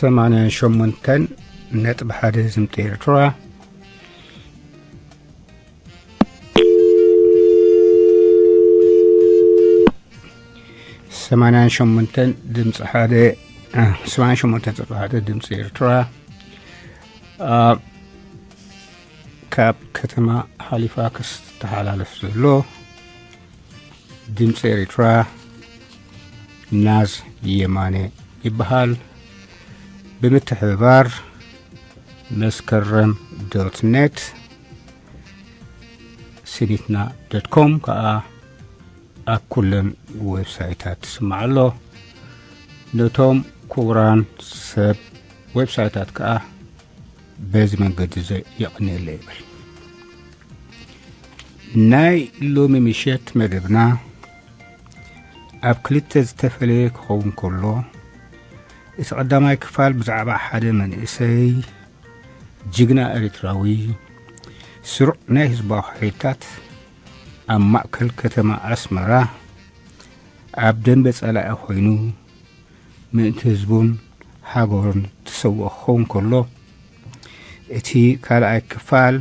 ሰማንያን ሸሞንተን ነጥቢ ሓደ ዝምጽ ኤርትራ። ሰማንያን ሸሞንተን ድምፂ ሓደ፣ እ፣ ሰማንያን ሸሞንተን ነጥቢ ሓደ ድምፂ ኤርትራ። እ፣ ካብ ከተማ ሃሊፋክስ ተሓላለፍ ዘሎ ድምፂ ኤርትራ ናዝ የማነ ይበሃል። ብምትሕብባር መስከረም ዶት ኔት፣ ሲኒትና ዶት ኮም ከዓ ኣብ ኩለን ዌብሳይታት ትስማዕ ኣሎ። ነቶም ክቡራን ሰብ ዌብሳይታት ከዓ በዚ መንገዲ እዚ የቐንየለ ይብል። ናይ ሎሚ ምሸት መደብና ኣብ ክልተ ዝተፈለየ ክኸውን ከሎ፣ እቲ ቀዳማይ ክፋል ብዛዕባ ሓደ መንእሰይ ጅግና ኤርትራዊ፣ ስሩዕ ናይ ህዝባዊ ሓይልታት፣ ኣብ ማእከል ከተማ ኣስመራ ኣብ ደንበ ጸላኢ ኮይኑ ምእንቲ ህዝቡን ሃገሩን ተሰውኦ ክኸውን ከሎ፣ እቲ ካልኣይ ክፋል፣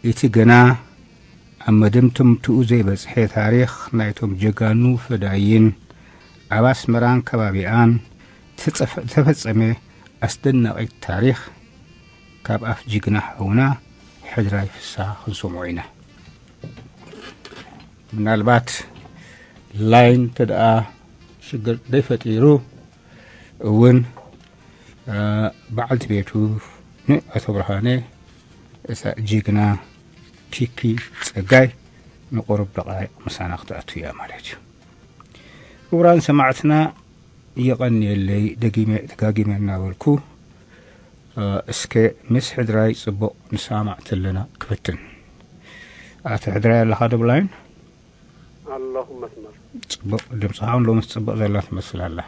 እቲ ገና ኣብ መደምደምትኡ ዘይበጽሐ ታሪኽ ናይቶም ጀጋኑ ፈዳይን ኣብ ኣስመራን ከባቢኣን ተጸፈ-፣ ተፈጸመ ኣስደናቒ ታሪኽ ካብ ኣፍ ጅግና ሓውና ሕድራይ ፍስሃ ክንሰምዖ ኢና። ምናልባት ላይን እንተ ደኣ ሽግር ዘይፈጢሩ እውን፣ እ፣ በዓልቲ ቤቱ ንኣቶ ብርሃነ፣ እሳ ጅግና ኪኪ ጸጋይ፣ ንቁሩብ ደቓይቕ ምሳና ክትኣቱ እያ ማለት እዩ። ክቡራን ሰማዕትና፣ የቐንየለይ፣ ደጊመ ደጋጊመ እናበልኩ፣ እ፣ እስከ ምስ ሕድራይ ጽቡቕ ንሰማማዕ ተለና ክፍትን። ኣቶ ሕድራይ ኣለኻ ዶ ብላይን? ኣለኹ መስመር። ጽቡቕ፣ ድምጽኻ እውን ሎምስ ጽቡቕ ዘላ ትመስል ኣላ።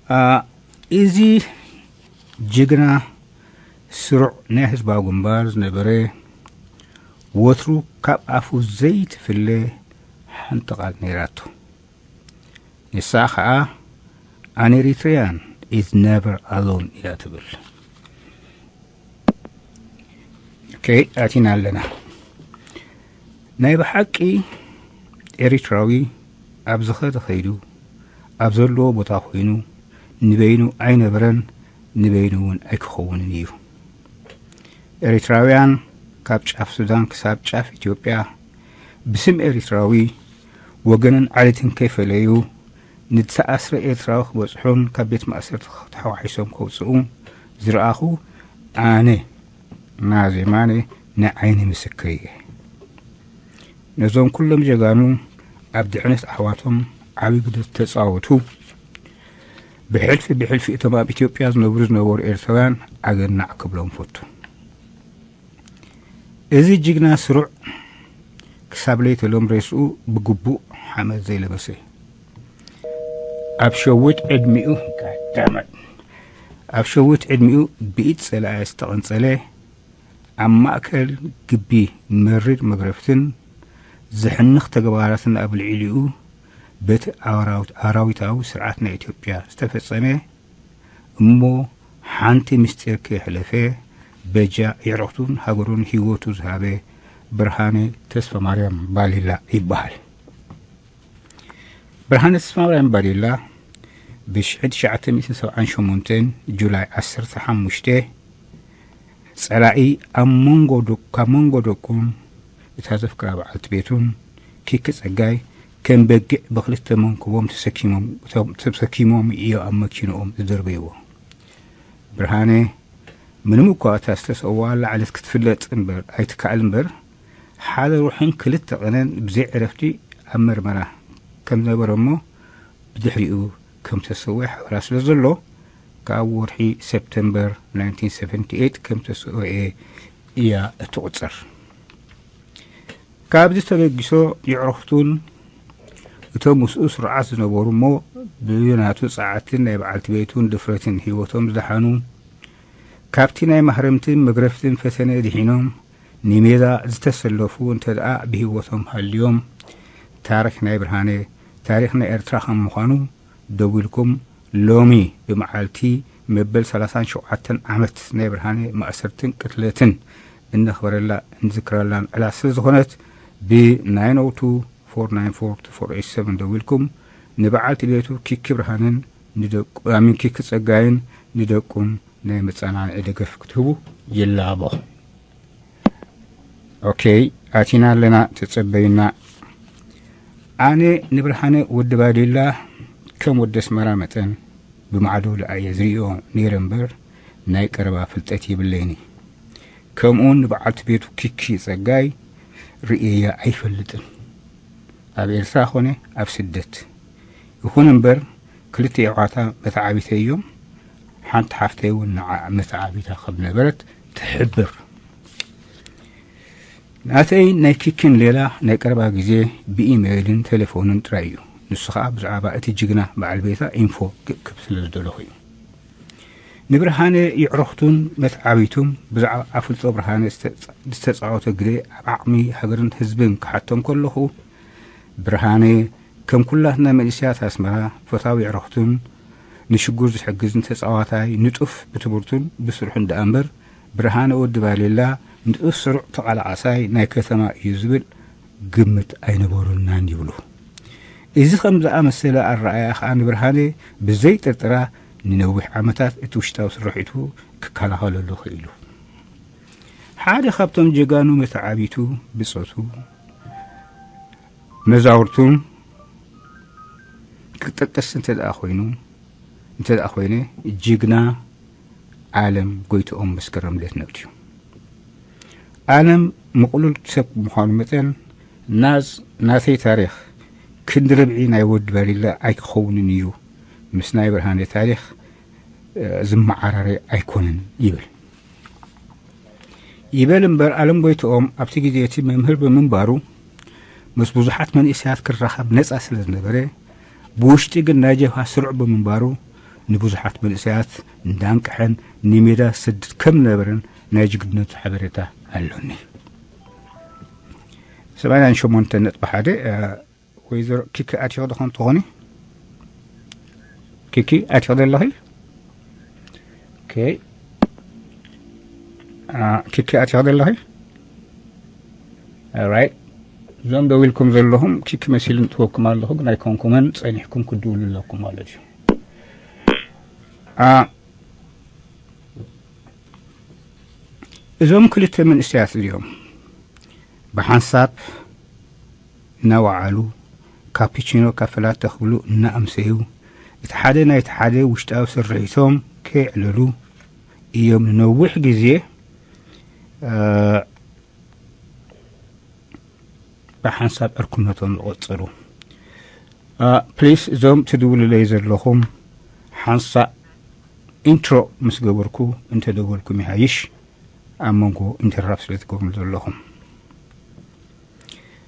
እ፣ እዚ ጅግና ስሩዕ ናይ ህዝባዊ ግንባር ዝነበረ፣ ወትሩ ካብ ኣፉ ዘይትፍለ ሓንቲ ቃል ነይራቶ። ንሳ ኸኣ "An Eritrean is never alone" ኢላ ትብል። ኦኬ፣ ኣቲና ኣለና። ናይ ብሓቂ ኤሪትራዊ ኣብ ዝኸደ ኸይዱ፣ ኣብ ዘለዎ ቦታ ኮይኑ፣ ንበይኑ ኣይነበረን፣ ንበይኑ እውን ኣይክኸውንን እዩ። ኤሪትራውያን ካብ ጫፍ ሱዳን ክሳብ ጫፍ ኢትዮጵያ ብስም ኤሪትራዊ ወገንን ዓሌትን ከይፈለዩ ንዝተኣስረ ኤርትራዊ ክበጽሑን ካብ ቤት ማእሰርቲ ተሓዋሒሶም ከውጽኡ ዝረኣኹ ኣነ ናዝ የማነ ናይ ዓይኒ ምስክር እየ። ነዞም ኩሎም ጀጋኑ ኣብ ድሕነት ኣሕዋቶም ዓቢ ግደ ዝተጻወቱ ብሕልፊ ብሕልፊ እቶም ኣብ ኢትዮጵያ ዝነብሩ ዝነበሩ ኤርትራውያን ኣገናዕ ክብሎም ፈቱ። እዚ ጅግና ስሩዕ ክሳብ ለይተ ሎም ሬስኡ ብግቡእ ሓመድ ዘይለበሰ፣ ኣብ ሸዊት ዕድሚኡ፣ God damn it፣ ኣብ ሸዊት ዕድሚኡ ብኢድ ጸላኢ ዝተቐንጸለ፣ ኣብ ማእከል ግቢ መሪር መግረፍትን ዘሕንኽ ተግባራትን ኣብ ልዕሊኡ በቲ ኣራዊት-፣ ኣራዊታዊ ስርዓት ናይ ኢትዮጵያ ዝተፈጸመ፣ እሞ ሓንቲ ምስጢር ከየሕለፈ በጃ የዕሩኽቱን ሃገሩን ህይወቱ ዝሃበ ብርሃነ ተስፋማርያም ባሊላ ይበሃል። ብርሃነ ተስፋማርያም ባሊላ ብሽሕን ትሽዓተ ሚእትን ሰብዓን ሸሞንተን ጁላይ ዓሰርተ ሓሙሽተ ጸላኢ ኣብ መንጎ ደቁ-፣ ካብ መንጎ ደቁን እታ ዘፍቅራ በዓልቲ ቤቱን ኪኪ ጸጋይ ከም በጊዕ ብኽልተ መንኩቦም ተሰኪሞም፣ ተሰኪሞም እዮም ኣብ መኪንኦም ዝደርበይዎ። ብርሃነ ምንም እኳ እታ ዝተሰዋኣላ ዕለት ክትፍለጥ እምበር ኣይትከኣል እምበር፣ ሓደ ወርሕን ክልተ ቀነን ብዘይ ዕረፍቲ ኣብ መርመራ ከም ነበረ እሞ ብድሕሪኡ ከም ተሰውኤ ሓበራ ስለ ዘሎ፣ ካብ ወርሒ ሰፕተምበር ናይንቲን ሰቨንቲ ኤይት ከም ተሰውኤ እያ እትቑጸር። ካብዚ ተበጊሶ የዕሩኽቱን እቶም ምስኡ ስሩዓት ዝነበሩ እሞ ብናቱ ጸዓትን ናይ በዓልቲ ቤቱን ድፍረትን ህይወቶም ዝደሓኑ፣ ካብቲ ናይ ማህረምትን መግረፍትን ፈተነ ድሒኖም ንሜዳ ዝተሰለፉ እንተ ደኣ ብህይወቶም ሃልዮም፣ ታሪኽ ናይ ብርሃነ ታሪኽ ናይ ኤርትራ ከም ምዃኑ ደው ኢልኩም ሎሚ ብመዓልቲ መበል ሰላሳን ሸውዓተን ዓመት ናይ ብርሃነ ማእሰርትን ቅትለትን እነኽበረላ እንዝክረላን ዕላት ስለ ዝኾነት፣ ብ ናይን ኦ ቱ ፎር ናይን ፎር ቱ ፎር ኤይት ሰቨን ደዊልኩም ንበዓልቲ ቤቱ ኪኪ ብርሃንን ንደቁ ኣሚን ኪኪ ጸጋይን ንደቁን ናይ መጸናንዒ ደገፍ ክትህቡ ይላቦ። ኦኬ፣ ኣቲና ኣለና፣ ተጸበዩና። ኣነ ንብርሃነ ወዲ ባዴላ ከም ወዲ ኣስመራ መጠን ብማዕዶ ልኣየ ዝርእዮ ነይረ እምበር ናይ ቀረባ ፍልጠት የብለይኒ። ከምኡውን ንበዓልቲ ቤቱ ኪኪ ጸጋይ ርእየያ ኣይፈልጥን፣ ኣብ ኤርትራ ኾነ ኣብ ስደት። ይኹን እምበር ክልተ ኣሕዋታ መተዓቢተይ እዮም። ሓንቲ ሓፍተይ እውን ንዓ መተዓቢታ ከም ነበረት ትሕብር። ናተይ ናይ ኪኪን ሌላ ናይ ቀረባ ግዜ ብኢሜይልን ቴሌፎንን ጥራይ እዩ። ንሱ ኸኣ ብዛዕባ እቲ ጅግና በዓል ቤታ ኢንፎ ክእክብ ስለ ዝደለኹ እዩ። ንብርሃነ የዕሩኽቱን መተዓቢቱን ብዛዕባ ኣፍልጦ ብርሃነ ዝተ-፣ ዝተጻወቶ ግደ ኣብ ዓቕሚ ሃገርን ህዝብን ክሓቶም ከለኹ፣ ብርሃነ ከም ኩላትና መንእሰያት ኣስመራ ፈታዊ የዕሩኽቱን ንሽጉር ዝሕግዝን ተጻዋታይ፣ ንጡፍ ብትምህርቱን ብስርሑን ደኣ እምበር፣ ብርሃነ ወዲ ባሌላ ንጡፍ ስሩዕ ተቓላዓሳይ ናይ ከተማ እዩ ዝብል ግምት ኣይነበሩናን ይብሉ። እዚ ከም ዝኣመሰለ ኣረኣእያ ከኣ ንብርሃነ ብዘይ ጥርጥራ ንነዊሕ ዓመታት እቲ ውሽጣዊ ስርሒቱ ክከላኸለሉ ክኢሉ። ሓደ ካብቶም ጀጋኑ መተዓቢቱ ብጾቱ መዛውርቱን ክጠቅስ እንተ ደኣ ኮይኑ፣ እንተ ደኣ ኮይነ፣ ጅግና ኣለም ጎይትኦም መስከረም ልደት ነብትዩ። ኣለም ምቕሉል ሰብ ብምዃኑ መጠን፣ ናዝ ናተይ ታሪኽ ክንዲ ርብዒ ናይ ወዲ ባሪላ ኣይክኸውንን እዩ፣ ምስ ናይ ብርሃነ ታሪኽ፣ እ፣ ዝመዓራረ ኣይኮነን ይብል። ይበል እምበር፣ ኣለም ጎይትኦም ኣብቲ ግዜ እቲ መምህር ብምንባሩ፣ ምስ ብዙሓት መንእሰያት ክራኸብ ነጻ ስለ ዝነበረ፣ ብውሽጢ ግን ናይ ጀብሃ ስሩዕ ብምንባሩ፣ ንብዙሓት መንእሰያት እንዳንቅሐን ንሜዳ ዝሰድድ ከም ዝነበረን ናይ ጅግንነቱ ሓበሬታ ኣሎኒ። ሰማንያን ሸሞንተ ነጥቢ ሓደ፣ እ፣ ወይዘሮ ኪኪ ኣቲኺ ዶ ኾን ትኾኒ? ኪኪ ኣቲኺ ዶ ኣለኺ? ኦኬ። አ፣ ኪኪ ኣቲኺ ዶ ኣለኺ? ኦራይት። እዞም ደው ኢልኩም ዘለኹም ኪኪ መሲሉ ንጥወኩም ኣለኹ፣ ግን ኣይኮንኩምን፣ ጸኒሕኩም ክትድውሉ ኣለኩም ማለት እዩ። አ፣ እዞም ክልተ መንእሰያት እዚኦም ብሓንሳብ እናወዓሉ፣ ካፒቺኖ ካፈ ላተ ክብሉ እናኣምሰዩ፣ እቲ ሓደ ናይቲ ሓደ ውሽጣዊ ስርሒቶም ከየዕለሉ እዮም ንነዊሕ ግዜ፣ እ፣ ብሓንሳብ ዕርክነቶም ዝቐጸሉ። እ፣ ፕሊስ፣ እዞም ትድውሉለይ ዘለኹም ሓንሳእ ኢንትሮ ምስ ገበርኩ እንተደወልኩም ይሃይሽ፣ ኣብ መንጎ ኢንተራፕት ስለ ትገብሩ ዘለኹም።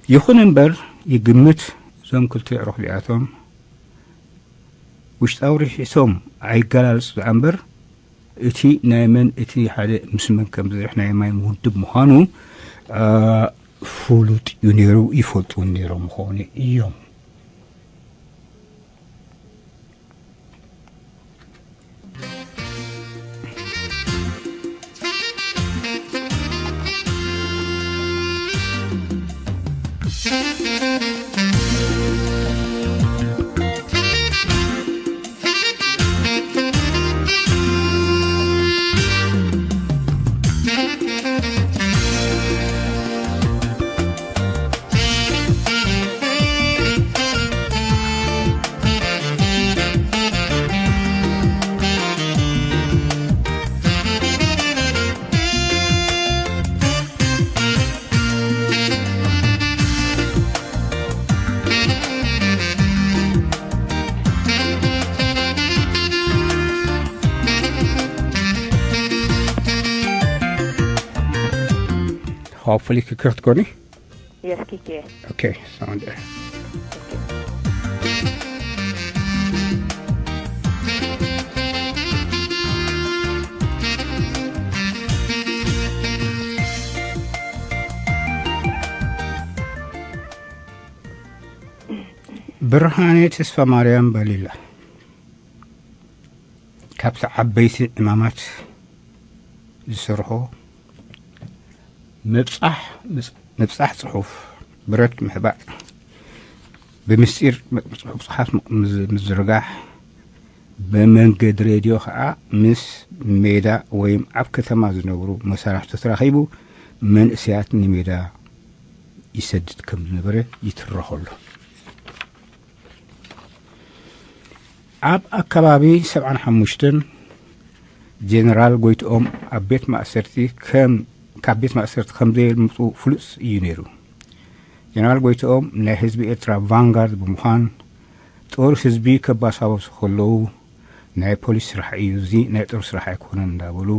ይኹን እምበር፣ ይግምት እዞም ክልተ ኣዕሩኽ እዚኣቶም ውሽጣዊ ርሒቶም ኣይገላልጹ ደኣ እምበር፣ እቲ ናይ መን፣ እቲ ሓደ ምስ መን ከም ዝሰርሕ ናይ ማይ ውድብ ምዃኑ፣ አ፣ ፍሉጥ እዩ ነይሩ፣ ይፈልጡ እውን ነይሮም ምዃኑ እዮም። Hopefully ክክር ትኮኒ። Yes, Kiki. Okay, sound there. ብርሃኔ ተስፋ ማርያም ባሊላ። ካብቲ ዓበይቲ ዕማማት ዝሰርሖ ምብጻሕ፣ ምብጻሕ ጽሑፍ፣ ብረት ምሕባእ፣ ብምስጢር ጽሑፍ ጽሓፍ ምዝ-፣ ምዝርጋሕ፣ ብመንገዲ ሬድዮ ኸዓ ምስ ሜዳ ወይም ኣብ ከተማ ዝነብሩ መሳርሕቱ ተራኺቡ መንእሰያት ንሜዳ ይሰድድ ከም ዝነበረ ይትረኸሉ። ኣብ ኣከባቢ ሰብዓን ሓሙሽተን ጀነራል ጎይትኦም ኣብ ቤት ማእሰርቲ ከም፣ ካብ ቤት ማእሰርቲ ከም ዘየምልጡ ፍሉጥ እዩ ነይሩ። ጀነራል ጎይትኦም ናይ ህዝቢ ኤርትራ ቫንጋርድ ብምዃን ጦር ህዝቢ ከባሳበሱ ከለዉ ናይ ፖሊስ ስራሕ እዩ፣ እዚ ናይ ጦር ስራሕ ኣይኮነን እንዳበሉ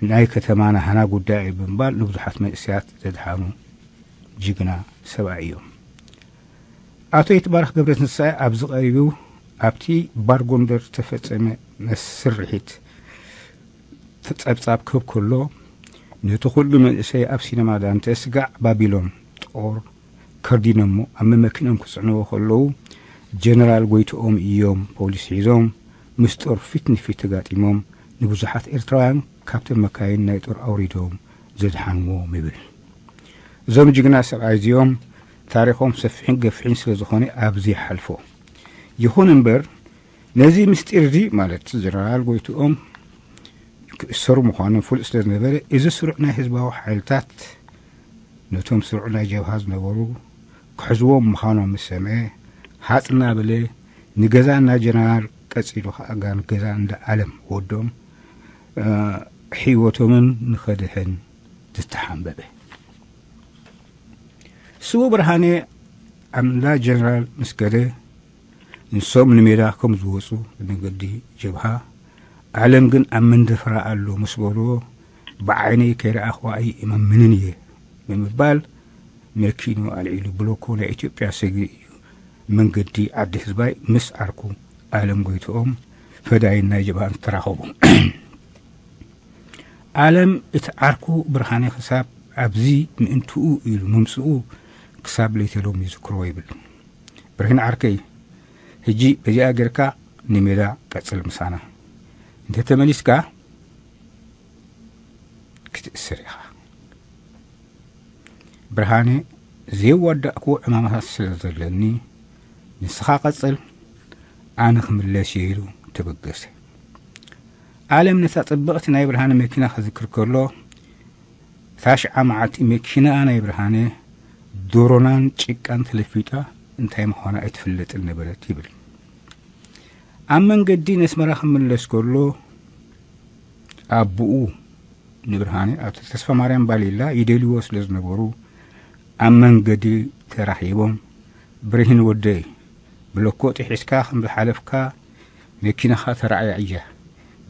ናይ ከተማና ሃና ጉዳይ እዩ ብምባል ንብዙሓት መንእሰያት ዘድሓኑ ጅግና ሰብኣይ እዮም። ኣቶ ይትባረክ ገብረትንሳኤ ኣብዚ ቀሪቡ ኣብቲ ባር ጎንደር ዝተፈጸመ መስርሒት ጸብጻብ ክህብ ከሎ፣ ነቲ ኩሉ መንእሰይ ኣብ ሲነማ ዳንተ ስጋዕ ባቢሎን ጦር ከርዲኖሞ ኣብ መመኪኖም ክጽዕንዎ ከለዉ፣ ጀነራል ጎይትኦም እዮም ፖሊስ ሒዞም ምስ ጦር ፊት ንፊት ተጋጢሞም ንብዙሓት ኤርትራውያን ካብተን መካይን ናይ ጦር ኣውሪዶም ዘድሓንዎም ይብል። እዞም ጅግና ሰብኣይ እዚኦም ታሪኾም ሰፊሕን ገፊሕን ስለ ዝኾነ ኣብዚ ይሓልፎ። ይኹን እምበር ነዚ ምስጢር እዚ ማለት ጀነራል ጎይትኦም ክእሰሩ ምዃኖም ፍሉጥ ስለ ዝነበረ፣ እዚ ስሩዕ ናይ ህዝባዊ ሓይልታት ነቶም ስሩዕ ናይ ጀብሃ ዝነበሩ ክሕዝዎም ምዃኖም ምስ ሰምዐ፣ ሃጽ እናበለ ንገዛ እንዳ ጀነራል ቀጺሉ ኸኣ ጋን ገዛ እንዳ ኣለም ወዶም፣ እ፣ ህይወቶምን ንኸድሕን ዝተሓንበበ። ስዉእ ብርሃነ ኣብ እንዳ ጀነራል ምስ ከደ፣ ንሶም ንሜዳ ከም ዝወጹ ብመንገዲ ጀብሃ፣ ኣለም ግን ኣብ መንደፈራ ኣሎ ምስ በልዎ፣ ብዓይነይ ከይረኣኽዋ ኣይእመምንን እየ ብምባል መኪኑ ኣልዒሉ ብሎኮ ናይ ኢትዮጵያ ሰግሪ እዩ መንገዲ ዓዲ ህዝባይ ምስ ዓርኩ ኣለም ጎይትኦም ፈዳይን ናይ ጀብሃን ዝተራኸቡ። ኣለም እቲ ዓርኩ ብርሃነ ክሳብ ኣብዚ ምእንትኡ ኢሉ ምምጽኡ ክሳብ ለይተ ሎም ይዝክሮ ይብል። ብርሂን ዓርከይ፣ ሕጂ በዚኣ ጌርካ ንሜዳ ቀጽል ምሳና። እንተ ተመሊስካ ክትእሰር ኢኻ። ብርሃነ፣ ዘየዋዳእክዎ ዕማማታት ስለ ዘለኒ፣ ንስኻ ቀጽል፣ ኣነ ክምለስ እየ ኢሉ ተበገሰ። ኣለም ነታ ጽብቕቲ ናይ ብርሃነ መኪና ክዝክር ከሎ፣ እታ ሽዓ መዓልቲ መኪና ናይ ብርሃነ ዶሮናን ጭቃን ተለፊጣ እንታይ ምዃና ኣይትፍለጥን ነበረት ይብል። ኣብ መንገዲ ነስመራ ክምለስ ከሎ፣ ኣቦኡ ንብርሃነ ኣብቲ ተስፋ ማርያም ባሊላ ይደልይዎ ስለ ዝነበሩ፣ ኣብ መንገዲ ተራኺቦም፣ "ብርሂን ወደይ፣ ብለኮ ጥሒስካ ከም ዝሓለፍካ መኪናኻ ተራእያ እያ፣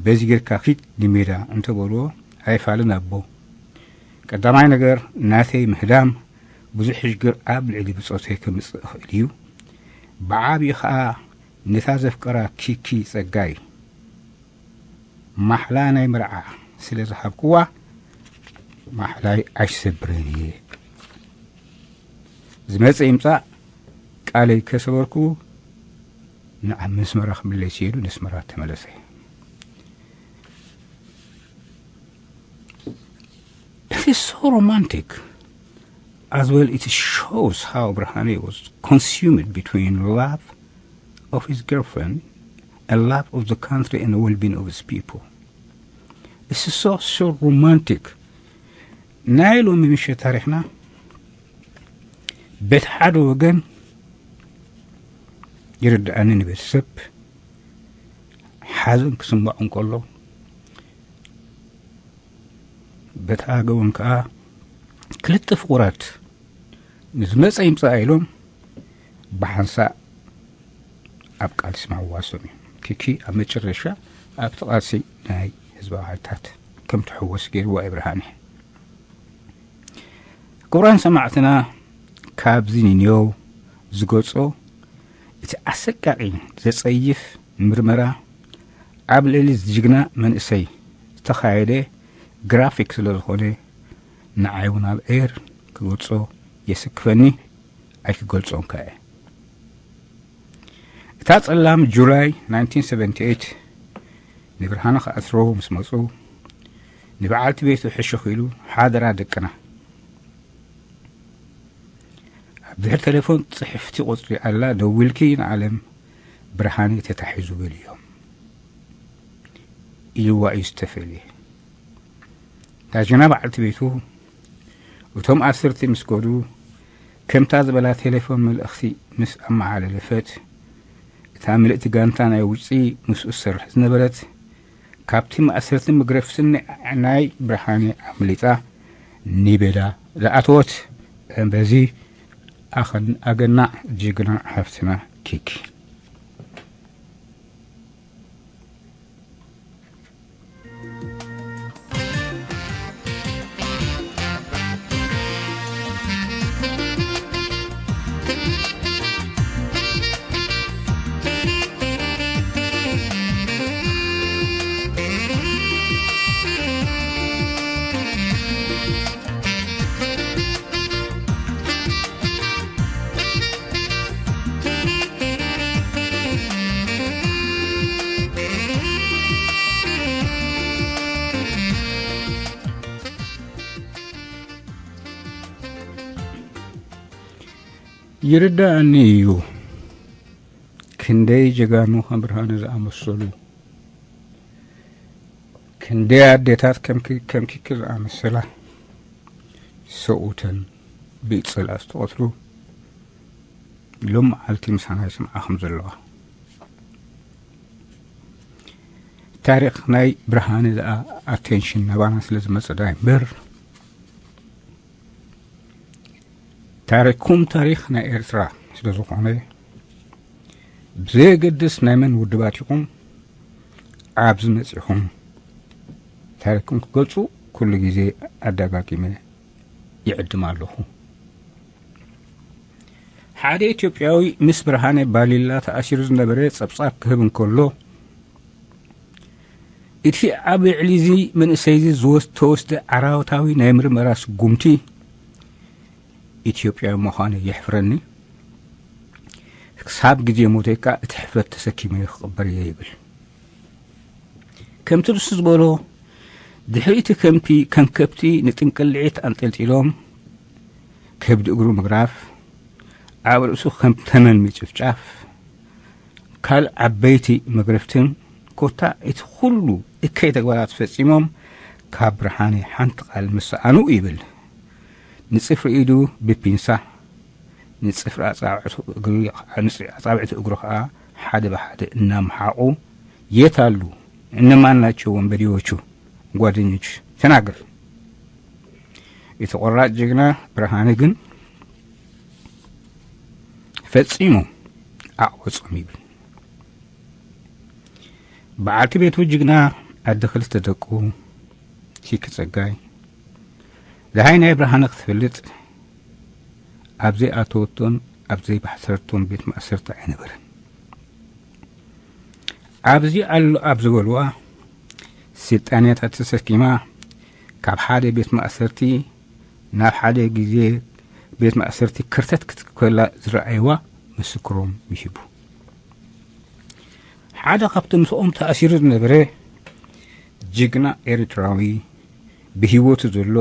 በዚ ጌርካ ኪድ ንሜዳ" እንተበልዎ፣ "ኣይፋልን ኣቦ፣ ቀዳማይ ነገር ናተይ ምህዳም ብዙሕ ሽግር ኣብ ልዕሊ ብጾተይ ከምጽእ ይኽእል እዩ፣ ብዓብዩ ኸኣ ነታ ዘፍቀራ ኪኪ ጸጋይ ማሕላ ናይ መርዓ ስለ ዝሃብክዋ፣ ማሕላይ ኣይሰብርን እየ። ዝመጸ ይምጻእ፣ ቃለይ ከሰበርኩ ንዓ መስመራ ክምለስ እየ" ኢሉ ነስመራ ተመለሰ። It is so romantic. As well, it shows how Brahane was consumed between love of his girlfriend and love of the country and the well-being of his people. It's so, so romantic. ናይ ሎሚ ምሸት ታሪኽና በቲ ሓደ ወገን ይርድኣኒ፣ ንቤተሰብ ሓዘን ክስምዖ እንከሎ፣ በቲ ኣገውን ከኣ ክልተ ፍቑራት ንዝመጸ ይምጻእ ኢሎም ብሓንሳእ ኣብ ቃልሲ ምሕዋሶም እዩ። ኪኪ ኣብ መጨረሻ ኣብቲ ቃልሲ ናይ ህዝባዊ ሓይልታት ከም ትሕወስ ገይርዋ እዩ ብርሃነ። ክቡራን ሰማዕትና፣ ካብዚ ንኔው ዝገጾ እቲ ኣሰቃቒ ዘጸይፍ ምርመራ ኣብ ልዕሊ ጅግና መንእሰይ ዝተኻየደ ግራፊክ ስለ ዝኾነ፣ ንዓይ እውን ኣብ ኤር ክገልጾ የስክፈኒ፣ ኣይክገልጾን ከኣ እየ። እታ ጸላም ጁላይ ናይንቲን ሰቨንቲ ኤይት ንብርሃነ ክኣስርዎ ምስ መጹ፣ ንበዓልቲ ቤቱ ሕሹኽ ኢሉ፣ "ሓደራ ደቅና፣ ኣብ ድሕሪ ቴሌፎን ጽሕፍቲ ቁጽሪ ኣላ፣ ደዊልኪ ንዓለም ብርሃነ ተታሒዙ በልዮም" ኢልዋ እዩ ዝተፈልየ። እታ ጅግና በዓልቲ ቤቱ፣ እቶም ኣስርቲ ምስ ከዱ፣ ከምታ ዝበላ ቴሌፎን መልእኽቲ ምስ ኣመሓላለፈት፣ እታ ምልእቲ ጋንታ ናይ ውጪ ምስኡ ትሰርሕ ዝነበረት፣ ካብቲ ማእሰርቲ መግረፍትን ናይ ብርሃነ ኣምሊጣ ኒቤዳ ዝኣተወት፣ በዚ ኣኸን-፣ ኣገናዕ ጅግና ሓፍትና ኪኪ። ይርዳእኒ እዩ፣ ክንደይ ጀጋኑ ከም ብርሃነ ዝኣመሰሉ፣ ክንደይ ኣዴታት ከም ኪ-፣ ከም ኪኪ ዝኣመሰላ ሰብኡተን ብጽልኣ ዝተቐትሉ ሎም መዓልቲ ምሳና ይስምዓ ከም ዘለዋ። ታሪኽ ናይ ብርሃነ ዝኣ-፣ ኣቴንሽን ናባና ስለ ዝመጸ ዳይ እምበር፣ ታሪኽኩም ታሪኽ ናይ ኤርትራ ስለ ዝኾነ፣ ብዘየገድስ ናይ መን ውድባት ኢኹም፣ ኣብዚ መጺኹም ታሪኽኩም ክገልጹ ኩሉ ግዜ ኣደጋጊመ ይዕድም ኣለኹ። ሓደ ኢትዮጵያዊ ምስ ብርሃነ ባሊላ ተኣሲሩ ዝነበረ ጸብጻብ ክህብ እንከሎ፣ እቲ ኣብ ልዕሊ እዚ መንእሰይ እዚ ዝወስ-፣ ተወስደ ዓራውታዊ ናይ ምርመራ ስጉምቲ፣ ኢትዮጵያዊ ምዃነይ የሕፍረኒ። ክሳብ ግዜ ሞተይ ከኣ እቲ ሕፍረት ተሰኪመ ክቕበር እየ ይብል። ከምቲ ንሱ ዝበሎ፣ ድሕሪ እቲ ከምቲ ከም ከብቲ ንጥንቅልዒት ኣንጠልጢሎም፣ ከብዲ እግሩ ምግራፍ፣ ኣብ ርእሱ ከም ተመን ምጭፍጫፍ፣ ካልእ ዓበይቲ መግረፍትን ኮታ እቲ ኩሉ እከይ ተግባራት ፈጺሞም ካብ ብርሃነ ሓንቲ ቃል ምስ ሰኣኑ ይብል። ንጽፍሪ ኢዱ ብፒንሳ፣ ንጽፍሪ ኣጻብዕቱ እግሪ፣ ንጽፍሪ ኣጻብዕቱ እግሩ ኸኣ ሓደ ብሓደ እናመሓቑ፣ "የት ኣሉ? እነማን ናቸው ወንበዴዎቹ ጓደኞች? ተናገር!" እቲ ቆራጥ ጅግና ብርሃነ ግን ፈጺሙ ኣቕበጾም ይብል። በዓልቲ ቤቱ ጅግና ኣደ ክልተ ደቁ ኪኪ ጸጋይ፣ ደሃይ ናይ ብርሃነ ክትፈልጥ ኣብ ዘይኣተወቶን ኣብ ዘይባሕሰረቶን ቤት ማእሰርቲ ኣይነበረን። ኣብዚ ኣሎ ኣብ ዝበልዋ ስልጣንያታት ተሰኪማ ካብ ሓደ ቤት ማእሰርቲ ናብ ሓደ ግዜ ቤት ማእሰርቲ ክርተት ክትከላ ዝረኣይዋ ምስክሮም ይሂቡ። ሓደ ካብቲ ምስኦም ተኣሲሩ ዝነበረ ጅግና ኤርትራዊ ብህይወቱ ዘሎ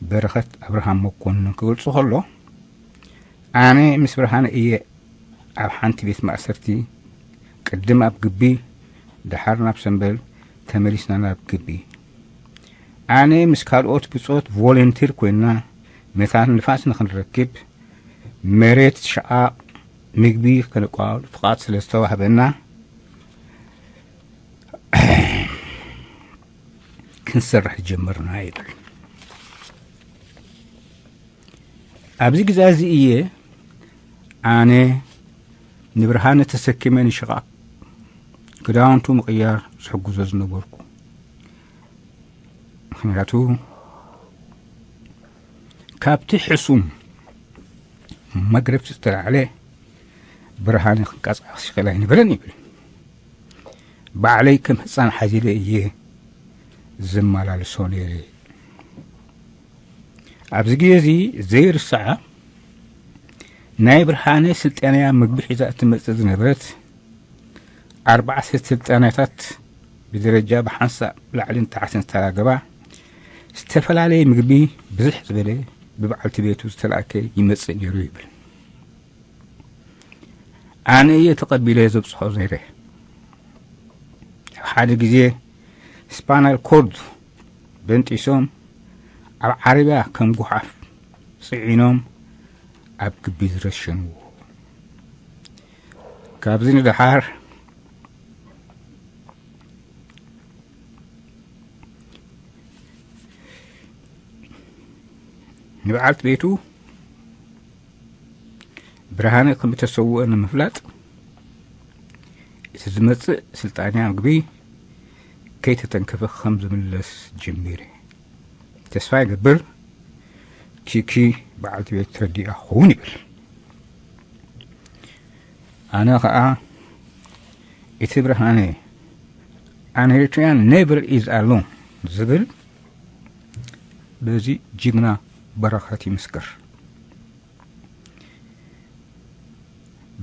በረኸት ኣብርሃም መኮንን ክገልጾ ከሎ፣ ኣነ ምስ ብርሃነ እየ ኣብ ሓንቲ ቤት ማእሰርቲ፣ ቅድም ኣብ ግቢ፣ ደሓር ናብ ሰምበል፣ ተመሊስና ናብ ግቢ። ኣነ ምስ ካልኦት ብጾት ቮለንቲር ኮይንና መታን ንፋስ ንኽንረክብ፣ መሬት፣ ሸቓቕ፣ ምግቢ ከነቋል ፍቓድ ስለ ዝተዋህበና፣ ክንሰርሕ ጀመርና ይብል። ኣብዚ ግዜ እዚ እየ ኣነ ንብርሃነ ተሰኪመ ንሸቓቕ ክዳውንቱ ምቕያር ዝሕግዞ ዝነበርኩ። ምኽንያቱ ካብቲ ሕሱም መግረፍቲ ዝተላዕለ ብርሃነ ክንቀሳቐስ ይኽእል ኣይነበረን ይብል። ባዕለይ ከም ህጻን ሓዚለ እየ ዘመላልሶ ነይረ። ኣብዚ ግዜ እዚ ዘይርሳዓ ናይ ብርሃነ ስልጣንያ ምግቢ ሒዛ እትመጽእ ዝነበረት ኣርባዕተ ስልጣንያታት ብደረጃ ብሓንሳእ ላዕልን ታሕትን ዝተራገባ ዝተፈላለየ ምግቢ ብዝሕ ዝበለ ብበዓልቲ ቤቱ ዝተላእከ ይመጽእ ነይሩ ይብል። ኣነ እየ ተቐቢለ ዘብጽሖ ነይረ። ኣብ ሓደ ግዜ ስፓናል ኮርድ በንጢሶም ኣብ ዓረብያ ከም ጉሓፍ ጽዒኖም ኣብ ግቢ ዝረሸንዎ። ካብዚ ንደሓር ንበዓልቲ ቤቱ ብርሃነ ከም እተሰውኦ ንምፍላጥ፣ እቲ ዝመጽእ ስልጣንያ ምግቢ ከይተተንከፈ ከም ዝምለስ ጀሚረ። ተስፋ ይገብር ኪኪ በዓልቲ ቤት ተረዲኣ ክኸውን ይብል። ኣነ ኸኣ እቲ ብርሃነ ኣን ኤሪትሪያን ኔቨር ኢዝ ኣሎን ዝብል በዚ ጅግና በረኸት ይምስክር።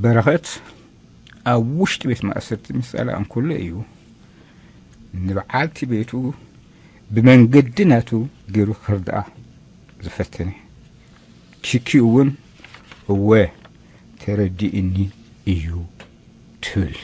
በረኸት ኣብ ውሽጢ ቤት ማእሰርቲ ምስ ጸልኣ እንከሎ እዩ ንበዓልቲ ቤቱ ብመንገዲ ናቱ ገይሩ ክርድኣ ዝፈተነ። ኪኪ እውን እወ ተረዲእኒ እዩ ትብል።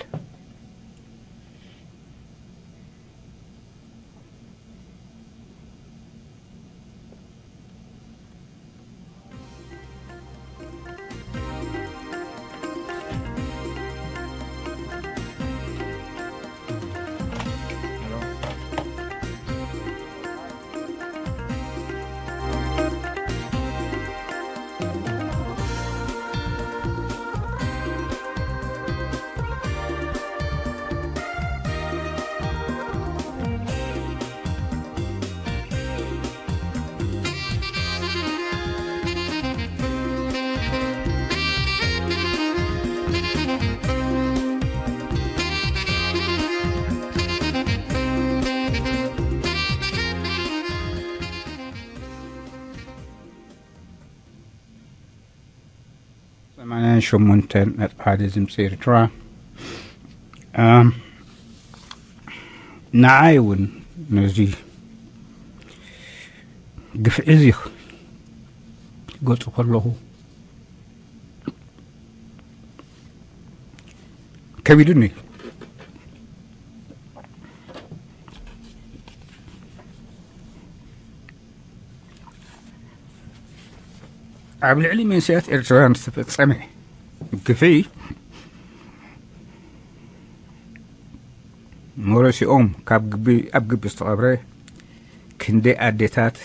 ሰማንያን ሸሞንተን ነጥቢ ሓደ ድምፂ ኤርትራ። ኣም፣ ንዓይ እውን ነዚ ግፍዒ እዚ ገፁ ከለኹ ከቢዱኒ። ኣብ ልዕሊ መንእሰያት ኤርትራውያን ዝተፈጸመ ግፍዒ መረሲኦም ካብ ግቢ፣ ኣብ ግቢ ዝተቐብረ ክንደይ ኣዴታት፣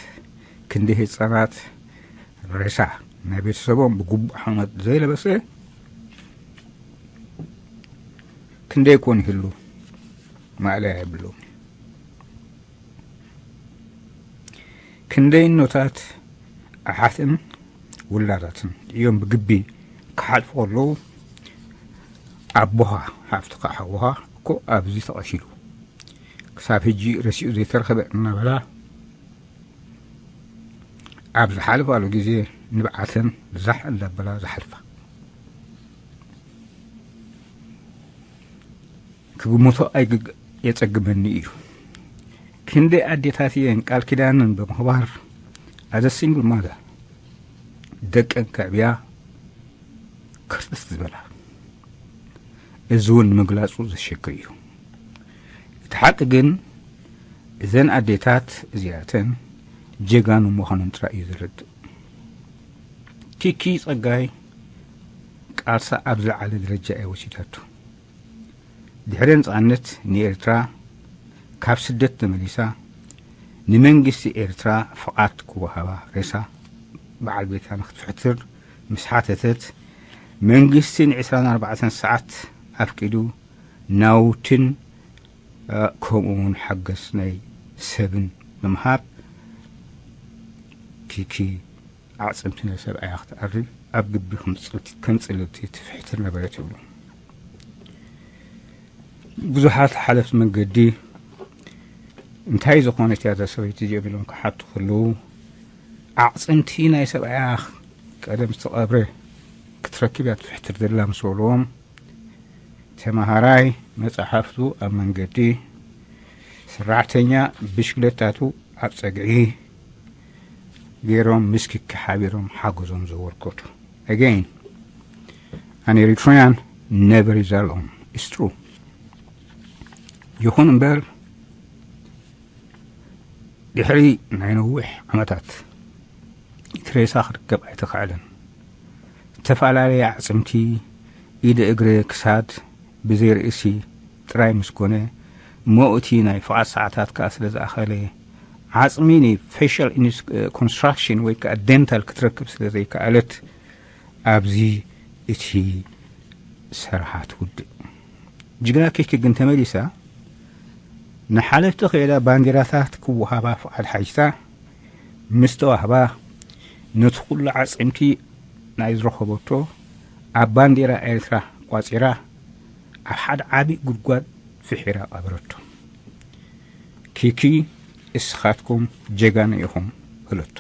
ክንደይ ህጻናት ሬሳ ናይ ቤተሰቦም ብግቡእ ሓመድ ዘይለበሰ ክንደይ ኮን ይህሉ ማእለያ የብሎም። ክንደይ እኖታት ኣሓትን ውላዳትን እዮም ብግቢ ክሓልፉ ከለዉ፣ ኣቦኻ፣ ሓፍትኻ፣ ሓውኻ እኮ ኣብዚ ተቐቲሉ፣ ክሳብ ሕጂ ረሲኡ ዘይተረኸበ እናበላ ኣብ ዝሓልፋሉ ግዜ ንብዓተን ዛሕ እንዳበላ ዝሓልፋ። ክግምቶ ኣይግግ-፣ የጸግመኒ እዩ። ክንደይ ኣዴታት እየን ቃል ኪዳነን ብምኽባር as a single mother ደቀን ከዕብያ ክርጥስ ዝበላ። እዚ እውን ንምግላጹ ዘሸግር እዩ። እቲ ሓቂ ግን እዘን ኣዴታት እዚኣተን ጀጋኑ ምዃነን ጥራይ እዩ ዘረድእ። ኪኪ ጸጋይ ቃልሳ ኣብ ዝለዓለ ደረጃ እያ ወሲዳቶ። ድሕሪ ነጻነት ንኤርትራ ካብ ስደት ተመሊሳ ንመንግስቲ ኤርትራ ፍቓድ ክወሃባ ሬሳ በዓል ቤታ ንክትፍሕትር ምስ ሓተተት፣ መንግስቲ ን ዕስራን ኣርባዕተን ሰዓት ኣፍቂዱ ናውትን፣ እ፣ ከምኡ እውን ሓገዝ ናይ ሰብን ብምሃብ ኪኪ ኣዕጽምቲ ናይ ሰብኣያ ክትኣሪ ኣብ ግቢ ከም ጽልቲ-፣ ከም ጽልልቲ ትፍሕትር ነበረት ይብሉ። ብዙሓት ሓለፍቲ መንገዲ እንታይ ዝኾነት እያ እዛ ሰበይቲ እዚኦም ኢሎም ክሓቱ ከለዉ፣ ኣዕጽምቲ ናይ ሰብኣያ ቀደም ዝተቐብረ ክትረክብ እያ ትፍሕትር ዘላ ምስ በልዎም፣ ተመሃራይ መጻሕፍቱ ኣብ መንገዲ ሰራሕተኛ ብሽክለታቱ ኣብ ጸግዒ ገይሮም ምስ ኪኪ ሓቢሮም ሓገዞም ዘበርከቱ። Again, an Eritrean never is alone. It's true. ይኹን እምበር ድሕሪ ናይ ነዊሕ ዓመታት እቲ ሬሳ ክርከብ ኣይተኻእለን። ዝተፈላለየ ኣዕጽምቲ፣ ኢደ እግረ፣ ክሳድ ብዘይ ርእሲ ጥራይ ምስ ኮነ እሞ እቲ ናይ ፍቓድ ሰዓታት ከኣ ስለ ዝኣኸለ ዓጽሚ ን facial construction ወይ ከኣ dental ክትረክብ ስለ ዘይከኣለት ኣብዚ እቲ ስርሓ ትውድእ። ጅግና ኪኪ ግን ተመሊሳ ንሓለፍቲ ከይዳ ባንዲራታት ክወሃባ ፍቓድ ሓቲታ ምስ ተዋህባ ነቲ ኩሉ ዓጽምቲ ናይ ዝረኸበቶ ኣብ ባንዲራ ኤርትራ ቋጺራ ኣብ ሓደ ዓቢ ጉድጓድ ፍሒራ ቀበረቶ። ኪኪ እስኻትኩም ጀጋኑ ኢኹም በለቶ።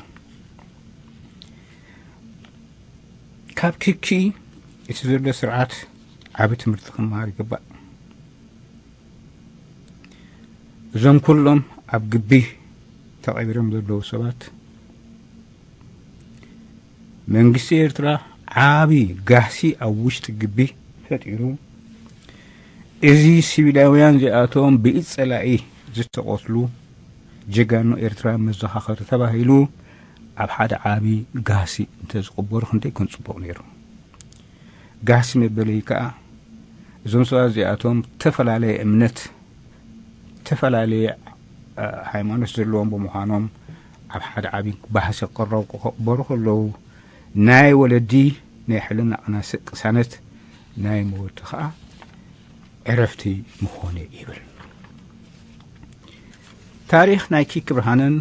ካብ ኪኪ እቲ ዘሎ ስርዓት ዓቢ ትምህርቲ ክመሃር ይግባእ። እዞም ኩሎም ኣብ ግቢ ተቐቢሮም ዘለዉ ሰባት መንግስቲ ኤርትራ ዓቢ ጋህሲ ኣብ ውሽጢ ግቢ ፈጢሩ እዚ ሲቪላውያን እዚኣቶም ብኢድ ጸላኢ ዝተቐትሉ ጀጋኑ ኤርትራ መዘኻኸሪ ተባሂሉ ኣብ ሓደ ዓቢ ጋህሲ እንተዝቕበሩ ክንደይ ኮን ጽቡቕ ነይሩ። ጋህሲ መበለይ ከኣ እዞም ሰባት እዚኣቶም ዝተፈላለየ እምነት ዝተፈላለየ ሃይማኖት ዘለዎም ብምዃኖም ኣብ ሓደ ዓቢ ባህሲ ክቐረቡ ክኸበሩ ከለዉ ናይ ወለዲ ናይ ሕልና ቅሳነት ናይ መወዲ ከኣ ዕረፍቲ ምኾነ ይብል። ታሪኽ ናይ ኪኪ ብርሃነን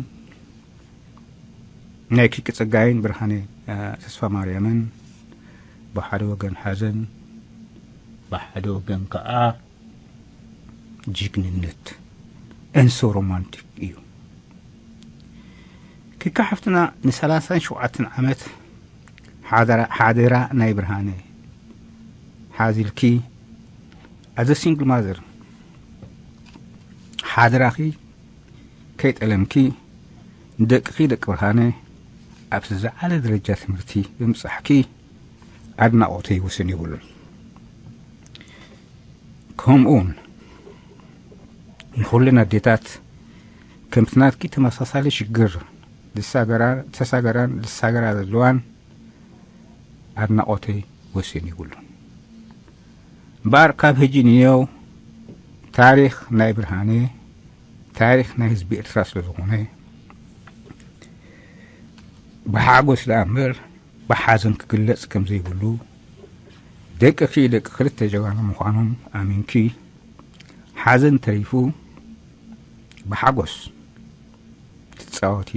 ናይ ኪኪ ጸጋይን ብርሃነ ተስፋ ማርያምን ብሓደ ወገን ሓዘን ብሓደ ወገን ከኣ ጅግንነት and so romantic እዩ። ኪኪ ሓፍትና ን37 ዓመት ሓደራ ናይ ብርሃነ ሓዚልኪ as a single mother ሓደራኺ ከይጠለምኪ ንደቅኺ ደቂ ብርሃነ ኣብቲ ዝዓለ ደረጃ ትምህርቲ ብምብጻሕኪ ኣድናቖተይ ወሰን የብሉን። ከምኡውን ንኹለን ኣዴታት ከምቲ ናትኪ ተመሳሳሊ ሽግር ተሳገራ ዘለዋን ኣድናቖተይ ወሰን የብሉን። እምበኣር ካብ ሕጂ ንየው ታሪኽ ናይ ብርሃነ ታሪኽ ናይ ህዝቢ ኤርትራ ስለ ዝኾነ ብሓጎስ ደኣ እምበር ብሓዘን ክግለጽ ከም ዘይብሉ ደቅኺ ደቂ ክልተ ጀጋኑ ምዃኖም ኣሚንኪ ሓዘን ተሪፉ ብሓጎስ ትጻወቲ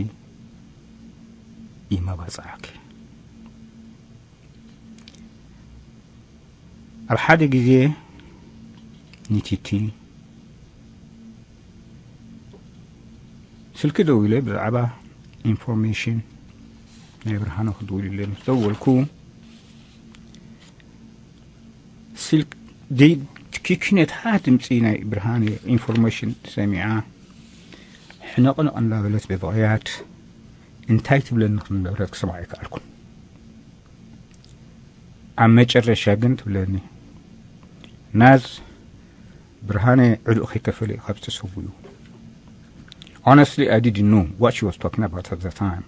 ይመባጽዓኪ። ኣብ ሓደ ግዜ ንቲቲ ስልኪ ደዊለ ብዛዕባ ኢንፎርሜሽን ናይ ብርሃነ ክድውልለ ምስ ደወልኩ ስልክ ኪኪ ነታ ድምፂ ናይ ብርሃነ ኢንፎርሜሽን ሰሚዓ ሕነቕነቕ እንዳበለት ብብቕያት እንታይ ትብለኒ ከም ዝነበረት ክሰምዓ ኣይከኣልኩን። ኣብ መጨረሻ ግን ትብለኒ ናዝ ብርሃነ ዕዱእ ከይከፈለ እዩ ካብ ዝተሰውኡ። Honestly, I didn't know what she was talking about at the time.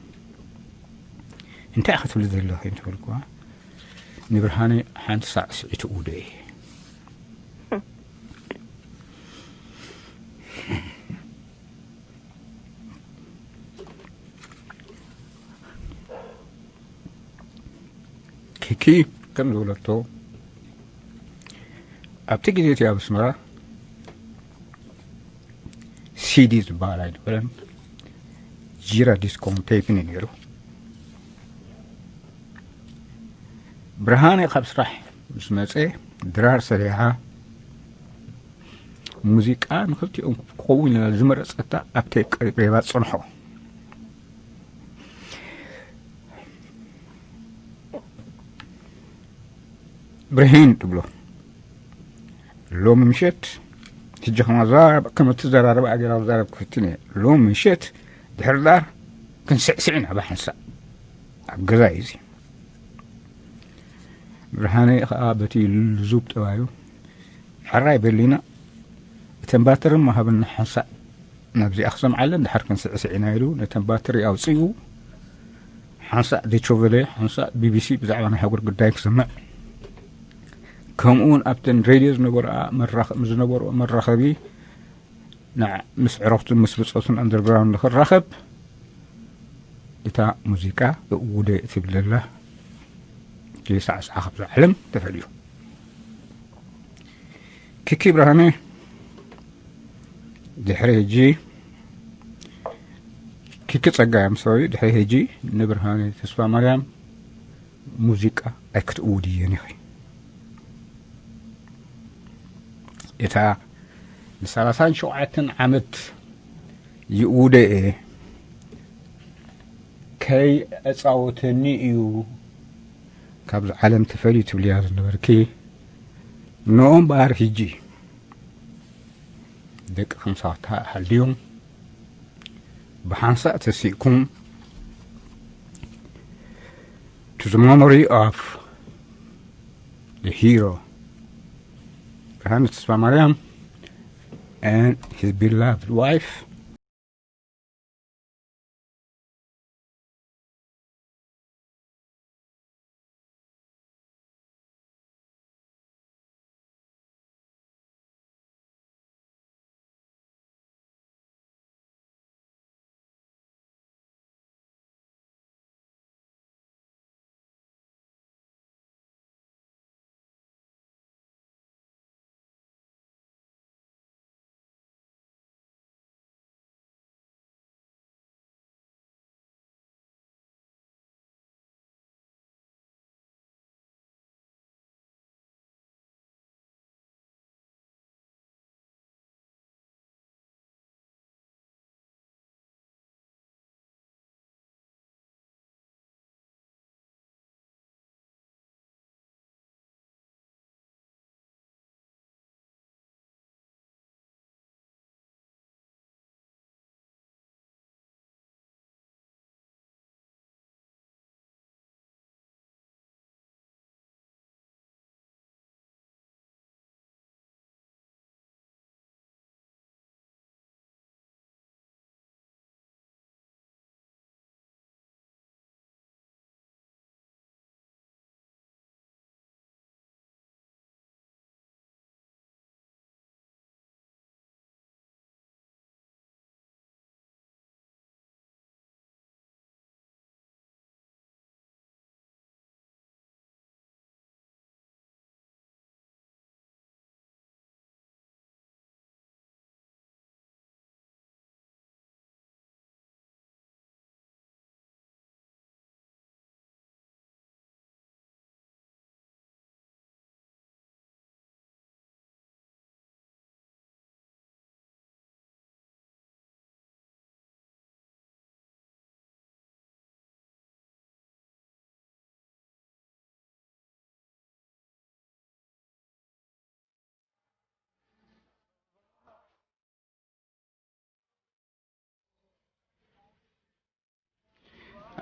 እንታይ ክትብል ዘለኺ እንተበልኩዋ ንብርሃነ ሓንቲ ሳዕ ስዒትኡ ዶ እየ ኪኪ ከም ዝበለቶ ኣብቲ ግዜ እቲ ኣብ ኣስመራ ሲዲ ዝበሃል ኣይነበረን። ጂራ ዲስኮን ቴፕን እዩ ነይሩ። ብርሃነ ካብ ስራሕ ምስ መጸ ድራር ሰሪሓ ሙዚቃ ንክልቲኦም ክኸውን ኢላ ዝመረጸታ ኣብ ቴፕ ቀሪባ ጸንሖ። ብርሂን ትብሎ ሎሚ ምሸት ሕጂ ከም ኣዘራርባ፣ ከም እትዘራረባ ኣገይራ ክዛረብ ክፍትን እየ። ሎም ምሸት ድሕሪ ዳር ክንስዕስዕ ኢና ብሓንሳእ። ኣብ ገዛ እዩ እዚ። ብርሃነ ኸኣ በቲ ልዙብ ጠባዩ፣ "ሕራይ በሊና፣ እተን ባትሪ እሞ ሃብና ሓንሳእ፣ ናብዚኣ ክሰምዓለን ድሓር ክንስዕስዕ ኢና" ኢሉ ነተን ባትሪ ኣውጺኡ፣ ሓንሳእ ዶይቸ ቨለ፣ ሓንሳእ ቢ ቢ ሲ ብዛዕባ ናይ ሃገር ጉዳይ ክሰምዕ፣ ከምኡ እውን ኣብተን ሬድዮ ዝነበርኣ መራኸ-፣ ዝነበርኦ መራኸቢ፣ ና-፣ ምስ ዕረፍቱን ምስ ብጾቱን ኣንደርግራውንድ ንኽራኸብ፣ እታ ሙዚቃ እውደ ትብል ዘላ ክሳዕስዓ ካብዛ ዓለም ተፈልዩ። ኪኪ ብርሃነ ድሕሪ ሕጂ፣ ኪኪ ጸጋይ፣ ኣም ሶሪ፣ ድሕሪ ሕጂ ንብርሃነ ተስፋማርያም ሙዚቃ ኣይክትእውድየን ኢኺ። እታ ንሰላሳን ሸውዓተን ዓመት ይእውደ እየ፣ ከይኣጻወተኒ እዩ ካብዚ ዓለም ተፈልዩ ትብልያ ዝነበርኪ። ንኦም በኣር ሕጂ ደቂ ከምሳታ ሃልዮም ብሓንሳእ ተሲእኩም to the memory of the hero ብርሃነ ተስፋማርያም and his beloved wife.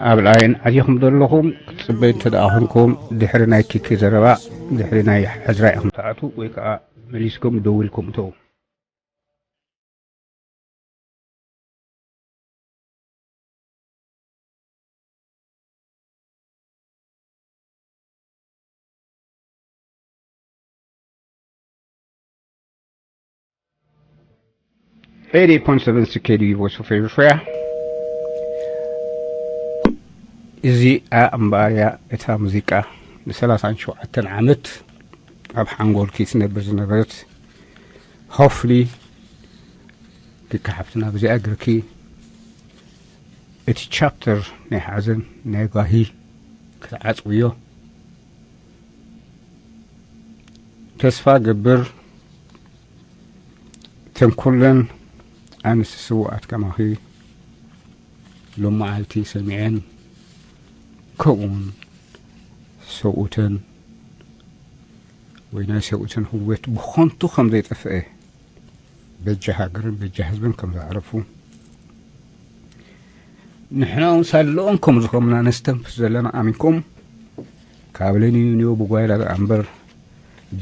ኣብ ላይን ኣቲኹም ዘለኹም ክትጽበዩ እንተ ደኣ ኹንኩም፣ ድሕሪ ናይ ኪኪ ዘረባ፣ ድሕሪ ናይ ሕዝራ ኢኹም ትኣትዉ ወይ ከኣ መሊስኩም ደዊልኩም እተዉ። Eighty point seven C K D U Voice of Eritrea። እዚኣ እምበኣር እያ እታ ሙዚቃ ንሰላሳን ሸውዓተን ዓመት ኣብ ሓንጎልኪ ትነብር ዝነበረት። ሆፍሊ ኪኪ ሓፍትና ብዚኣ እግርኪ እቲ ቻፕተር ናይ ሓዘን ናይ ጓሂ ክትዓጽውዮ ተስፋ ገብር። እተን ኩለን ኣንስቲ ስውኣት ከማኺ ሎም መዓልቲ ሰሚዐን፣ ከምኡውን ሰብኡተን ወይ ናይ ሰብኡተን ህወት ብኸንቱ ከም ዘይጠፍአ በጃ ሃገርን በጃ ህዝብን ከም ዘዕረፉ፣ ንሕና እውን ሳልኦም ከም ዝኾምና ነስተንፍስ ዘለና ኣሚንኩም፣ ካብ ለኒዩ ኒዮ ብጓይላ ደኣ እምበር፣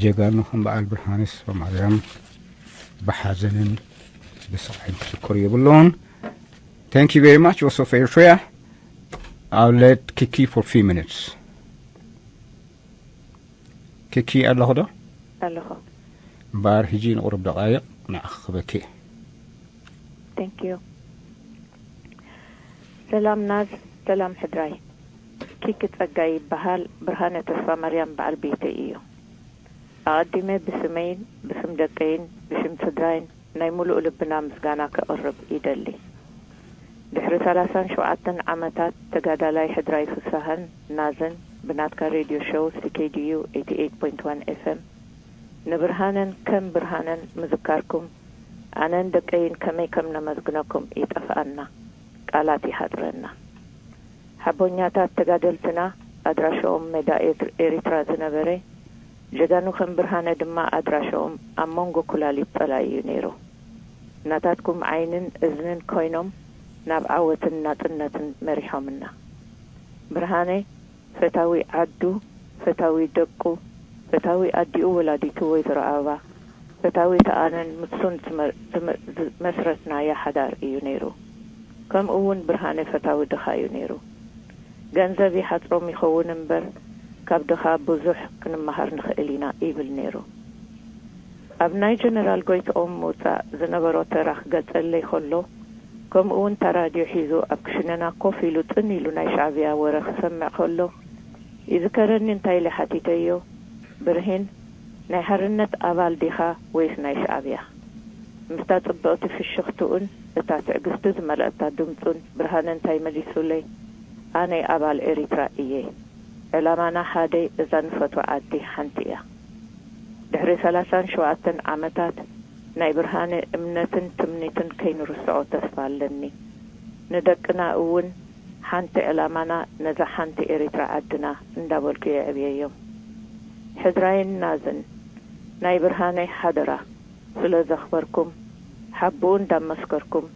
ጀጋኑ ከም በዓል ብርሃነ ተስፋማርያም ብሓዘንን ብስቓይን ክዝከሩ የብሎን። Thank you very much, also for Eritrea. I'll let Kiki for few minutes. ኪኪ ኣለኹ ዶ? ኣለኹ። እምበኣር ሕጂ ንቑሩብ ደቓይቕ ንዓኺ ክህበኪ። Thank you. ሰላም ናዝ፣ ሰላም ሕድራይ። ኪኪ ጸጋይ ይበሃል። ብርሃነ ተስፋ ማርያም በዓል ቤተይ እዩ። ኣቐዲመ ብስመይን ብስም ደቀይን ብሽም ስድራይን ናይ ሙሉእ ልብና ምስጋና ከቕርብ ይደሊ። ድሕሪ ሰላሳን ሸውዓተን ዓመታት ተጋዳላይ ሕድራይ ፍስሃን ናዝን ብናትካ ሬድዮ ሾው C K D U eighty eight point one F M ንብርሃነን ከም ብርሃነን ምዝካርኩም ኣነን ደቀይን ከመይ ከም ነመስግነኩም ይጠፍኣና፣ ቃላት ይሓጽረና። ሓቦኛታት ተጋደልትና ኣድራሻኦም ሜዳ ኤርትራ ዝነበረ ጀጋኑ ከም ብርሃነ ድማ ኣድራሻኦም ኣብ መንጎ ኩላሊት ጸላኢ እዩ ነይሩ። ናታትኩም ዓይንን እዝንን ኮይኖም ናብ ዓወትን ናጽነትን መሪሖምና። ብርሃነ ፈታዊ ዓዱ፣ ፈታዊ ደቁ፣ ፈታዊ ኣዲኡ ወላዲቱ ወይዘሮ ኣበባ፣ ፈታዊ ተኣነን ምሱን ዝመ- ዝመ- ዝመስረትናያ ሓዳር እዩ ነይሩ። ከምኡ እውን ብርሃነ ፈታዊ ድኻ እዩ ነይሩ። ገንዘብ ይሓጽሮም ይኸውን እምበር ካብ ድኻ ብዙሕ ክንመሃር ንኽእል ኢና ይብል ነይሩ። ኣብ ናይ ጀነራል ጎይትኦም ምውጻእ ዝነበሮ ተራ ክገልጸለይ ከሎ፣ ከምኡ እውን እታ ራድዮ ሒዙ ኣብ ክሽነና ኮፍ ኢሉ ጽን ኢሉ ናይ ሻዕብያ ወረ ክሰምዕ ከሎ ይዝከረኒ። እንታይ ኢለ ሓቲተዮ፣ ብርሂን፣ ናይ ሓርነት ኣባል ዲኻ ወይስ ናይ ሻዕብያ? ምስታ ጽብቕቲ ፍሽኽትኡን እታ ትዕግስቲ ዝመልአታ ድምጹን ብርሃነ እንታይ መሊሱለይ፣ ኣነ ኣባል ኤሪትራ እየ። ዕላማና ሓደ፣ እዛ ንፈትዋ ዓዲ ሓንቲ እያ። ድሕሪ ሰላሳን ሸውዓተን ዓመታት ናይ ብርሃነ እምነትን ትምኒትን ከይንርስዖ ተስፋ ኣለኒ። ንደቅና እውን ሓንቲ ዕላማና ነዛ ሓንቲ ኤሪትራ ዓድና እንዳበልኩ የዕብየዮም። ሕድራይን ናዝን ናይ ብርሃነይ ሓደራ ስለ ዘኽበርኩም ሓብኡ እንዳመስከርኩም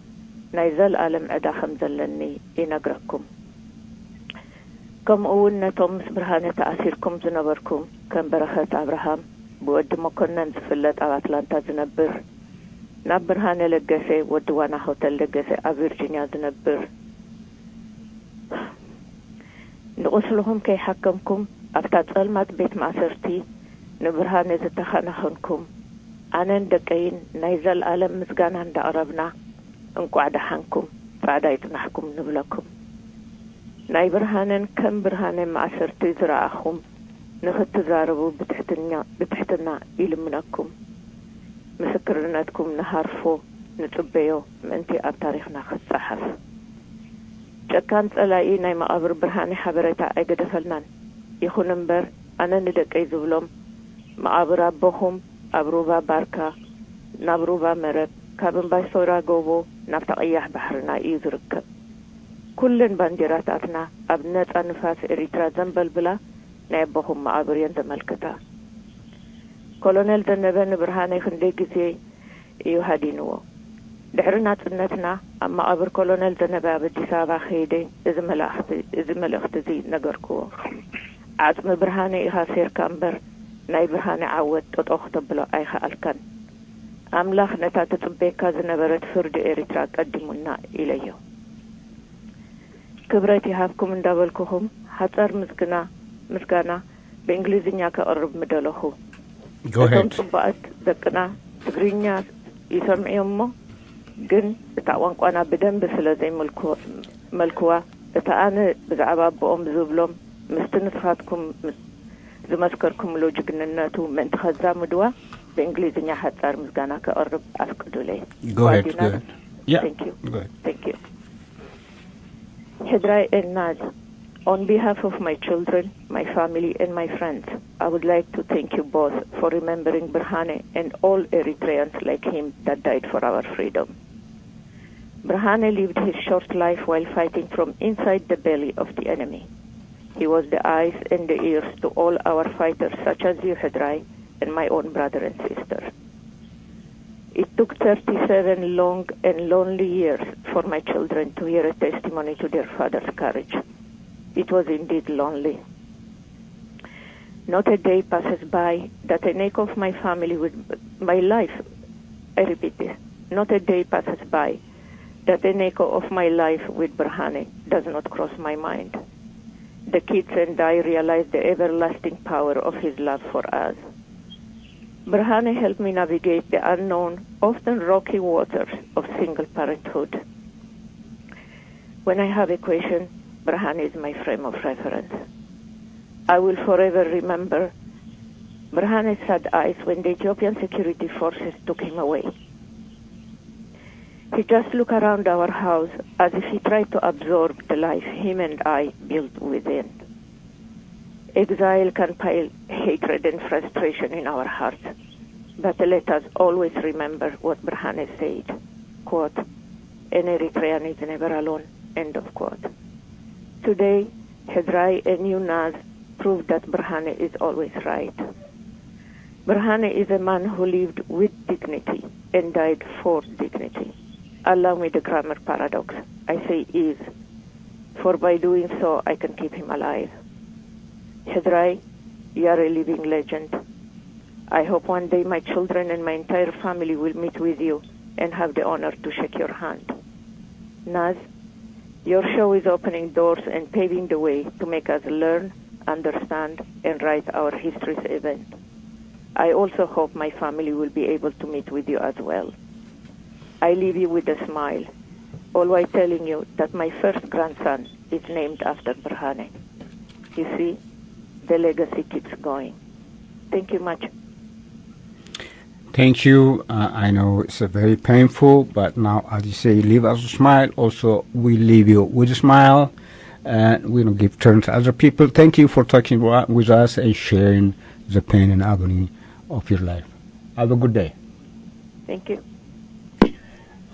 ናይ ዘልኣለም ዕዳ ከም ዘለኒ ይነግረኩም። ከምኡ እውን ነቶም ምስ ብርሃነ ተኣሲርኩም ዝነበርኩም ከም በረኸት ኣብርሃም ብወዲ መኮነን ዝፍለጥ ኣብ ኣትላንታ ዝነብር፣ ናብ ብርሃነ ለገሰ ወዲ ዋና ሆተል ለገሰ ኣብ ቪርጂንያ ዝነብር፣ ንቑስልኹም ከይሓከምኩም ኣብታ ጸልማት ቤት ማእሰርቲ ንብርሃነ ዝተኸናኸንኩም ኣነን ደቀይን ናይ ዘልኣለም ምስጋና እንዳቕረብና እንቋዕ ደሓንኩም ጻዕዳ ይጽናሕኩም ንብለኩም። ናይ ብርሃነን ከም ብርሃነ ማእሰርቲ ዝረኣኹም ንኽትዛረቡ ብትሕትና ይልምነኩም። ምስክርነትኩም ንሃርፎ ንጽበዮ ምእንቲ ኣብ ታሪኽና ክጸሓፍ። ጨካን ጸላኢ ናይ መቓብር ብርሃነ ሓበሬታ ኣይገደፈልናን። ይኹን እምበር ኣነ ንደቀይ ዝብሎም መቓብር ኣቦኹም ኣብ ሩባ ባርካ ናብ ሩባ መረብ ካብ እምባይሶራ ጎቦ ናብታ ቀያሕ ባሕርና እዩ ዝርከብ። ኩለን ባንዲራታትና ኣብ ነጻ ንፋስ ኤሪትራ ዘንበልብላ ናይ ኣቦኹም መቓብር እየን ዘመልክታ። ኮሎኔል ዘነበ ንብርሃነ ክንደይ ግዜ እዩ ሃዲንዎ። ድሕሪ ናጽነትና ኣብ መቓብር ኮሎኔል ዘነበ ኣብ ኣዲስ ኣበባ ከይደ እዚ መልእኽቲ እዚ መልእኽቲ እዚ ነገርክዎ። ዓጽሚ ብርሃነ ኢኻ ሴርካ እምበር ናይ ብርሃነ ዓወት ጠጠው ክተብሎ ኣይኸኣልካን። ኣምላኽ ነታ ትጽበየካ ዝነበረት ፍርዲ ኤሪትራ ቀዲሙና ኢለዮ። ክብረት ይሃብኩም እንዳበልኩኹም ሓጸር ምስግና ምስጋና ብእንግሊዝኛ ከቕርብ ምደለኹ። Go እቶም ahead. ጽቡቓት ደቅና ትግርኛ ይሰምዕዮ እሞ ግን እታ ቋንቋና ብደንቢ ስለ ዘይመልክዋ እታ ኣነ ብዛዕባ ኣቦኦም ዝብሎም ምስቲ ንስኻትኩም ዝመስከርኩምሉ ጅግንነቱ ምእንቲ ከዛምድዋ ብእንግሊዝኛ ሓጻር ምስጋና ከቕርብ ኣፍቅዱለይ። Go ahead. ጓዲና፣ Go ahead. Yeah. Thank you. Go ahead. Thank you. Hidrai and Naz, on behalf of my children, my family, and my friends, I would like to thank you both for remembering Berhane and all Eritreans like him that died for our freedom. Berhane lived his short life while fighting from inside the belly of the enemy. He was the eyes and the ears to all our fighters, such as you, Hidrai, and my own brother and sister. It took thirty-seven long and lonely years for my children to hear a testimony to their father's courage. It was indeed lonely. Not a day passes by that an echo of my family with my life, I repeat this, not a day passes by that an echo of my life with Berhane does not cross my mind. The kids and I realize the everlasting power of his love for us. Berhane helped me navigate the unknown, often rocky waters of single parenthood. When I have a question, Berhane is my frame of reference. I will forever remember Berhane's sad eyes when the Ethiopian security forces took him away. He just looked around our house as if he tried to absorb the life him and I built within. Exile can pile hatred and frustration in our hearts, but let us always remember what Berhane said, quote, "An Eritrean is never alone," end of quote. Today, Hezrai and Yunaz proved that Berhane is always right. Berhane is a man who lived with dignity and died for dignity. Allow me the grammar paradox. I say is, for by doing so I can keep him alive. Hezrai, you are a living legend. I hope one day my children and my entire family will meet with you and have the honor to shake your hand. Naz, your show is opening doors and paving the way to make us learn, understand, and write our history's event. I also hope my family will be able to meet with you as well. I leave you with a smile, always telling you that my first grandson is named after Berhane. You see, the legacy keeps going. Thank you much. Thank you. Uh, I know it's uh, very painful, but now, as you say, leave us a smile. Also, we leave you with a smile. And we don't give turn to other people. Thank you for talking wa- with us and sharing the pain and agony of your life. Have a good day. Thank you.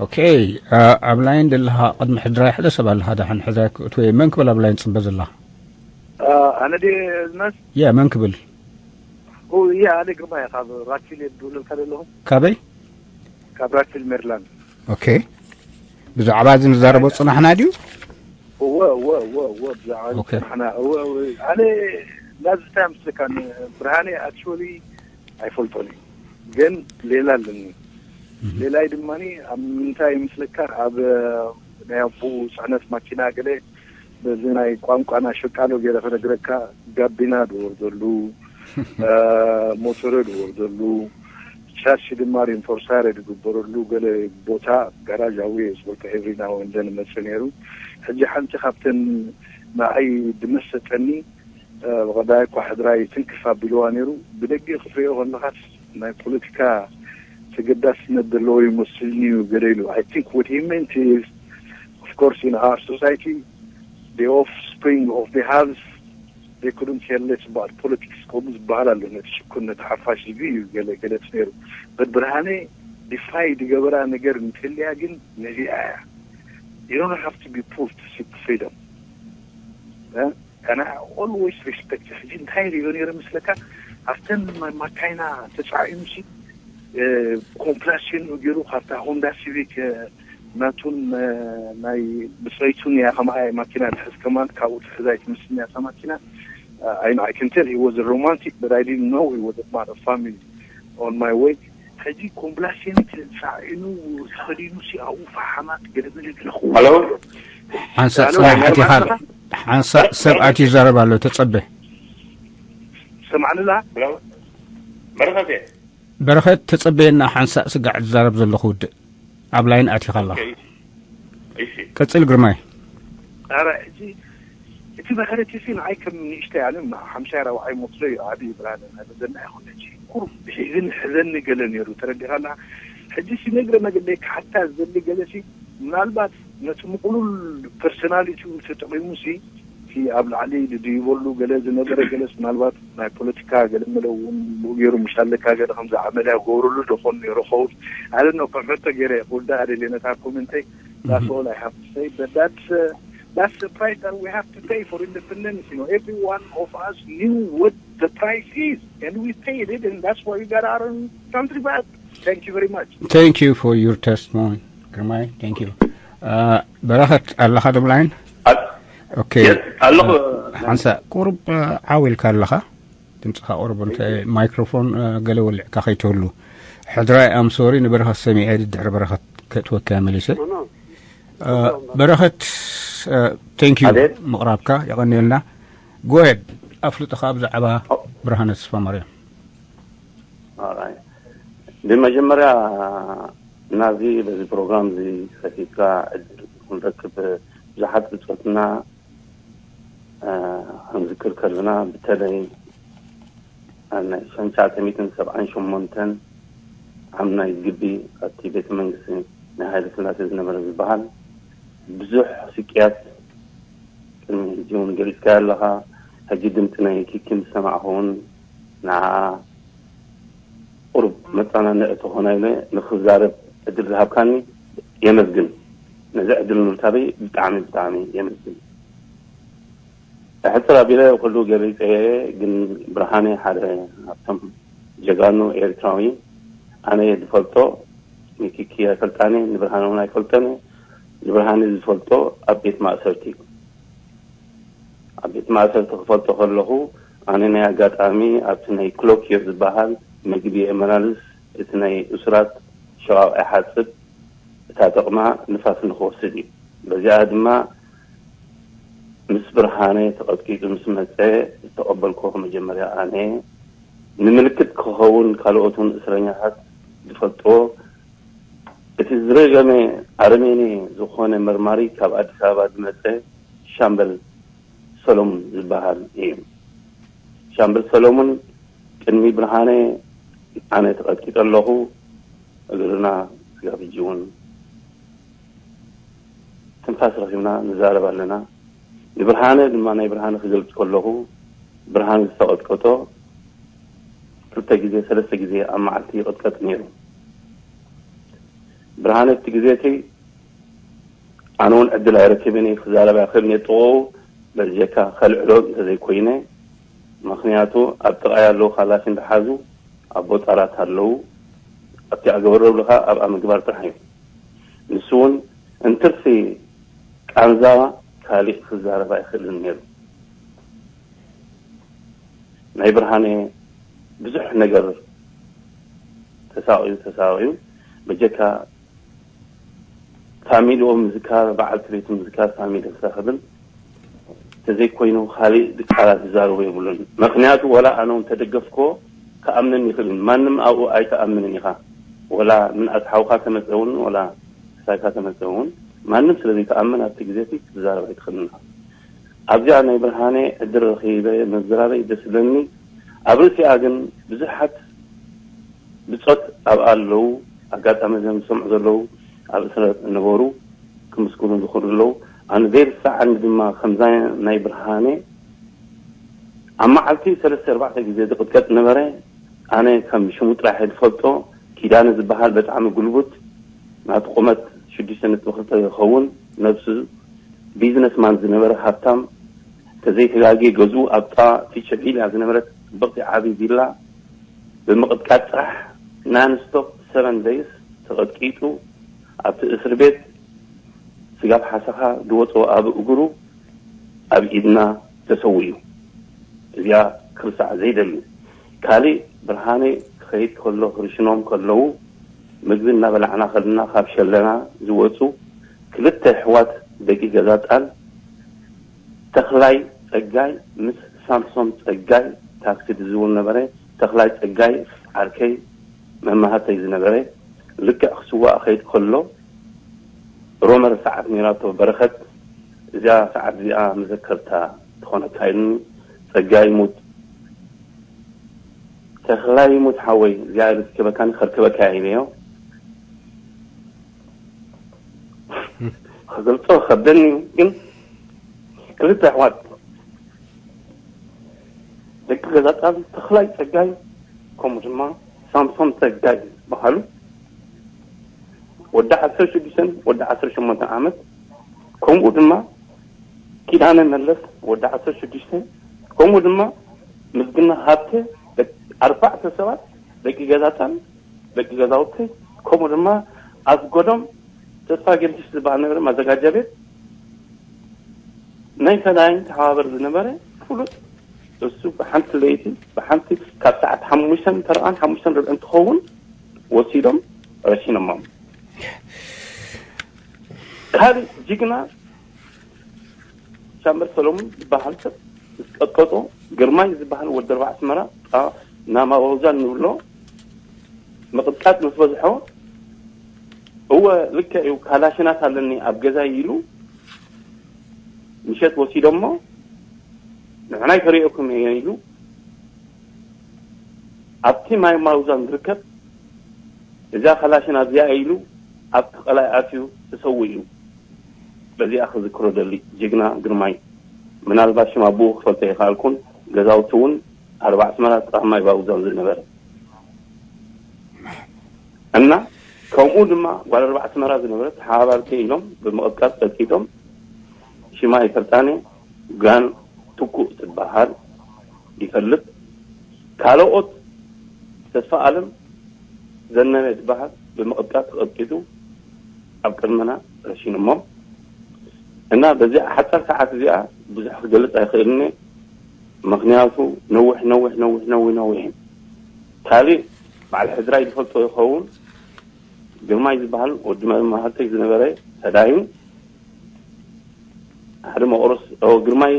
Okay. Uh, ኣብ ላይን ዘለኻ ቅድሚ ሕድራይ ሓደ ሰብ ኣለኻ ደሓን ሕድራይ ክትወየ መን ክብል ኣብ ላይን ጽበ ዘለኻ? ኣነ ዲ ዝመስ ያ መን ክብል? ያ ኣነ ግርማ እየ ካብ ራቲል እየ ዝድውለልካ ዘለኹ። ካበይ? ካብ ራቲል ሜሪላንድ። ኦኬ። ብዛዕባ እዚ ንዛረቦ ጽናሕና ድዩ? እወ እወ እወ እወ ብዛዕባ እዚ ኦኬ። ጽናሕና እወ እወ ኣነ ናዚ እንታይ ምስለካ ብርሃነ ኣክቹዋሊ ኣይፈልጦን እዩ ግን ሌላ ኣለኒ። ሌላይ ድማ ኣብ ምንታይ ምስለካ ኣብ ናይ ኣቦኡ ጽዕነት ማኪና ገለ በዚ ናይ ቋንቋና ሸቃሎ ገይረ ክነግረካ ጋቢና ዝወርደሉ ሞተረ ዝወርደሉ ቻሲ ድማ ሪንፎርሳረ ዝግበረሉ ገለ ቦታ ጋራዥ ኣውየ ዝፈልጦ ኤቭሪ ናው ኤንድ ዘን መጽእ ነይሩ። ሕጂ ሓንቲ ካብተን ንዓይ ዝመሰጠኒ ብቐዳይ እኳ ሕድራይ ትንክፍ ኣቢልዋ ነይሩ። ብደገ ክትሪኦ ከለኻስ ናይ ፖለቲካ ተገዳስነት ዘለዎ ይመስልኒ እዩ ገለ ኢሉ። I think what he meant is, of course, in our society, the offspring of the haves, they couldn't care less about politics ከምኡ ዝበሃል ኣሎ። ነቲ ሽኩን ነቲ ሓፋሽ ህዝቢ እዩ ገለ ገለጽ ነይሩ። But ብርሃነ ዲፋይ ዝገበራ ነገር እንተልያ ግን ነዚኣ እያ። You don't have to be poor to seek freedom. And I always respect ሕጂ እንታይ ሪኦ ነይረ ምስለካ ኣብተን ማካይና ተፃዒኑ ሲ ኮምፕላሴን ገይሩ ካብታ ሆንዳ ሲቪክ ናቱን ናይ ብፅረይቱን እያ ከማኣ ማኪና ትሕዝ ከማን ካብኡ ትሕዝ ኣይትመስልን እያ እታ ማኪና I can tell he was a romantic, but I didn't know he was a man of family on my way. ሕጂ ኮምፕላሴን ተፃዒኑ ተኸዲኑ ሲ ኣብኡ ፈሓማት ገለመለ ገለኹ ሄሎ ሓንሳእ ጽናሕ ኣቲኻ ሓንሳእ ሰብ ኣትዩ ይዛረብ ኣሎ ተጸበ ሰማዕንላ ሄሎ በረኸት እየ በረኸት ተጸበየና ሓንሳእ ስጋዕ ዝዛረብ ዘለኹ ውድእ ኣብ ላይን ኣቲኻ ኣለኻ እሺ ቀጽል ግርማይ ኧረ ሕጂ እቲ በረኸት ሲ ንዓይ ከም ንእሽተይ ኣነ ሓምሳይ ራብዓይ መስሎ እዩ ዓብዪ ብርሃነ ናይ በዘና ይኹን ሕጂ ቁሩብ ብሒዝን ሕዘኒ ገለ ነይሩ ተረዲኻና ሕጂ ሲ ነግረ መግለይ ክሓታ ዝደሊ ገለ ሲ ምናልባት ነቲ ምቕሉል ፐርሶናሊቲኡ ተጠቒሙ ሲ እቲ ኣብ ላዕሊ ድድይበሉ ገለ ዝነበረ ገለስ ምናልባት ናይ ፖለቲካ ገለ መለ እውን ብኡ ገይሩ ምሽ ኣለካ ገለ ከምዚ ዓመልያ ገብርሉ ዶኾን ነይሩ ኸውን ኣለ ነው ከም ሕቶ ገይረ ክውዳ ኣደልየ ነታ ኮመንተይ that's all I have to say but that's uh, that's the price that we have to pay for independence you know every one of us knew what the price is and we paid it and that's why we got our country back Thank you very much. Thank you for your testimony. ግርማይ, thank you. በረኸት ኣለኻ ዶብ ላይን? ኦኬ። ኣለኹ። ሓንሳ ቁሩብ ዓው ኢልካ ኣለኻ። ድምፅኻ ቁሩብ እንተ ማይክሮፎን ገለ ወሊዕካ ከይትህሉ። ሕድራይ፣ ኣም ሶሪ፣ ንበረኸት ሰሚዐ ድሕሪ በረኸት ከእትወካ መሊሰ። በረኸት፣ thank you ምቕራብካ የቐንየልና። ጎየድ ኣፍልጥኻ ብዛዕባ ብርሃነ ተስፋ ማርያም። ብመጀመርያ ናዚ በዚ ፕሮግራም እዚ ሰፊካ ዕድል ክንረክብ ብዙሓት ብፆትና ክንዝክር ከለና፣ ብተለይ ናይ ሽሕን ትሽዓተ ሚእትን ሰብዓን ሸሞንተን ዓም ናይ ግቢ ኣብቲ ቤተ መንግስቲ ናይ ሃይለ ስላሴ ዝነበረ ዝበሃል ብዙሕ ስቅያት ቅድሚ ሕጂ እውን ገሊፅካዮ ኣለኻ። ሕጂ ድምፂ ናይ ኪኪ ምስ ሰማዕኹ እውን ንዓ ቁሩብ መፀናንዒ ትኾና ኢለ ንክዛረብ ዕድል ዝሃብካኒ የመስግን። ነዚ ዕድል ምርካበይ ብጣዕሚ ብጣዕሚ የመስግን። ሕፅር ኣቢለ ኩሉ ገሊፀ እየ፣ ግን ብርሃነ ሓደ ካብቶም ጀጋኑ ኤርትራዊ ኣነ ዝፈልጦ፣ ንኪኪ ኣይፈልጣን እየ፣ ንብርሃነ እውን ኣይፈልጦን እየ። ንብርሃነ ዝፈልጦ ኣብ ቤት ማእሰርቲ እዩ። ኣብ ቤት ማእሰርቲ ክፈልጦ ከለኹ ኣነ ናይ ኣጋጣሚ ኣብቲ ናይ ክሎኪር ዝበሃል ምግቢ የመላልስ፣ እቲ ናይ እሱራት ሸቓቕ ይሓጽብ፣ እታ ጥቕማ ንፋስ ንኽወስድ እዩ። በዚኣ ድማ ምስ ብርሃነ ተቐጥቂጡ ምስ መጸ ዝተቐበልኩዎ መጀመርያ ኣነ ንምልክት ክኸውን ካልኦት እውን እስረኛታት ዝፈልጥዎ እቲ ዝረገመ ኣረሜኔ ዝኾነ መርማሪ ካብ ኣዲስ ኣበባ ዝመጸ ሻምበል ሰሎሙን ዝበሃል እዩ። ሻምበል ሰሎሙን ቅድሚ ብርሃነ ኣነ ተቐጥቂጠ ኣለኹ፣ እግርና ስጋብ ሕጂ እውን ትንፋስ ረኺብና ንዛረብ ኣለና። ንብርሃነ ድማ ናይ ብርሃነ ክገልጽ ከለኹ ብርሃነ ዝተቐጥቀጦ ክልተ ግዜ ሰለስተ ግዜ ኣብ መዓልቲ ይቕጥቀጥ ነይሩ። ብርሃነ እቲ ግዜ እቲ ኣነ እውን ዕድል ኣይረክብን እየ ክዛረብ ኣይኽእልን እየ ጥቕኡ በዚ ጀካ ከልዕሎ እንተዘይኮይነ፣ ምኽንያቱ ኣብ ጥቓይ ኣለዉ ካላሽን ዝሓዙ ኣቦ ጻራት ኣለዉ። ኣብቲ ኣገበረብልኻ ኣብኣ ምግባር ጥራሕ እዩ። ንሱ እውን እንትርፊ ቃንዛ ካሊእ ክዛረብ ኣይኽእልን ነይሩ። ናይ ብርሃነ ብዙሕ ነገር ተሳቕዩ ተሳቕዩ በጀካ ፋሚሊኡ ምዝካር፣ በዓልቲ ቤቱ ምዝካር፣ ፋሚሊ ክረኽብን ተዘይኮይኑ ካሊእ ቃላት ዝዛረቦ የብሉን። ምኽንያቱ ወላ ኣነ እውን ተደገፍኮ ክኣምነን ይኽእልን። ማንም ኣብኡ ኣይተኣምንን ኢኻ። ወላ ምንኣስ ሓውካ ተመፀ እውን ወላ ክሳይካ ተመፀ እውን ማንም ስለ ዘይተኣምን ኣብቲ ግዜ እቲ ክትዛረብ ኣይትኽእልን ኢኻ። ኣብዚኣ ናይ ብርሃነ ዕድል ረኺበ ምዝራበይ ደስ ዝብለኒ። ኣብ ርእሲኣ ግን ብዙሓት ብጾት ኣብኣ ኣለዉ። ኣጋጣሚ እዞም ዝሰምዑ ዘለዉ ኣብ እስረ ዝነበሩ ክምስግኑ ዝኽእሉ ኣለዉ። ኣነ ዘይርሳዓኒ ድማ ከምዛ ናይ ብርሃነ ኣብ መዓልቲ ሰለስተ ኣርባዕተ ግዜ ዝቕጥቀጥ ነበረ። ኣነ ከም ሽሙ ጥራሕ እየ ዝፈልጦ። ኪዳነ ዝበሃል ብጣዕሚ ጉልቡት ናቱ ቁመት ሽዱሽተ ነጥቢ ክልተ ዝኸውን ነብሱ ቢዝነስማን ዝነበረ ሃብታም ተዘይተጋግየ ገዝኡ ኣብ ጥቓ ፊቸቪላ ዝነበረት ጽብቕቲ ዓቢ ቪላ ብምቕጥቃጥ ጥራሕ non stop seven days ተቐጥቂጡ ኣብቲ እስር ቤት ስጋብ ሓሰኻ ዝወፅኦ ኣብ እግሩ ኣብ ኢድና ተሰዊኡ። እዚኣ ክርሳዕ ዘይደሊ። ካሊእ ብርሃነ ክኸይድ ከሎ ክርሽኖም ከለዉ ምግቢ እናበላዕና ከልና ካብ ሸለና ዝወፁ ክልተ ኣሕዋት ደቂ ገዛ ጣል ተኽላይ ፀጋይ ምስ ሳምሶም ፀጋይ ታክሲ ዝዝውር ነበረ። ተኽላይ ፀጋይ ዓርከይ መማህርተይ ዝነበረ ልክዕ ክስዋእ ከይድ ከሎ ሮመር ሰዓት ነይራቶ በረኸት እዚኣ ሰዓት እዚኣ መዘከርታ ትኾነካ ኢሉኒ። ፀጋይ ሙት ተኽላይ ሙት ሓወይ እዚኣ ርክበካኒ ከርከበካ ኢለዮ። ክገልጾ ከብደኒ ግን ክልተ ኣሕዋት ደቂ ገዛጣን ተኽላይ ጸጋይ ከምኡ ድማ ሳምሶን ጸጋይ ዝበሃሉ ወዲ ዓሰርተ ሽዱሽተን ወዲ ዓሰርተ ሸሞንተን ዓመት ከምኡ ድማ ኪዳነ መለስ ወዲ ዓሰርተ ሽዱሽተ ከምኡ ድማ ምስግና ሃብተ ኣርባዕተ ሰባት ደቂ ገዛጣን ደቂ ገዛውቲ፣ ከምኡ ድማ ኣስጎዶም ተስፋ ጊዮርጊስ ዝበሃል ነበረ፣ ማዘጋጃ ቤት ናይ ሰዳይን ተሓባበር ዝነበረ ፍሉጥ። እሱ ብሓንቲ ለይቲ፣ ብሓንቲ ካብ ሰዓት ሓሙሽተን ፈረቓን ሓሙሽተን ርብዕን ትኸውን ወሲዶም ረሲኖሞም። ካልእ ጅግና ሻምበል ሰሎሙን ዝበሃል ሰብ ምስ ቀጥቀጦ፣ ግርማይ ዝበሃል ወዲ ኣርባዕ ኣስመራ፣ ጣ-፣ ናማወዛ እንብሎ ምቕጥቃጥ ምስ በዝሖ፣ እወ፣ ልክዕ እዩ፣ ካላሽናት ኣለኒ ኣብ ገዛይ ኢሉ ምሸት ወሲዶሞ፣ ንሕናይ ከርእየኩም እየ ኢሉ ኣብቲ ማይ ማውዛን ዝርከብ፣ እዛ ካላሽን ኣብዚኣ ኢሉ ኣብቲ ቀላይ ኣትዩ ተሰዊኡ እዩ። በዚኣ ክዝክሮ ደሊ ጅግና ግርማይ። ምናልባት ሽም ኣቦኡ ክፈልጦ ይኸኣልኩን፣ ገዛውቲ እውን ኣርባዕ ኣስመራ ጥቓ ማይ ባውዛን ዝነበረ እና፣ ከምኡ ድማ ጓል ኣርባዕ ኣስመራ ዝነበረት ተሓባባርቲ ኢሎም ብምቕጥቃጥ ቀጥቂጦም፣ ሽማ ይፈልጣን እየ፣ ጋን ትኩእ ትበሃል ይፈልጥ። ካልኦት ተስፋ ኣለም ዘነበ ዝበሃል ብምቕጥቃጥ ተቐጥቂጡ ኣብ ቅድመና ረሲኖሞም እና፣ በዚኣ ሓጻር ሰዓት እዚኣ ብዙሕ ክገልጽ ኣይኽእልን እየ። ምኽንያቱ ነዊሕ ነዊሕ ነዊሕ ነዊሕ ነዊሕ እዩ። ካልእ በዓል ሕድራይ ዝፈልጦ ይኸውን። ግርማይ ዝበሃል ወዲ መማህርተይ ዝነበረ ሰዳይን ሓደ መቑርስ፣ "ኦ፣ ግርማይ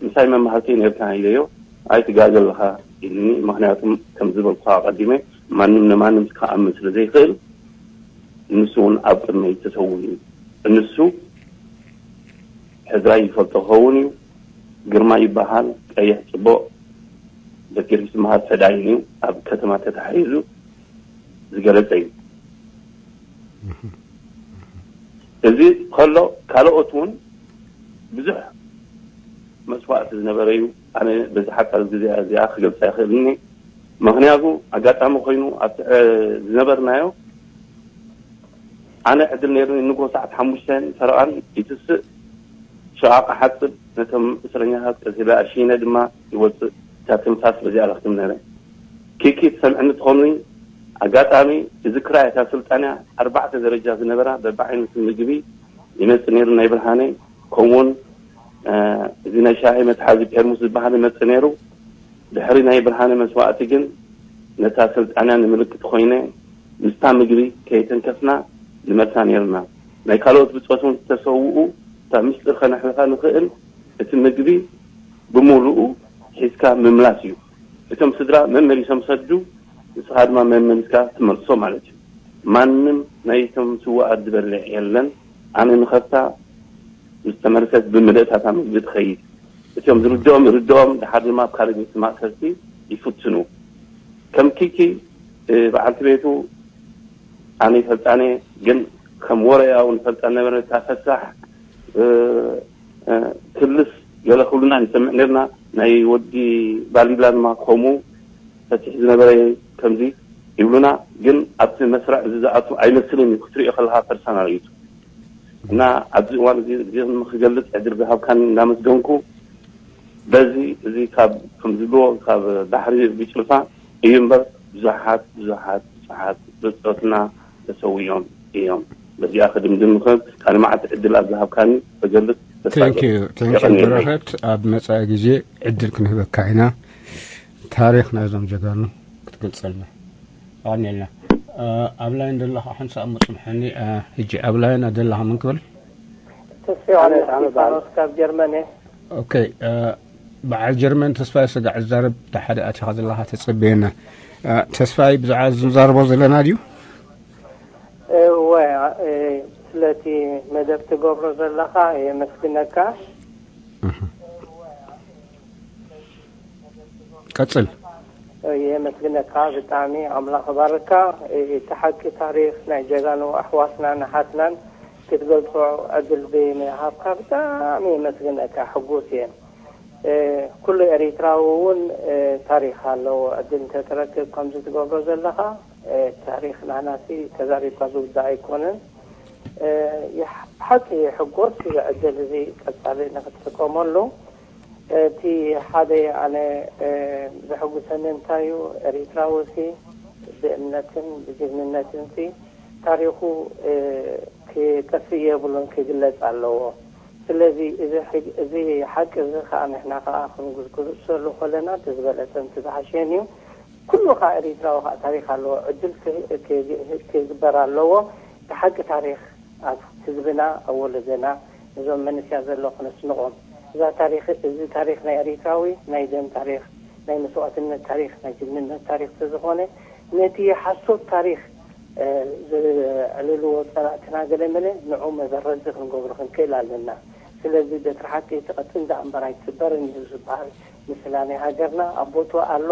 ምሳይ መማህርተይ ነርካ?" ኢለዮ። "ኣይትጋገ ኣለኻ" ኢልኒ። ምኽንያቱ ከም ዝበልኩኻ ኣቐዲመ፣ ማንም ንማንም ክኣምን ስለ ዘይኽእል፣ ንሱ እውን ኣብ ቅድመይ ተሰዊኡ እዩ። ንሱ ሕድራይ ይፈልጦ ክኸውን እዩ። ግርማይ ይበሃል፣ ቀይሕ ጽቡቕ፣ ደቂ ጊዮርጊስ ዝበሃል ሰዳይን እዩ። ኣብ ከተማ ተታሒዙ ዝገለጸ እዩ። እዚ ከሎ ካልኦት እውን ብዙሕ መስዋእቲ ዝነበረ እዩ። ኣነ በዚ ሓጻር ግዜ እዚኣ ክገልጻ ኣይኽእልን እየ። ምኽንያቱ ኣጋጣሚ ኮይኑ ኣብቲ፣ እ፣ ዝነበርናዮ ኣነ ዕድል ነይሩኒ ንግሆ ሰዓት ሓሙሽተን ፈረቓን ይትስእ፣ ሸቓቕ ሓጽብ፣ ነቶም እስረኛታት ቀሲለ ኣሽይነ ድማ ይወጽእ። እታ ትንፋስ በዚኣ ረኽትም ነይረ። ኪኪ ትሰምዕኒ ትኾኒ። ኣጋጣሚ እዝክራ እያ፣ እታ ስልጣንያ ኣርባዕተ ደረጃ ዝነበራ በብዓይነቱ ምግቢ ይመጽእ ነይሩ፣ ናይ ብርሃነ፣ ከምኡውን፣ እ፣ እዚ ናይ ሻሂ መትሓዚ ፔርሙስ ዝበሃል ይመጽእ ነይሩ። ድሕሪ ናይ ብርሃነ መስዋእቲ ግን ነታ ስልጣንያ ንምልክት ኮይነ ምስታ ምግቢ ከይተንከፍና ንመልሳ ነይርና። ናይ ካልኦት ብጾት እውን ዝተሰውኡ፣ እታ ምስጢር ከነሕልፋ ንኽእል፣ እቲ ምግቢ ብምሉኡ ሒዝካ ምምላስ እዩ። እቶም ስድራ መመሊሶም ሰዱ፣ ንስኻ ድማ መመሊስካ ትመልሶ ማለት እዩ። ማንም ናይቶም ስውኣት ዝበልዕ የለን። ኣነ ንኸፍታ ምስ ተመልሰት ብምልእታታ ምግቢ ትኸይድ። እቶም ዝርድኦም ይርድኦም፣ ድሓር ድማ ኣብ ካልእ ቤት ማእሰርቲ ይፍትኑ። ከም ኪኪ፣ እ፣ በዓልቲ ቤቱ ኣነ ይፈልጣን እየ፣ ግን ከም ወረ እያ እውን ፈልጣ ነበረ። እታ ፈሳሕ፣ እ፣ እ፣ ክልስ ገለ ክብሉና ንሰምዕ ነርና። ናይ ወዲ ባሊብላ ድማ ከምኡ ፈሲሕ ዝነበረ ከምዚ ይብሉና፣ ግን ኣብቲ መስርዕ እዚ ዝኣቱ ኣይመስልን እዩ ክትሪኦ ከለኻ ፐርሰናል እዩ። እና ኣብዚ እዋን እዚ ግዜ ክገልጽ ዕድል ዝሃብካኒ እናመስገንኩ፣ በዚ እዚ ካብ ከም ዝብልዎ ካብ ባሕሪ ብጭልፋ እዩ እምበር ብዙሓት ብዙሓት ብዙሓት ብጾትና ተሰዊኦም እዮም። በዚኣ ክድምድም ንኽእል። ካልእ መዓልቲ ዕድል ኣብ ዝሃብካኒ ክገልጽ ተስፋ ቴንክ ዩ፣ ይገብር። ቴንክ ዩ የቐንየለይ። በረኸት፣ ኣብ መጻኢ ግዜ ዕድል ክንህበካ ኢና። ታሪኽ ናይዞም ጀጋኑ ክትገልጸልና። ኣቐንየልና። እ፣ ኣብ ላይን ዘለኻ ሓንሳእ እሞ ጽንሐኒ። እ፣ ሕጂ ኣብ ላይን ዘለኻ መን ክብል? ተስፋ ዮሃንስ ኣነ፣ ኣነ እስጢፋኖስ በዓል። ካብ ጀርመን እየ። ኦኬ፣ እ፣ በዓል ጀርመን ተስፋይ ስጋዕ ዝዛረብ፣ እቲ ሓደ ኣቲኻ ዘለኻ ተጸበየና። እ፣ ተስፋይ፣ ብዛዕባ ዝዛረቦ ዘለና ድዩ? እወ፣ እ፣ ስለቲ መደብ ትገብሮ ዘለኻ የመስግነካ። እህ። ቀጽል። የመስግነካ፣ ብጣዕሚ ኣምላኽ ባርካ። እቲ ሓቂ ታሪኽ ናይ ጀጋኑ ኣሕዋትናን ኣሓትናን ክትገልጾ ዕድል ብምሃብካ ብጣዕሚ የመስግነካ፣ ሕጉስ እየ። እ፣ ኩሉ ኤሪትራዊ እውን፣ እ፣ ታሪኽ ኣለዎ። ዕድል እንተትረክብ ከምዚ ትገብሮ ዘለኻ፣ እ፣ ታሪኽ ናህናሲ ተዛሪብካ ዝውዳእ ኣይኮነን። እ፣ ይሕ-፣ ብሓቂ ይሕጎስ እዚ ዕድል እዚ ቀጻሊ ንክትጥቀመሉ። እቲ ሓደ ኣነ፣ እ፣ ዘሐጉሰኒ እንታይ እዩ፣ ኤሪትራዊ ሲ ብእምነትን ብጅግንነትን ሲ ታሪኹ ክጠፍእ የብሉን፣ ክግለጽ ኣለዎ። ስለዚ እዚ ሕግ- እዚ ሓቂ እዚ ከዓ ንሕና ከዓ ክንጉዝጉዝሰሉ ከለና እቲ ዝበለጸን እቲ ዝሓሸን እዩ። ኩሉ ከዓ ኤሪትራዊ ከዓ ታሪኽ ኣለዎ። ዕድል ክ- ክ- ክግበር ኣለዎ። እቲ ሓቂ ታሪኽ ኣብ ህዝብና፣ ኣብ ወለደና፣ እዞም መንስያ ዘሎ ክነስንቖም። እዛ ታሪኽ እዚ ታሪኽ ናይ ኤሪትራዊ ናይ ደም ታሪኽ፣ ናይ መስዋእትነት ታሪኽ፣ ናይ ጅግንነት ታሪኽ ስለዝኾነ ነቲ ሓሶት ታሪኽ ዘዕልልዎ ጸላእትና ገለመለ ንዑ መበረዚ ክንገብሮ ክንክእል ኣለና። ስለዚ በትሪ ሓቂ ትቐጥን ደኣ እምበር ኣይትስበርን እዩ ዝበሃል። ምስላ ናይ ሃገርና ኣብ ቦትኡ ኣሎ።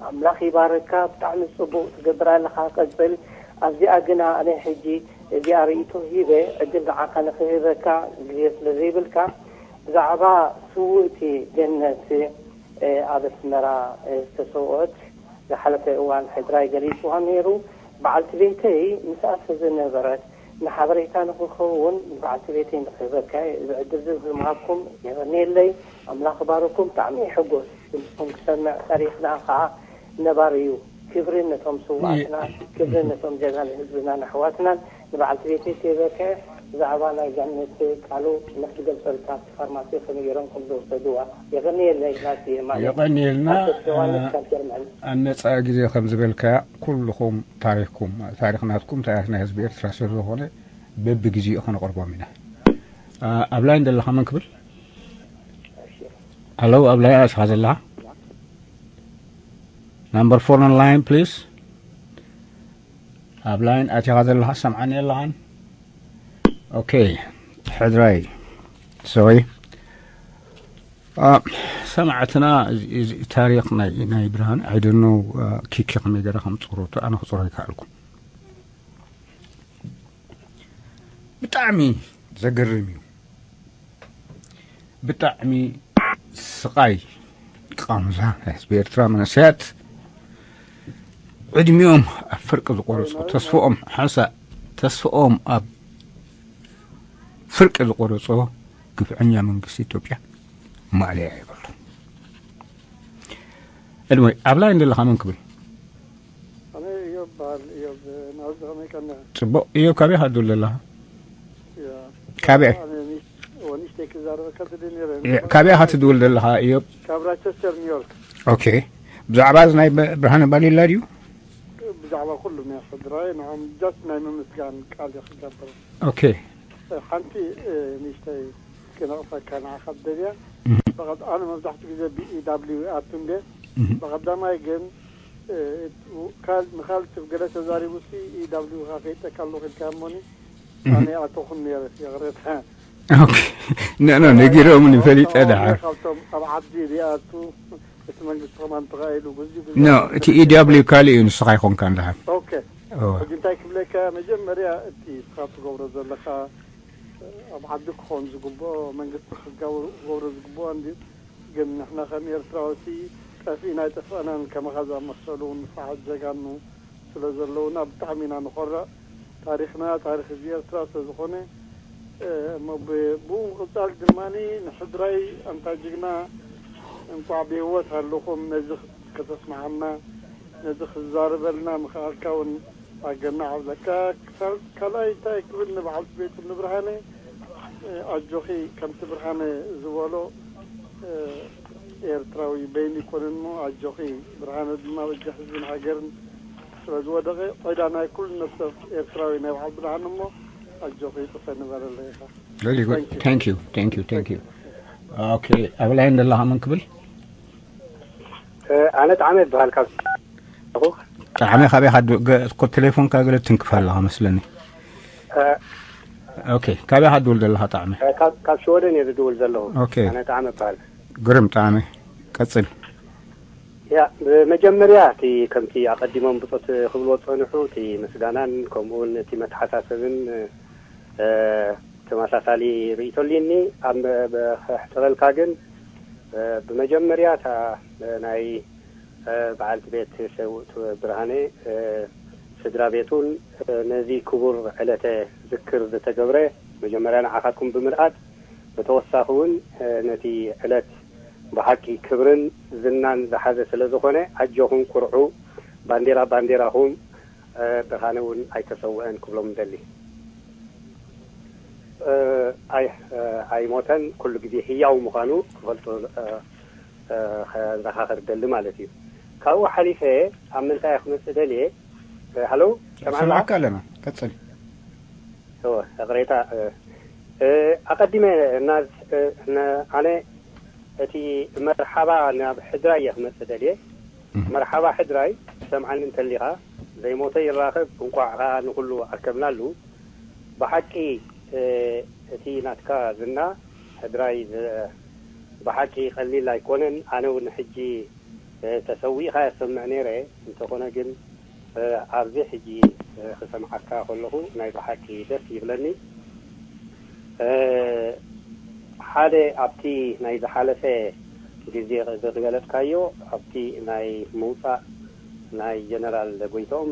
ኣምላኽ ይባርካ። ብጣዕሚ ጽቡቕ ትገብር ኣለኻ። ቀጽል። ኣብዚኣ ግና ኣነ ሕጂ እዚኣ ርእይቶ ሂበ ዕድል ንዓኻ ንኽህበካ ግዜ ስለ ዘይብልካ ብዛዕባ ስውእቲ ገነት ኣብ ኣስመራ ዝተሰውኦት ዝሓለፈ እዋን ሕድራይ ገሊጽዋ ነይሩ። በዓልቲ ቤተይ ምስኣ ስለ ዝነበረት ንሓበሬታ ንኽኸውን ንበዓልቲ ቤተይ ንኽህበካ እየ እዚ ዕድል እዚ ብምሃብኩም የቐንየለይ። ኣምላኽ ባርኩም። ብጣዕሚ ይሕጎስ ድምፅኹም ክሰምዕ። ታሪኽና ከዓ ነባሪ እዩ። ክብሪ ነቶም ስውኣትና፣ ክብሪ ነቶም ጀጋኑ ህዝብናን ኣሕዋትናን። ንበዓልቲ ቤተይ ከይበከ ብዛዕባ ናይ ጋነት ቃሉ ንክትገልፀልካ ኣብቲ ፋርማሲ ከመይ ገይሮም ከም ዝወሰድዋ። የቐንየለይ ናቲ የማነ። የቐንየልና። ኣቶ ዮሃንስ ካብ ጀርመን። ኣብ መጻኢ ግዜ ከም ዝበልካያ ኩልኹም ታሪኽኩም፣ ታሪኽ ናትኩም፣ ታሪኽ ናይ ህዝቢ ኤርትራ ስለ ዝኾነ በብግዜኡ ከነቕርቦም ኢና። ኣብ ላይን ዘለኻ መን ክብል? ሃሎ፣ ኣብ ላይን ኣቲኻ ዘለኻ? Number four on line, please. ኣብ ላይን ኣቲኻ ዘለኻ ሰምዓኒ ኣለኻን? ኦኬ፣ ሕድራይ፣ ሶሪ። ሰማዕትና፣ እዚ ታሪኽ ናይ ናይ ብርሃን፣ I don't know፣ ኪኪ ከመይ ገይራ ከም ጽሮቶ ኣነ ክጽሮ ኣይከኣልኩ። ብጣዕሚ ዘገርም እዩ። ብጣዕሚ ስቓይ ቃንዛ ናይ ህዝቢ ኤርትራ። መንእሰያት ዕድሚኦም ኣብ ፍርቂ ዝቆረጾ፣ ተስፍኦም ሓንሳ፣ ተስፍኦም ኣብ ፍርቂ ዝቆረጾ ግፍዐኛ መንግስቲ ኢትዮጵያ ማእለያ የብሉ። ዕድመይ ኣብ ላይን ዘለኻ መን ክብል? ኣነ እዮብ በሃል። እዮብ ናብዚ ከመይ ቀኒዐ? ጽቡቕ። እዮብ ካበይ ኢኻ ትድውል ዘለኻ? ያ። ካበይ? ኣነ ኒ- ወ- ንእሽተይ ክዛረበካ ትደሊ ነይረ። እ፣ ካበይ ኢኻ ትድውል ዘለኻ እዮብ? ካብ ራቸስተር ኒውዮርክ። ኦኬ። ብዛዕባ እዚ ናይ በ- ብርሃነ ባሊላ ድዩ? ብዛዕባ ኩሉም እያ ስድራይ ንዖም ጃስት ናይ ምምስጋን ቃል እየ ክገብር። ኦኬ። ሓንቲ ንእሽተይ ክነቕፈካ ንዓኻ ደልያ። ብቐድ- ኣነ መብዛሕትኡ ግዜ ብኢዳብሊው ኣቱ እንደ ብቐዳማይ ግን ካልድ ብገለ ተዛሪቡ ሲ ኢዳብሊው ካ ከይጠካ ኣለኹ ኢልካ እሞኒ ኣነ ኣተኹን ነይረ ይቕሬታ። ኖ ኖ ነጊሮምኒ ፈሊጠ ደሓር። ካብቶም ኣብ ዓዲ ዚኣቱ እቲ መንግስቲ ከማን ተኻኢሉ ጉዚ ጉዚ ኖ እቲ ኢዳብሊው ካልእ እዩ ንስኻ ይኾንካ ደሓር። ኦኬ ሕጂ እንታይ ክብለካ መጀመርያ እቲ ስኻ ትገብሮ ዘለኻ ኣብ ዓዲ ክኾን ዝግብኦ መንግስቲ ክገብሮ ዝግብኦ እንዲ ግን ንሕና ከም ኤርትራውቲ ጠፊእና ኣይጠፍእናን ከማኻ ዝኣመሰሉ ንፋዓት ጀጋኑ ስለ ዘለውና ብጣዕሚ ኢና ንኾርዕ። ታሪኽና ታሪኽ ህዝቢ ኤርትራ ስለ ዝኾነ እሞ ብኡ ምቕጻል ድማ ንሕድራይ ኣንታ ጅግና እንቋዕ ብህይወት ኣለኹም ነዚ ከተስምዓና ነዚ ክዛረበልና ምኽኣልካ እውን ኣገናዕ እብለካ። ካልኣይ እንታይ ክብል ንበዓልቲ ቤቱ ንብርሃነ ኣጆኺ ከምቲ ብርሃነ ዝበሎ ኤርትራዊ በይኑ ይኮነን እሞ ኣጆኺ ብርሃነ ድማ በጃ ህዝብን ሃገርን ስለ ዝወደቐ ዕዳ ናይ ኩሉ ነፍሰ ኤርትራዊ ናይ በዓል ብርሃን እሞ ኣጆኺ ጥፈ ንበረለ ኢኻ። Very good. Thank you. Thank you. Thank you. Okay. ኣብ ላይን ዘለኻ መን ክብል? ኣነ ጣዕመ ይበሃል ካብ ጣዕመ ካበይ ኢኻ ቴሌፎንካ ገለ ትንክፍ ኣለኻ መስለኒ። ኦኬ ካበይ ኢኻ ትድውል ዘለኻ ጣዕመ? ካብ ሽወደን እየ ዝድውል ዘለኹ። ኦኬ ኣነ ጣዕመ ይበሃል። ግርም ጣዕመ ቀጽል። ያ ብመጀመርያ እቲ ከምቲ ኣቐዲሞም ብጾት ክብልዎ ዝጸንሑ እቲ ምስጋናን ከምኡውን እቲ መተሓሳሰብን ተመሳሳሊ ርእይቶ ኣልኒ ኣብ ክሕጽረልካ ግን ብመጀመርያ እታ ናይ በዓልቲ ቤት ሰውእት ብርሃነ ስድራ ቤቱን ነዚ ክቡር ዕለተ ዝክር ዝተገብረ መጀመርያ ንዓኻትኩም ብምልኣት ብተወሳኺ እውን ነቲ ዕለት ብሓቂ ክብርን ዝናን ዝሓዘ ስለ ዝኾነ ኣጆኹም ኩርዑ። ባንዴራ ባንዴራኹም፣ እ፣ ብርሃነ እውን ኣይተሰውአን ክብሎም እንደሊ። እ፣ ኣይ-፣ እ፣ ኣይሞተን፣ ኩሉ ግዜ ህያው ምዃኑ ክፈልጡ፣ እ፣ እ፣ ከዘኻኽር ደሊ ማለት እዩ። ካብኡ ሓሊፈ ኣብ ምንታይ ክመጽእ ደልየ? እ፣ ሃሎ፣ ሰምዓና? ሰምዓካ ኣለና። ቀጽል። እወ፣ ይቕሬታ፣ እ፣ እ፣ ኣቐዲመ እና-፣ እ፣ ነ-፣ ኣነ እቲ መርሓባ ናብ ሕድራይ እየ ክመጽእ ደልየ። እህ። መርሓባ ሕድራይ፣ ትሰምዓኒ እንተሊኻ፣ ዘይሞተ ይራኸብ፣ እንቋዕ ኸኣ ንኹሉ ኣርከብናሉ። ብሓቂ፣ እ፣ እቲ ናትካ ዝና ሕድራይ ዝ-፣ ብሓቂ ቀሊል ኣይኮነን። ኣነ እውን ሕጂ፣ እ፣ ተሰዊእኻ የሰምዕ ነይረ። እንተኾነ ግን፣ እ፣ ኣብዚ ሕጂ፣ እ፣ ክሰምዓካ ከለኹ ናይ ብሓቂ ደስ ይብለኒ። እ፣ ሓደ ኣብቲ ናይ ዝሓለፈ ግዜ ዝገለጽካዮ፣ ኣብቲ ናይ ምውጻእ ናይ ጀነራል ጎይትኦም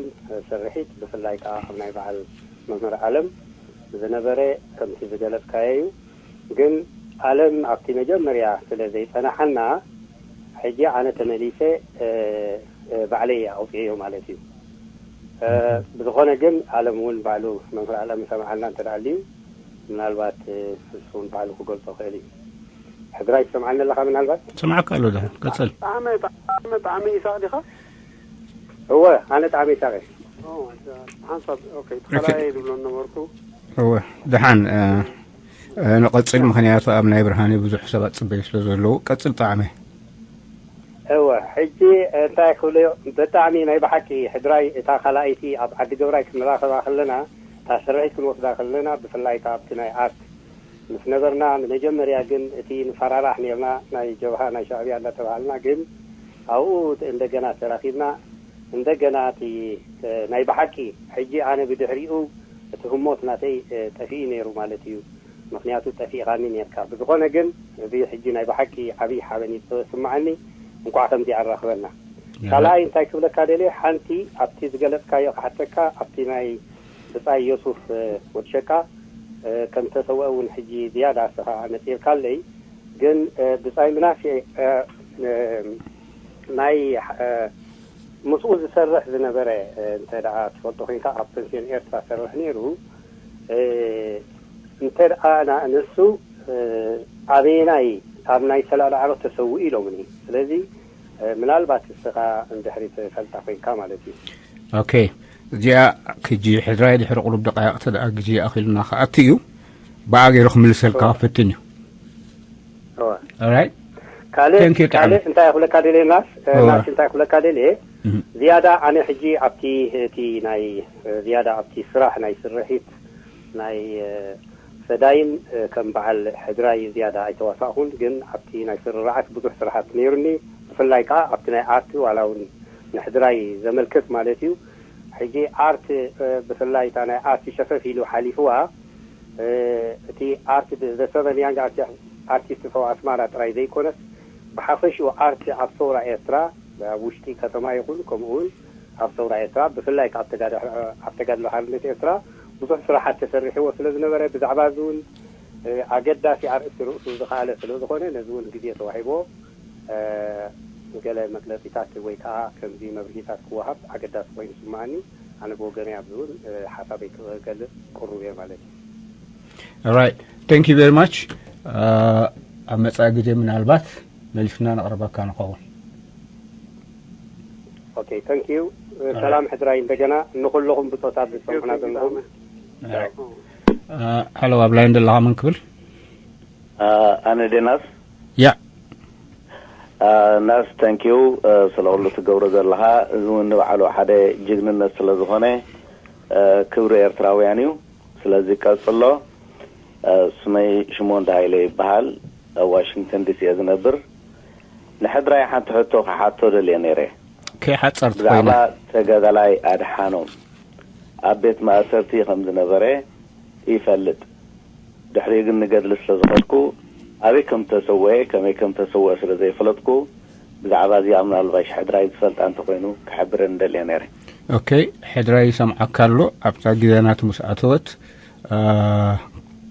ስርሒት፣ ብፍላይ ከኣ ኣብ ናይ በዓል መምህር ዓለም ዝነበረ ከምቲ ዝገለጽካዮ እዩ። ግን ዓለም ኣብቲ መጀመርያ ስለ ዘይጸናሓና፣ ሕጂ ኣነ ተመሊሰ፣ እ፣ እ፣ ባዕለይ ኣውጽኤዮ ማለት እዩ። እ፣ ብዝኾነ ግን ዓለም እውን ባዕሉ መምህር ዓለም ይሰምዓና እንተ ደኣ ኣልዩ፣ ምናልባት፣ እ፣ ንሱ እውን ባዕሉ ክገልጾ ክእል እዩ። ሕድራይ ትሰምዓኒ ኣለኻ ምናልባት? ሰምዓካ ኣሎ ደሓን፣ ቀጽል። ጣዕመ፣ ጣዕመ፣ ጣዕመ ይስሐቕ ዲኻ? እወ፣ ኣነ ጣዕመ ይስሐቕ እየ። ኦ፣ ሓንሳብ፣ ኦኬ፣ ኦኬ። ተኸላየ ዝብሎ ነበርኩ። እወ፣ ደሓን፣ እ፣ እ፣ ንቐጽል፣ ምኽንያቱ ኣብ ናይ ብርሃነ ብዙሕ ሰባት ጽበዩ ስለ ዘለዉ፣ ቀጽል ጣዕመ። እወ፣ ሕጂ እንታይ ክብሎ፣ ብጣዕሚ ናይ ብሓቂ ሕድራይ፣ እታ ካልኣይቲ ኣብ ዓዲ ገብራይ ክንራኸባ ከለና፣ እታ ስርሒት ክንወስዳ ከለና፣ ብፍላይ እታ ኣብቲ ናይ ኣርት ምስ ነበርና፣ ንመጀመርያ ግን እቲ ንፈራራሕ ኔርና፣ ናይ ጀብሃ፣ ናይ ሻዕብያ እንዳተባሃልና፣ ግን ኣብኡ እንደገና ተራኺብና፣ እንደገና እቲ፣ እ፣ ናይ ብሓቂ ሕጂ ኣነ ብድሕሪኡ እቲ ህሞት ናተይ፣ እ፣ ጠፊኡ ነይሩ ማለት እዩ። ምኽንያቱ ጠፊእኻኒ ኔርካ። ብዝኾነ ግን እዚ ሕጂ ናይ ብሓቂ ዓብዪ ሓበን እዩ ዝስምዓኒ። እንቋዕ ከምዚ ኣራኽበና። ካልኣይ እንታይ ክብለካ ደልየ፣ ሓንቲ ኣብቲ ዝገለጽካዮ ክሓተካ፣ ኣብቲ ናይ ብጻይ ዮሱፍ፣ እ፣ ወድሸቃ፣ እ፣ ከም ተሰውአ እውን ሕጂ ዝያዳ እስኻ ነጺርካለይ። ግን፣ እ፣ ብጻይ ምናሴ፣ እ፣ እ፣ ናይ፣ እ፣ ምስኡ ዝሰርሕ ዝነበረ፣ እ፣ እንተ ደኣ ትፈልጦ ኮይንካ፣ ኣብ ፔንስዮን ኤርትራ ሰርሕ ነይሩ። እ፣ እንተ ደኣ ና-፣ ንሱ፣ እ፣ ኣበየናይ፣ ኣብ ናይ ሰላም ዓወት ተሰዊኡ ኢሎምኒ። ስለዚ፣ እ፣ ምናልባት እስኻ እንድሕሪ ትፈልጣ ኮይንካ ማለት እዩ። ኦኬ። እዚኣ ክጂ ሕድራይ ድሕሪ ቁሩብ ደቃይቕ እንተ ደኣ ግዜ ኣኺሉና ክኣቱ እዩ። ብኣ ገይሩ ክምልሰልካ እወ። ክፍትን እዩ። እወ። ኦራይት። ካልእ፣ Thank you፣ ካልእ ጣዕመ። እንታይ ክብለካ ደልየ ናስ፣ እ፣ እወ። ናስ እንታይ ክብለካ ደልየ? እህ። ዝያዳ ኣነ ሕጂ ኣብቲ፣ እቲ ናይ፣ እ፣ ዝያዳ ኣብቲ ስራሕ ናይ ስርሒት ናይ፣ እ፣ ፈዳይን፣ እ፣ ከም በዓል ሕድራይ ዝያዳ ኣይተዋሳእኹን፣ ግን ኣብቲ ናይ ስርርዓት ብዙሕ ስራሓት ነይሩኒ። ብፍላይ ከኣ ኣብቲ ናይ ኣርት ዋላ እውን ንሕድራይ ዘመልክት ማለት እዩ። ሕጂ ኣርት፣ እ፣ ብፍላይ እታ ናይ ኣርት ሸፈፍ ኢሉ ሓሊፍዋ። እ፣ እቲ ኣርት፣ the seven young arti-፣ artists of ኣስማራ ጥራይ ዘይኮነስ፣ ብሓፈሽኡ ኣርት ኣብ ሰውራ ኤርትራ፣ ኣብ ውሽጢ ከተማ ይኹን፣ ከምኡ እውን ኣብ ሰውራ ኤርትራ፣ ብፍላይ ካብ ተጋዳ-፣ ኣብ ተጋድሎ ሓርነት ኤርትራ ብዙሕ ስራሓት ተሰሪሕዎ ስለ ዝነበረ፣ ብዛዕባ እዚ እውን፣ እ፣ ኣገዳሲ ኣርእስቲ ርእሱ ዝኸኣለ ስለ ዝኾነ፣ ነዚ እውን ግዜ ተዋሂብዎ፣ እ፣ ገለ መግለጺታት ወይ ከዓ ከምዚ መብርሂታት ክወሃብ ኣገዳሲ ኮይኑ ይስምዓኒ። ኣነ ብወገነይ ኣብዚ እውን፣ እ፣ ሓሳበይ ክገልጽ ቅሩብ እየ ማለት እዩ። Alright. Thank you very much. እ፣ ኣብ መጻኢ ግዜ ምናልባት መሊስና ነቕርበካ ንኸውን። ኦኬ፣ thank you። እ፣ ሰላም ሕድራይ፣ እንደገና ንኹለኹም ብጾታት ዝሰምዑና ዘለኹም። Alright. እ፣ ሃሎ፣ ኣብ ላይን ዘለኻ መን ክብል? እ፣ ኣነ ዴናስ። ያ። እ፣ ናስ፣ thank you፣ እ፣ ስለ ኩሉ ትገብሮ ዘለኻ። እዚ እውን ንባዕሉ ሓደ ጅግንነት ስለ ዝኾነ፣ እ፣ ክብሪ ኤርትራውያን እዩ። ስለዚ ቀጽሎ። እ፣ ስመይ ሽሞንዳ ሃይለ ይበሃል። ኣብ ዋሽንግተን ዲሲ እየ ዝነብር። ንሕድራይ ሓንቲ ሕቶ ክሓቶ ደልየ ነይረ። ከይሓጸርቲ ብዛዕባ ኮይና። ተጋዳላይ ኣድሓኖም ኣብ ቤት ማእሰርቲ ከም ዝነበረ ይፈልጥ። ድሕሪኡ ግን ንገድሊ ስለ ዝኸድኩ፣ ኣበይ ከም ተሰወኤ፣ ከመይ ከም ተሰወኤ ስለ ዘይፈለጥኩ፣ ብዛዕባ እዚኣ ምናልባሽ ሕድራይ ዝፈልጣ እንተኾይኑ ክሕብረኒ ደልየ ነይረ። ኦኬ፣ ሕድራይ ይሰምዓካ ኣሎ። ኣብታ ግዜ ናቱ ምስ ኣተወት፣ ኣ፣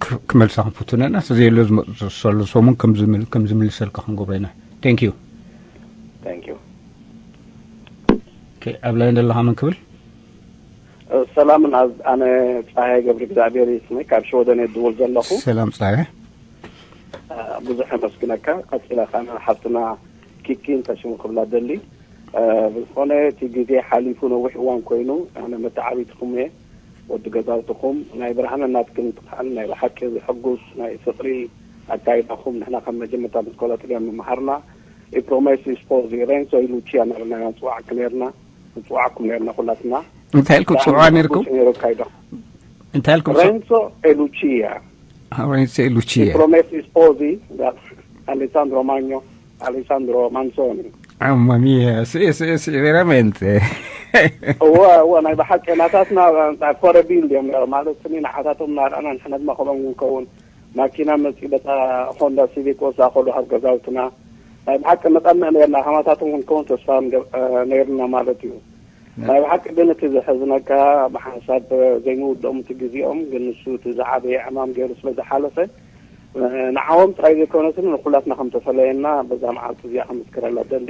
ክ-፣ ክመልሳ ክንፍትኖ ኢና። ስለ ዘየሎ ዝመጽእ ዘሎ ሰሙን ከም ዝምል-፣ ከም ዝምልሰልካ ክንገብሮ ኢና። Thank you። Thank you። ኦኬ፣ ኣብ ላይን ዘለኻ መን ክብል? ሰላም፣ ኣነ ጸሃየ ገብረ እግዚኣብሔር ይስመይ፣ ካብ ሽወደን እየ ዝድውል ዘለኹ። ሰላም ጸሃየ። ብዙሕ የመስግነካ። ቀጺለ ከኣ ንሓፍትና ኪኪን ተሽሙ ክብላ ደሊ። ብዝኾነ እቲ ግዜ ሓሊፉ ነዊሕ እዋን ኮይኑ፣ ኣነ መተዓቢትኩም እየ፣ ወዲ ገዛውትኹም። ናይ ብርሃነ ናትክን ትኽኣል ናይ ብሓቂ ዝሕጉስ ናይ ፍቕሪ ኣካይዳኹም ንሕና ከም መጀመርታ ምስ ኮለጥልያ ምምሃርና። ኢፕሮሜሲ ስፖዚ ሬንሶ ኢሉቺያ እናበልና ኢና ንጽውዓኩም ነርና፣ ንጽውዓኩም ነርና ኩላትና። እንታይ ኢልኩም ብጣዕሚ ጽውዓ ነርኩም? ጽቡቅ ነይሩ ኣካይዳኹም። እንታይ ኢልኩም ጽ- ሬንሶ ኤሉቺያ። ሬንሶ ኤሉቺያ። ኢፕሮሜሲ ስፖዚ ኣሌሳንድሮ ማኞ፣ ኣሌሳንድሮ ማንሶኒ። Mamma mia, sì, sì, sì, veramente. እወ፣ እወ፣ ናይ ብሓቂ ናታትና ኮረቢል እዮም ነይሮም። ማለት ስኒ ንዓታቶም እናረኣና ንሕና ድማ ከምኦም ንከውን። ማኪና መፂ በታ ሆንዳ ሲቪክ ወሳ ከሉ ኣብ ገዛውትና ናይ ብሓቂ ንቐንእ ነርና። ከማታቶም ክንከውን ተስፋ ንገብ-፣ ነይርና ማለት እዩ። ናይ ብሓቂ ግን እቲ ዘሕዝነካ ብሓንሳብ ዘይምውድኦም እቲ ግዜኦም ግን ንሱ እቲ ዝዓበየ ዕማም ገይሩ ስለ ዝሓለፈ ንዓኦም ጥራይ ዘይኮነስን ንኩላትና ከም ተፈለየና በዛ መዓልቲ እዚኣ ክምስክረላ ደሊ።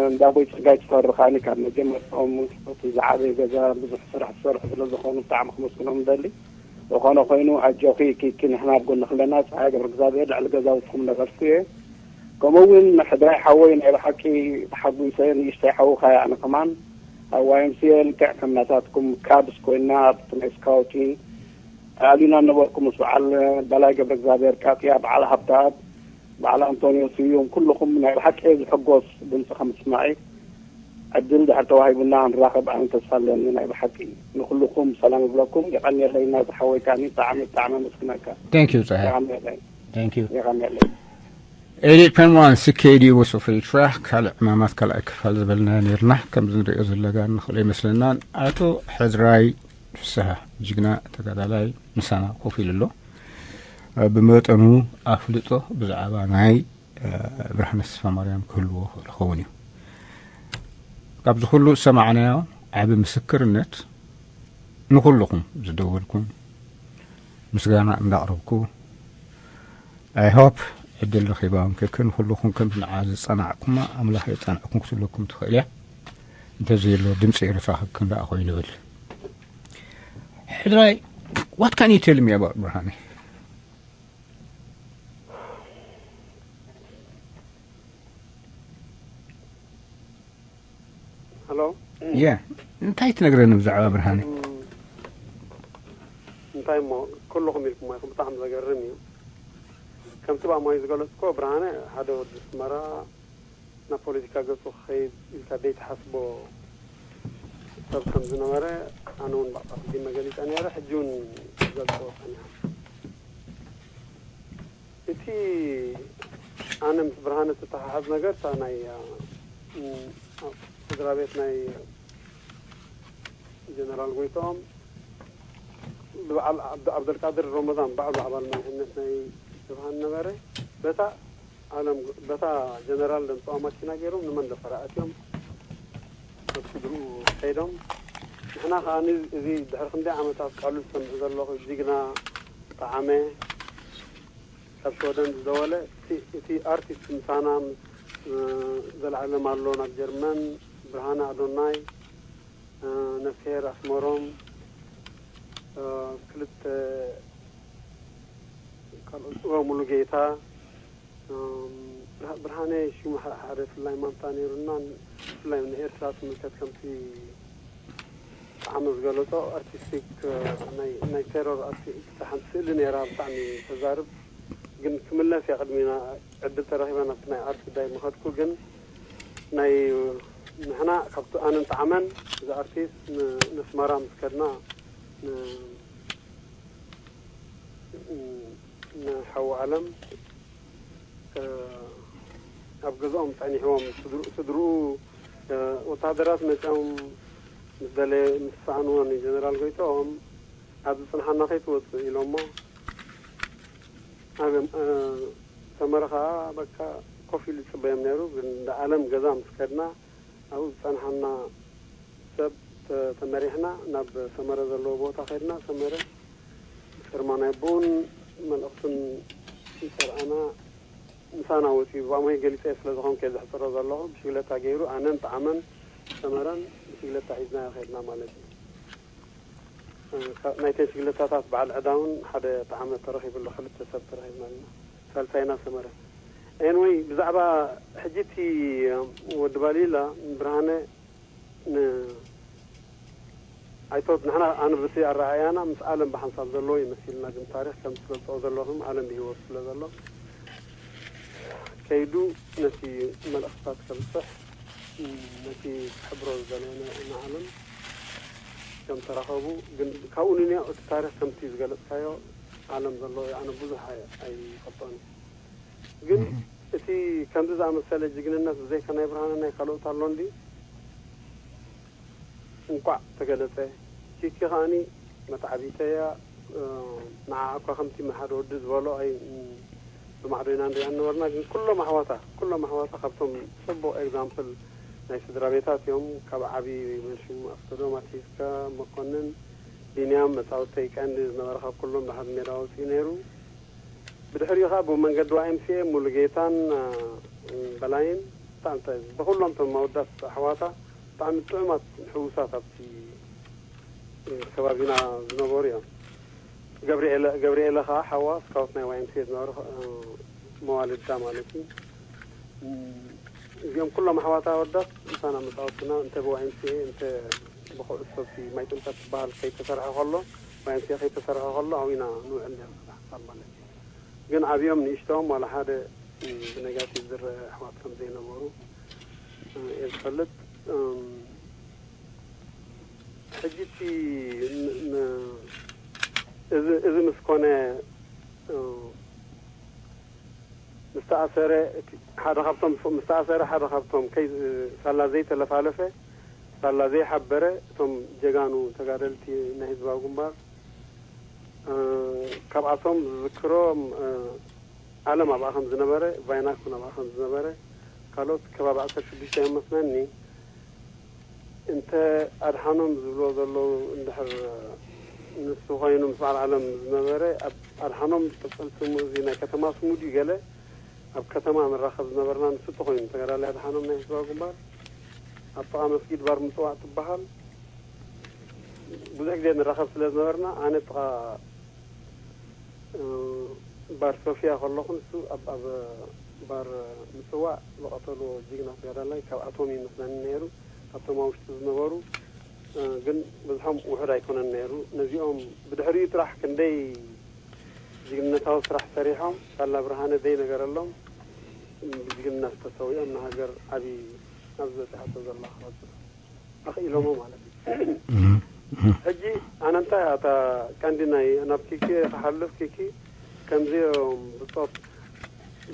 እንዳቦይ ጸጋይ ትፈሪ ከኣኒ ካብ መጀመርታኦም እቲ ዝዓበየ ገዛ ብዙሕ ስራሕ ዝሰርሑ ስለ ዝኾኑ ብጣዕሚ ክመስግኖም ደሊ። ዝኾነ ኮይኑ ኣጆኺ ኪኪ ንሕና ኣብ ጎንኺ ኣለና። ጸሃየ ገብረ እግዚኣብሔር ልዕሊ ገዛውትኹም ነበርኩ እየ። ከምኡ እውን ሕድራይ ሓወይ ናይ ብሓቂ ተሓጒሰ ንእሽተይ ሓውኻ እየ ኣነ ከማን ኣብ ዋይ ኤም ሲ ኤ ልክዕ ከም ናታትኩም ካብስ ኮይና ኣብቲ ናይ ስካውቲን ኣሊና ነበርኩ ምስ በዓል በላይ ገብረ እግዚኣብሔር ቃጥያ በዓል ሃብተኣብ በዓል ኣንቶንዮ ስዩም ኩልኹም ናይ ብሓቂ እየ ዝሕጎስ ድምፂ ከምስማዒ ዕድል ድሕር ተዋሂቡና ንራኸብ ኣነ ተስፋ ኣለኒ። ናይ ብሓቂ ንኩልኹም ሰላም እብለኩም። የቐንየለይ ናዚ ሓወይ ከኣኒ ብጣዕሚ ብጣዕሚ ኣመስግነካ። Thank you ጸሃየ። የቐንየለይ። Thank you። የቐንየለይ። ኤሊት ፔንዋን ሲኬዲ ወሶ ፍሪትራ ካልእ ዕማማት ካልኣይ ክፋል ዝበልናዮ ነርና ከምዚ ንሪኦ ዘለና ንኽእሎ ይመስለናን። ኣቶ ሕድራይ ፍስሃ ጅግና ተጋዳላይ ምሳና ኮፍ ኢሉ ኣሎ። ብመጠኑ ኣፍልጦ ብዛዕባ ናይ ብርሃነ ተስፋማርያም ክህልዎ ይኽእል ክኸውን እዩ። ካብዚ ኩሉ ዝሰማዕናዮ ዓቢ ምስክርነት ንኹልኹም ዝደወልኩም ምስጋና እንዳቕረብኩ፣ I hope ዕድል ረኺባ እንክክን ኩልኹም ከምቲ ንዓ ዝጸናዕኩማ ኣምላኽ የጸንዕኩም ክትብለኩም ትኽእል እያ። እንተዘየሎ ድምፂ ኤርትራ ክክን ደኣ ኮይኑ ይብል። ሕድራይ፣ what can you tell me about ብርሃነ? ሄሎ። የ እንታይ ትነግረኒ ብዛዕባ ብርሃነ? እንታይ እሞ ኩልኹም ኢልኩም ኢኹም። ብጣዕሚ ዘገርም እዩ። ከምቲ ብኣማይ ዝገለጽኮ ብርሃነ ሓደ ወዲ ኣስመራ ናብ ፖለቲካ ገጹ ክኸይድ ኢልካ ዘይትሓስቦ ሰብ ከም ዝነበረ ኣነ እውን ብኣቕዲመ ገሊጸ ነይረ። ሕጂ እውን ክገልጾ ጸኒሐ። እቲ ኣነ ምስ ብርሃነ ዝተተሓሓዝ ነገር እታ ናይ ስድራ ቤት ናይ ጀነራል ጎይትኦም ብበዓል ዓብደልቃድር ሮመዳን ባዕሉ ኣባል መሪሕነት ናይ ጀብሃ ነበረ። በታ ዓለም በታ ጀነራል ደምፅዋ ማኪና ገይሮም ንመንደፈራ ኣትዮም ኣብ ስድርኡ ከይዶም። ንሕና ከዓ እዚ ድሕሪ ክንደይ ዓመታት ቃሉ ዝሰምዕ ዘለኹ ጅግና ጠዓመ ካብ ሽወደን ዝደወለ እቲ ኣርቲስት ምሳና ምስ ዘለዓለም ኣሎ ናብ ጀርመን፣ ብርሃነ ኣዶናይ፣ ነፍስሄር ኣስመሮም፣ ክልተ ካልኦት ሙሉ ጌታ፣ ብርሃነ ሽሙ ሓደ ፍላይ ማንታ ነይሩና። ብፍላይ ንኤርትራ ትምልከት ከምቲ ብጣዕሚ ዝገለጾ ኣርቲስቲክ ናይ ቴሮር ኣርቲስት ሓንቲ ስእሊ ነይራ ብጣዕሚ ተዛርብ። ግን ክምለስ እየ ቅድሚና ዕድል ተረኺበ ናብቲ ናይ ኣርት ጉዳይ ምኸድኩ። ግን ናይ ንሕና ካብቲ ኣነን ጣዕመን እዚ ኣርቲስት ንስመራ ምስ ከድና ንሓዊ ዓለም ኣብ ገዝኦም ጸኒሕዎም ስድርኡ ወታደራት መጺኦም ምስ ደለ ምስ ሰኣንዎ ንጀነራል ጎይትኦም ኣብዚ ጽንሓና ከይትወጽእ ኢሎሞ ኣብ ሰመረ ከኣ በቃ ኮፍ ኢሉ ይጽበዮም ነይሩ። ግን እንዳ ኣለም ገዛ ምስ ከድና ኣብኡ ዝጸንሓና ሰብ ተመሪሕና ናብ ሰመረ ዘለዎ ቦታ ከድና ሰመረ ብስርማ ናይ ኣቦኡን መልእኽቱን ይሰርኣና ምሳና ወፂኡ ብኣሞይ ገሊፀ ስለ ዝኾንኩ እየ ዘሕፅሮ ዘለኹ። ብሽግለታ ገይሩ ኣነን ጣዕመን ሰመራን ብሽግለታ ሒዝናዮ ከድና ማለት እዩ። ናይተን ሽግለታታት በዓል ዕዳ እውን ሓደ ጣዕመ ተረኺብሉ፣ ክልተ ሰብ ተረኺብና ኣለና። ሳልሳይና ሰመረ። ኤንወይ ብዛዕባ ሕጂ እቲ ወዲ ባሊላ ብርሃነ ን-፣ ኣይቶት ንሕና ኣነ ብቲ ኣረኣእያና ምስ ዓለም ብሓንሳብ ዘለዎ ይመስልና፣ ግን ታሪኽ ከም ትገልጾ ዘለኹም ዓለም ብህይወት ስለ ዘሎ ከይዱ ነቲ መልእኽትታት ከብጽሕ፣ ነቲ ክሕብሮ ዝደለየ ንዓለም ከም ተረኸቡ፣ ግን ካብኡ ንንዮ እቲ ታሪኽ ከምቲ ዝገለጽካዮ ዓለም ዘለዎ እዩ። ኣነ ብዙሕ ኣይ-፣ ኣይፈልጦን እዩ። ግን እቲ ከምዚ ዝኣመሰለ ጅግንነት ብዘይካ ናይ ብርሃነ ናይ ካልኦት ኣሎ እንዲ? እንቋዕ ተገለጸ። ኪኪ ከኣኒ መተዓቢተያ፣ እ፣ ንዓ እኳ ከምቲ ሓደ ወዲ ዝበሎ ኣይ-፣ እ፣ ብማዕዶ ኢና ንሪኣ ነበርና፣ ግን ኩሎም ኣሕዋታ፣ ኩሎም ኣሕዋታ ካብቶም ጽቡቕ ኤግዛምፕል ናይ ስድራ ቤታት እዮም። ካብ ዓቢ መሽም ኣፍተዶም ኣትሒዝካ መኮንን፣ ቢንያም መጻወተይ ቀንዲ ዝነበረ ካብ ኩሎም ብሓደ ሜዳ ወጺኡ ነይሩ። ብድሕሪኡ ኸኣ ብመንገዲ ዋይ ኤም ሲ ኤ ሙሉጌታን፣ እ፣ በላይን ብጣዕሚ እንታይ ብኹሎም እቶም ኣወዳት ኣሕዋታ ብጣዕሚ ጥዑማት ሕዉሳት ኣብቲ፣ እ፣ ከባቢና ዝነበሩ እዮም። ገብርኤለ፣ ገብርኤለ ኸኣ ሓዋ ስካውት ናይ ዋይ ኤም ሲ ኤ ዝነበረ፣ እ፣ መዋልዳ ማለት እዩ። እ፣ እዚኦም ኩሎም ኣሕዋታ ኣወዳት ምሳና መጻወትና እንተ ብዋይ ኤም ሲ ኤ እንተ ብኩዕሶ ኣብቲ ማይ ጥምቀት ዝበሃል ከይተሰርሐ ከሎ፣ ዋይ ኤም ሲ ኤ ከይተሰርሐ ከሎ ኣብኡ ኢና ንውዕል ነርና፣ ሓሳብ ማለት እዩ። ግን ዓብዮም ንእሽቶም ዋላ ሓደ ብነጋቲቭ ዝረአ ኣሕዋት ከም ዘይነበሩ እየ ዝፈልጥ። እም፣ ሕጂ እቲ ን-፣ ን-፣ እዚ፣ እዚ ምስ ኮነ፣ እ፣ ምስ ተኣሰረ፣ እቲ ሓደ ካብቶም፣ ምስ ተኣሰረ ሓደ ካብቶም ከይ-፣ ሳላ ዘይተለፋለፈ፣ ሳላ ዘይሓበረ፣ እቶም ጀጋኑ ተጋደልቲ ናይ ህዝባዊ ግንባር፣ እ፣ ካብኣቶም ዝዝክሮ፣ እ፣ ዓለም ኣብኣ ከም ዝነበረ፣ ቫይናክ እውን ኣብኣ ከም ዝነበረ፣ ካልኦት ከባቢ ዓሰርተ ሽዱሽተ እዮም መስለኒ። እንተ ኣድሓኖም ዝብልዎ ዘለዉ እንድሕር ንሱ ኮይኑ ምስ በዓል ዓለም ዝነበረ፣ ኣብ ኣድሓኖም ቅጽል ስሙ እዚ ናይ ከተማ ስሙ ድዩ ገለ ኣብ ከተማ ንራኸብ ዝነበርና ንሱ ተኾይኑ፣ ተጋዳላይ ኣድሓኖም ናይ ህዝባዊ ግንባር ኣብ ጥቓ መስጊድ ባር ምጽዋዕ ትበሃል ብዙሕ ግዜ ንራኸብ ስለ ዝነበርና፣ ኣነ ጥቓ፣ እ፣ ባር ሶፊያ ከለኹ ንሱ ኣብ፣ ኣብ ባር ምጽዋዕ ዝቐተልዎ ጅግና ተጋዳላይ ካብኣቶም ይመስለኒ ነይሩ። ካብቶም ኣብ ውሽጢ ዝነበሩ፣ እ፣ ግን ብዝሖም ውሑድ ኣይኮነን ነይሩ። ነዚኦም ብድሕሪኡ ጥራሕ ክንደይ ጅግንነታዊ ስራሕ ሰሪሖም፣ ሳላ ብርሃነ ዘይነገረሎም ብጅግንነት ተሰዊኦም ንሃገር ዓቢ ናብ ዝበጽሓቶ ዘላ ክበጽሑ ኣኽኢሎሞ ማለት እዩ። ሕጂ ኣነ እንታይ እያ እታ ቀንዲ ናይ ናብ ኪኪ ክሓልፍ፣ ኪኪ ከምዚኦም ብጾት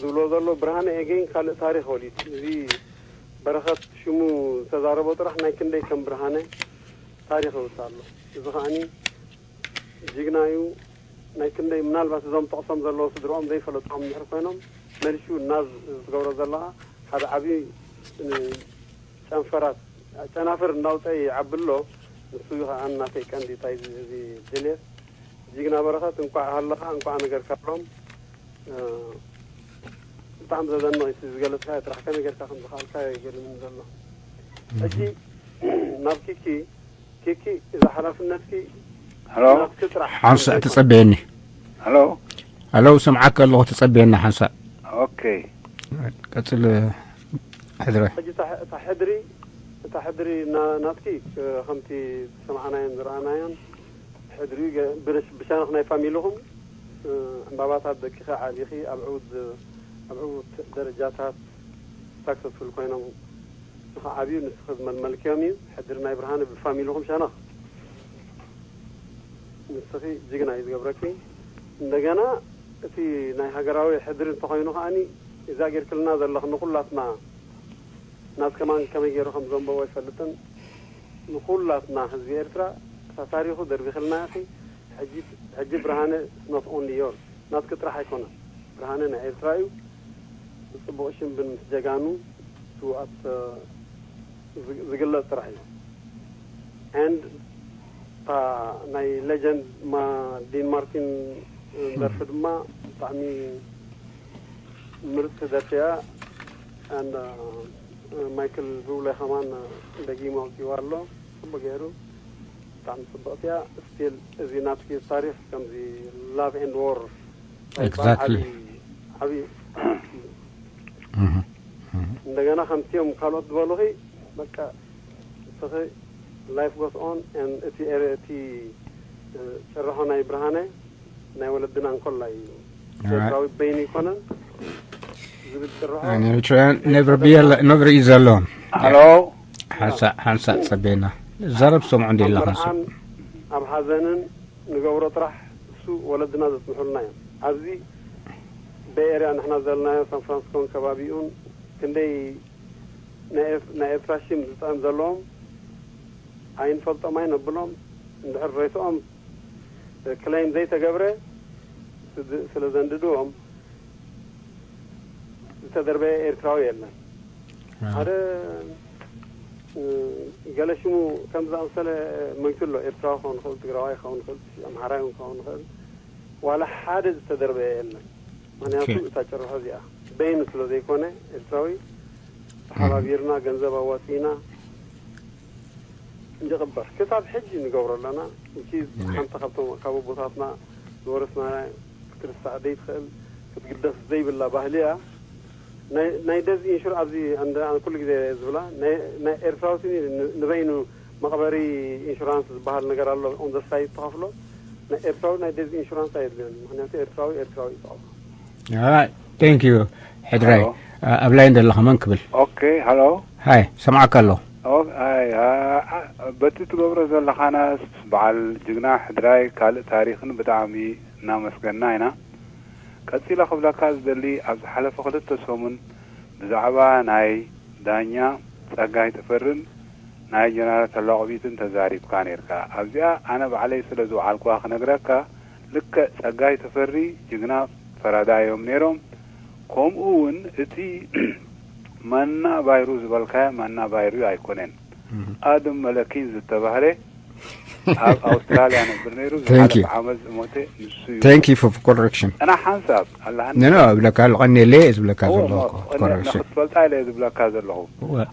ዝብሎ ዘሎ ብርሃነ ኤገይን ካልእ ታሪኽ ወሊዱ። እዚ በረኸት ሽሙ ዝተዛረቦ ጥራሕ ናይ ክንደይ ከም ብርሃነ ታሪኽ ይወጽእ ኣሎ። እዚ ከኣኒ ጅግና እዩ። ናይ ክንደይ ምናልባት እዞም ጠቕሶም ዘለዉ ስድርኦም ዘይፈለጥዎም እንድሕር ኮይኖም፣ መሊሹ ናዝ ትገብሮ ዘለኻ ሓደ ዓብዪ፣ እ፣ ጨንፈራት፣ ጨናፍር እናውፀ ይዓቢ ኣሎ። ንሱ እዩ ከዓ እናተይ ቀንዲ እንታይ እዚ፣ እዚ ድሌት። ጅግና በረኸት እንኳዕ ሃለኻ፣ እንኳዕ ነገርካሎም። እ፣ ብጣዕሚ ዘደንቕ እዩ ዝገለጽካዮ ጥራሕ፣ ከመይ ጌርካ ከም ዝኸኣልካዮ ይገርምኒ ዘሎ። ሕጂ ናብ ኪኪ፣ ኪኪ፣ እዛ ሓላፍነትኪ ሃሎ? ናትኪ ጥራሕ ሓንሳእ ኣይኮነን። ትጸበየኒ። ሃሎ? ሃሎ፣ ሰምዓካ ኣለኹ፣ ትጸበየና ሓንሳእ። ኦኬ። ቀጽል፣ ሕድረ። ሕጂ እታ፣ እታ ሕድሪ፣ እታ ሕድሪ ና-፣ ናትኪ፣ እ፣ ከምቲ ዝሰማዕናዮን ዝረኣናዮን፣ ሕድሪ ገ-፣ ብረሽ-፣ ብሻነኽ ናይ ፋሚልኹም፣ እ፣ ዕምባባታት ደቂኺ ዓቢኺ ኣብ ዕዉት፣ ኣብ ዕዉት ደረጃታት ሳክሰስፉል ኮይኖም ንኽዓብዩ ንስኺ ዝመልመልክዮም እዩ። ሕድሪ ናይ ብርሃነ ብፋሚልኹም ሸነኽ ንስኺ ጅግና እዩ ዝገብረኪ። እንደገና እቲ ናይ ሃገራዊ ሕድሪ እንተኾይኑ ከኣኒ እዛ ጌርክልና ዘለኽ ንኹላትና ናት ከማን ከመይ ገይሩ ከም ዘንበቦ ኣይፈልጥን። ንኹላትና ህዝቢ ኤርትራ እታ ታሪኹ ደርቢኽልና ኢኺ። ሕጂ፣ ሕጂ ብርሃነ not only yours፣ ናትኪ ጥራሕ ኣይኮነን። ብርሃነ ናይ ኤርትራ እዩ። ብጽቡቕ ሽም ብን ምስ ጀጋኑ ስውኣት፣ እ፣ ዝግ-፣ ዝግለጽ ጥራሕ እዩ። And እታ ናይ ሌጀንድ ማ ዲን ማርቲን ደርፊ ድማ ብጣዕሚ ምርጽቲ ደርፊ እያ። And፣ እ፣ ማይክል ብብላይ ከማን ደጊሙ ኣውፅዋ ኣሎ። ጽቡቅ ገይሩ። ብጣዕሚ ጽብቕቲ እያ። ስቲል እዚ ናትኪ ታሪኽ ከምዚ ላቭ ኤንድ ዎር Exactly. ዓብዪ እንደገና ከምቲኦም ካልኦት ዝበሉኺ በቃ እስኺ ላይፍ ጎስ ኦን። እቲ ኤረ- እቲ ጭርሖ ናይ ብርሃነ ናይ ወለድና እንኮላ እዩ። ኤርትራዊ በይኑ ይኮነን ዝብል ጭርሖ ነብር ብየላ ነብር እዩ ዘለዎም። ኣሎ ሓንሳእ ሓንሳእ ጸቤና ዘረብ ሰምዑ እንዲ ኣለኻ ኣብ መርዓን ኣብ ሓዘንን ንገብሮ ጥራሕ እሱ ወለድና ዘጽንሑልና እዮም። ኣብዚ በይ ኤርያ ንሕና ዘለናዮ ሳን ፍራንሲስኮን ከባቢኡን ክንደይ ናይ ኤርትራ ሽም ዝጥዕም ዘለዎም ኣይንፈልጦም ኣይነብሎም። እንድሕር ሬስኦም ክለይም ዘይተገብረ ስለ ዘንድድዎም ዝተደርበየ ኤርትራዊ የለን። ሓደ ገለ ሽሙ ከም ዝኣመሰለ መይቱ ኣሎ። ኤርትራዊ ክኸውን ይኽእል፣ ትግራዋይ ክኸውን ይኽእል፣ ኣምሓራይ እውን ክኸውን ይኽእል። ዋላ ሓደ ዝተደርበየ የለን። ምክንያቱ እታ ጭርሖ እዚኣ በይኑ ስለ ዘይኮነ ኤርትራዊ ተሓባቢርና ገንዘብ ኣዋፂና እንጀቕበር ክሳብ ሕጂ ንገብሮ ኣለና። እቺ ሓንቲ ካብቶም ካብ ኣቦታትና ዝወረስና ክትርሳዕ ዘይትኽእል ክትግደፍ ዘይብላ ባህሊ እያ። ናይ ደዝ ኢንሹር ኣብዚ ኩሉ ግዜ ዝብላ ናይ ኤርትራዊ ስኒ ንበይኑ መቕበሪ ኢንሹራንስ ዝበሃል ነገር ኣሎ። ኦን ዘ ሳይድ ተኸፍሎ ናይ ኤርትራዊ ናይ ደዝ ኢንሹራንስ ኣየድልዮን። ምክንያቱ ኤርትራዊ ኤርትራዊ ይጠቕሞ። Thank you ሕድራይ ኣብ ላይን ዘለኻ መን ክብል? ኦኬ ሃሎ ሃይ ሰምዓካ ኣለኹ። በቲ ትገብሮ ዘለኻናስ በዓል ጅግና ሕድራይ ካልእ ታሪኽን ብጣዕሚ እናመስገንና ኢና። ቀጺለ ክብለካ ዝደሊ ኣብ ዝሓለፈ ክልተ ሰሙን ብዛዕባ ናይ ዳኛ ጸጋይ ተፈርን ናይ ጀነራል ተላቆቢትን ተዛሪብካ ነርካ። ኣብዚኣ ኣነ ባዕለይ ስለ ዝወዓልኩዋ ክነግረካ፣ ልክዕ ጸጋይ ተፈሪ ጅግና ፈራዳዮም ነይሮም። ከምኡ እውን እቲ ማና ባይሩ ዝበልካዮ ማና ባይሩ ኣይኮነን። ኣድም መለኪን ዝተባህለ ኣብ ኣውስትራልያ ነብር ነይሩ። ዝሓለፈ ዓመት ዝሞተ ንሱ እዩ። Thank you for correction. እና ሓንሳብ ኣላሃኒ ኖ ኖ እብለካ ኣለቐኒ የለ ዝብለካ ዘለኹ correction. ክትፈልጣ ኢለ ዝብለካ ዘለኹ።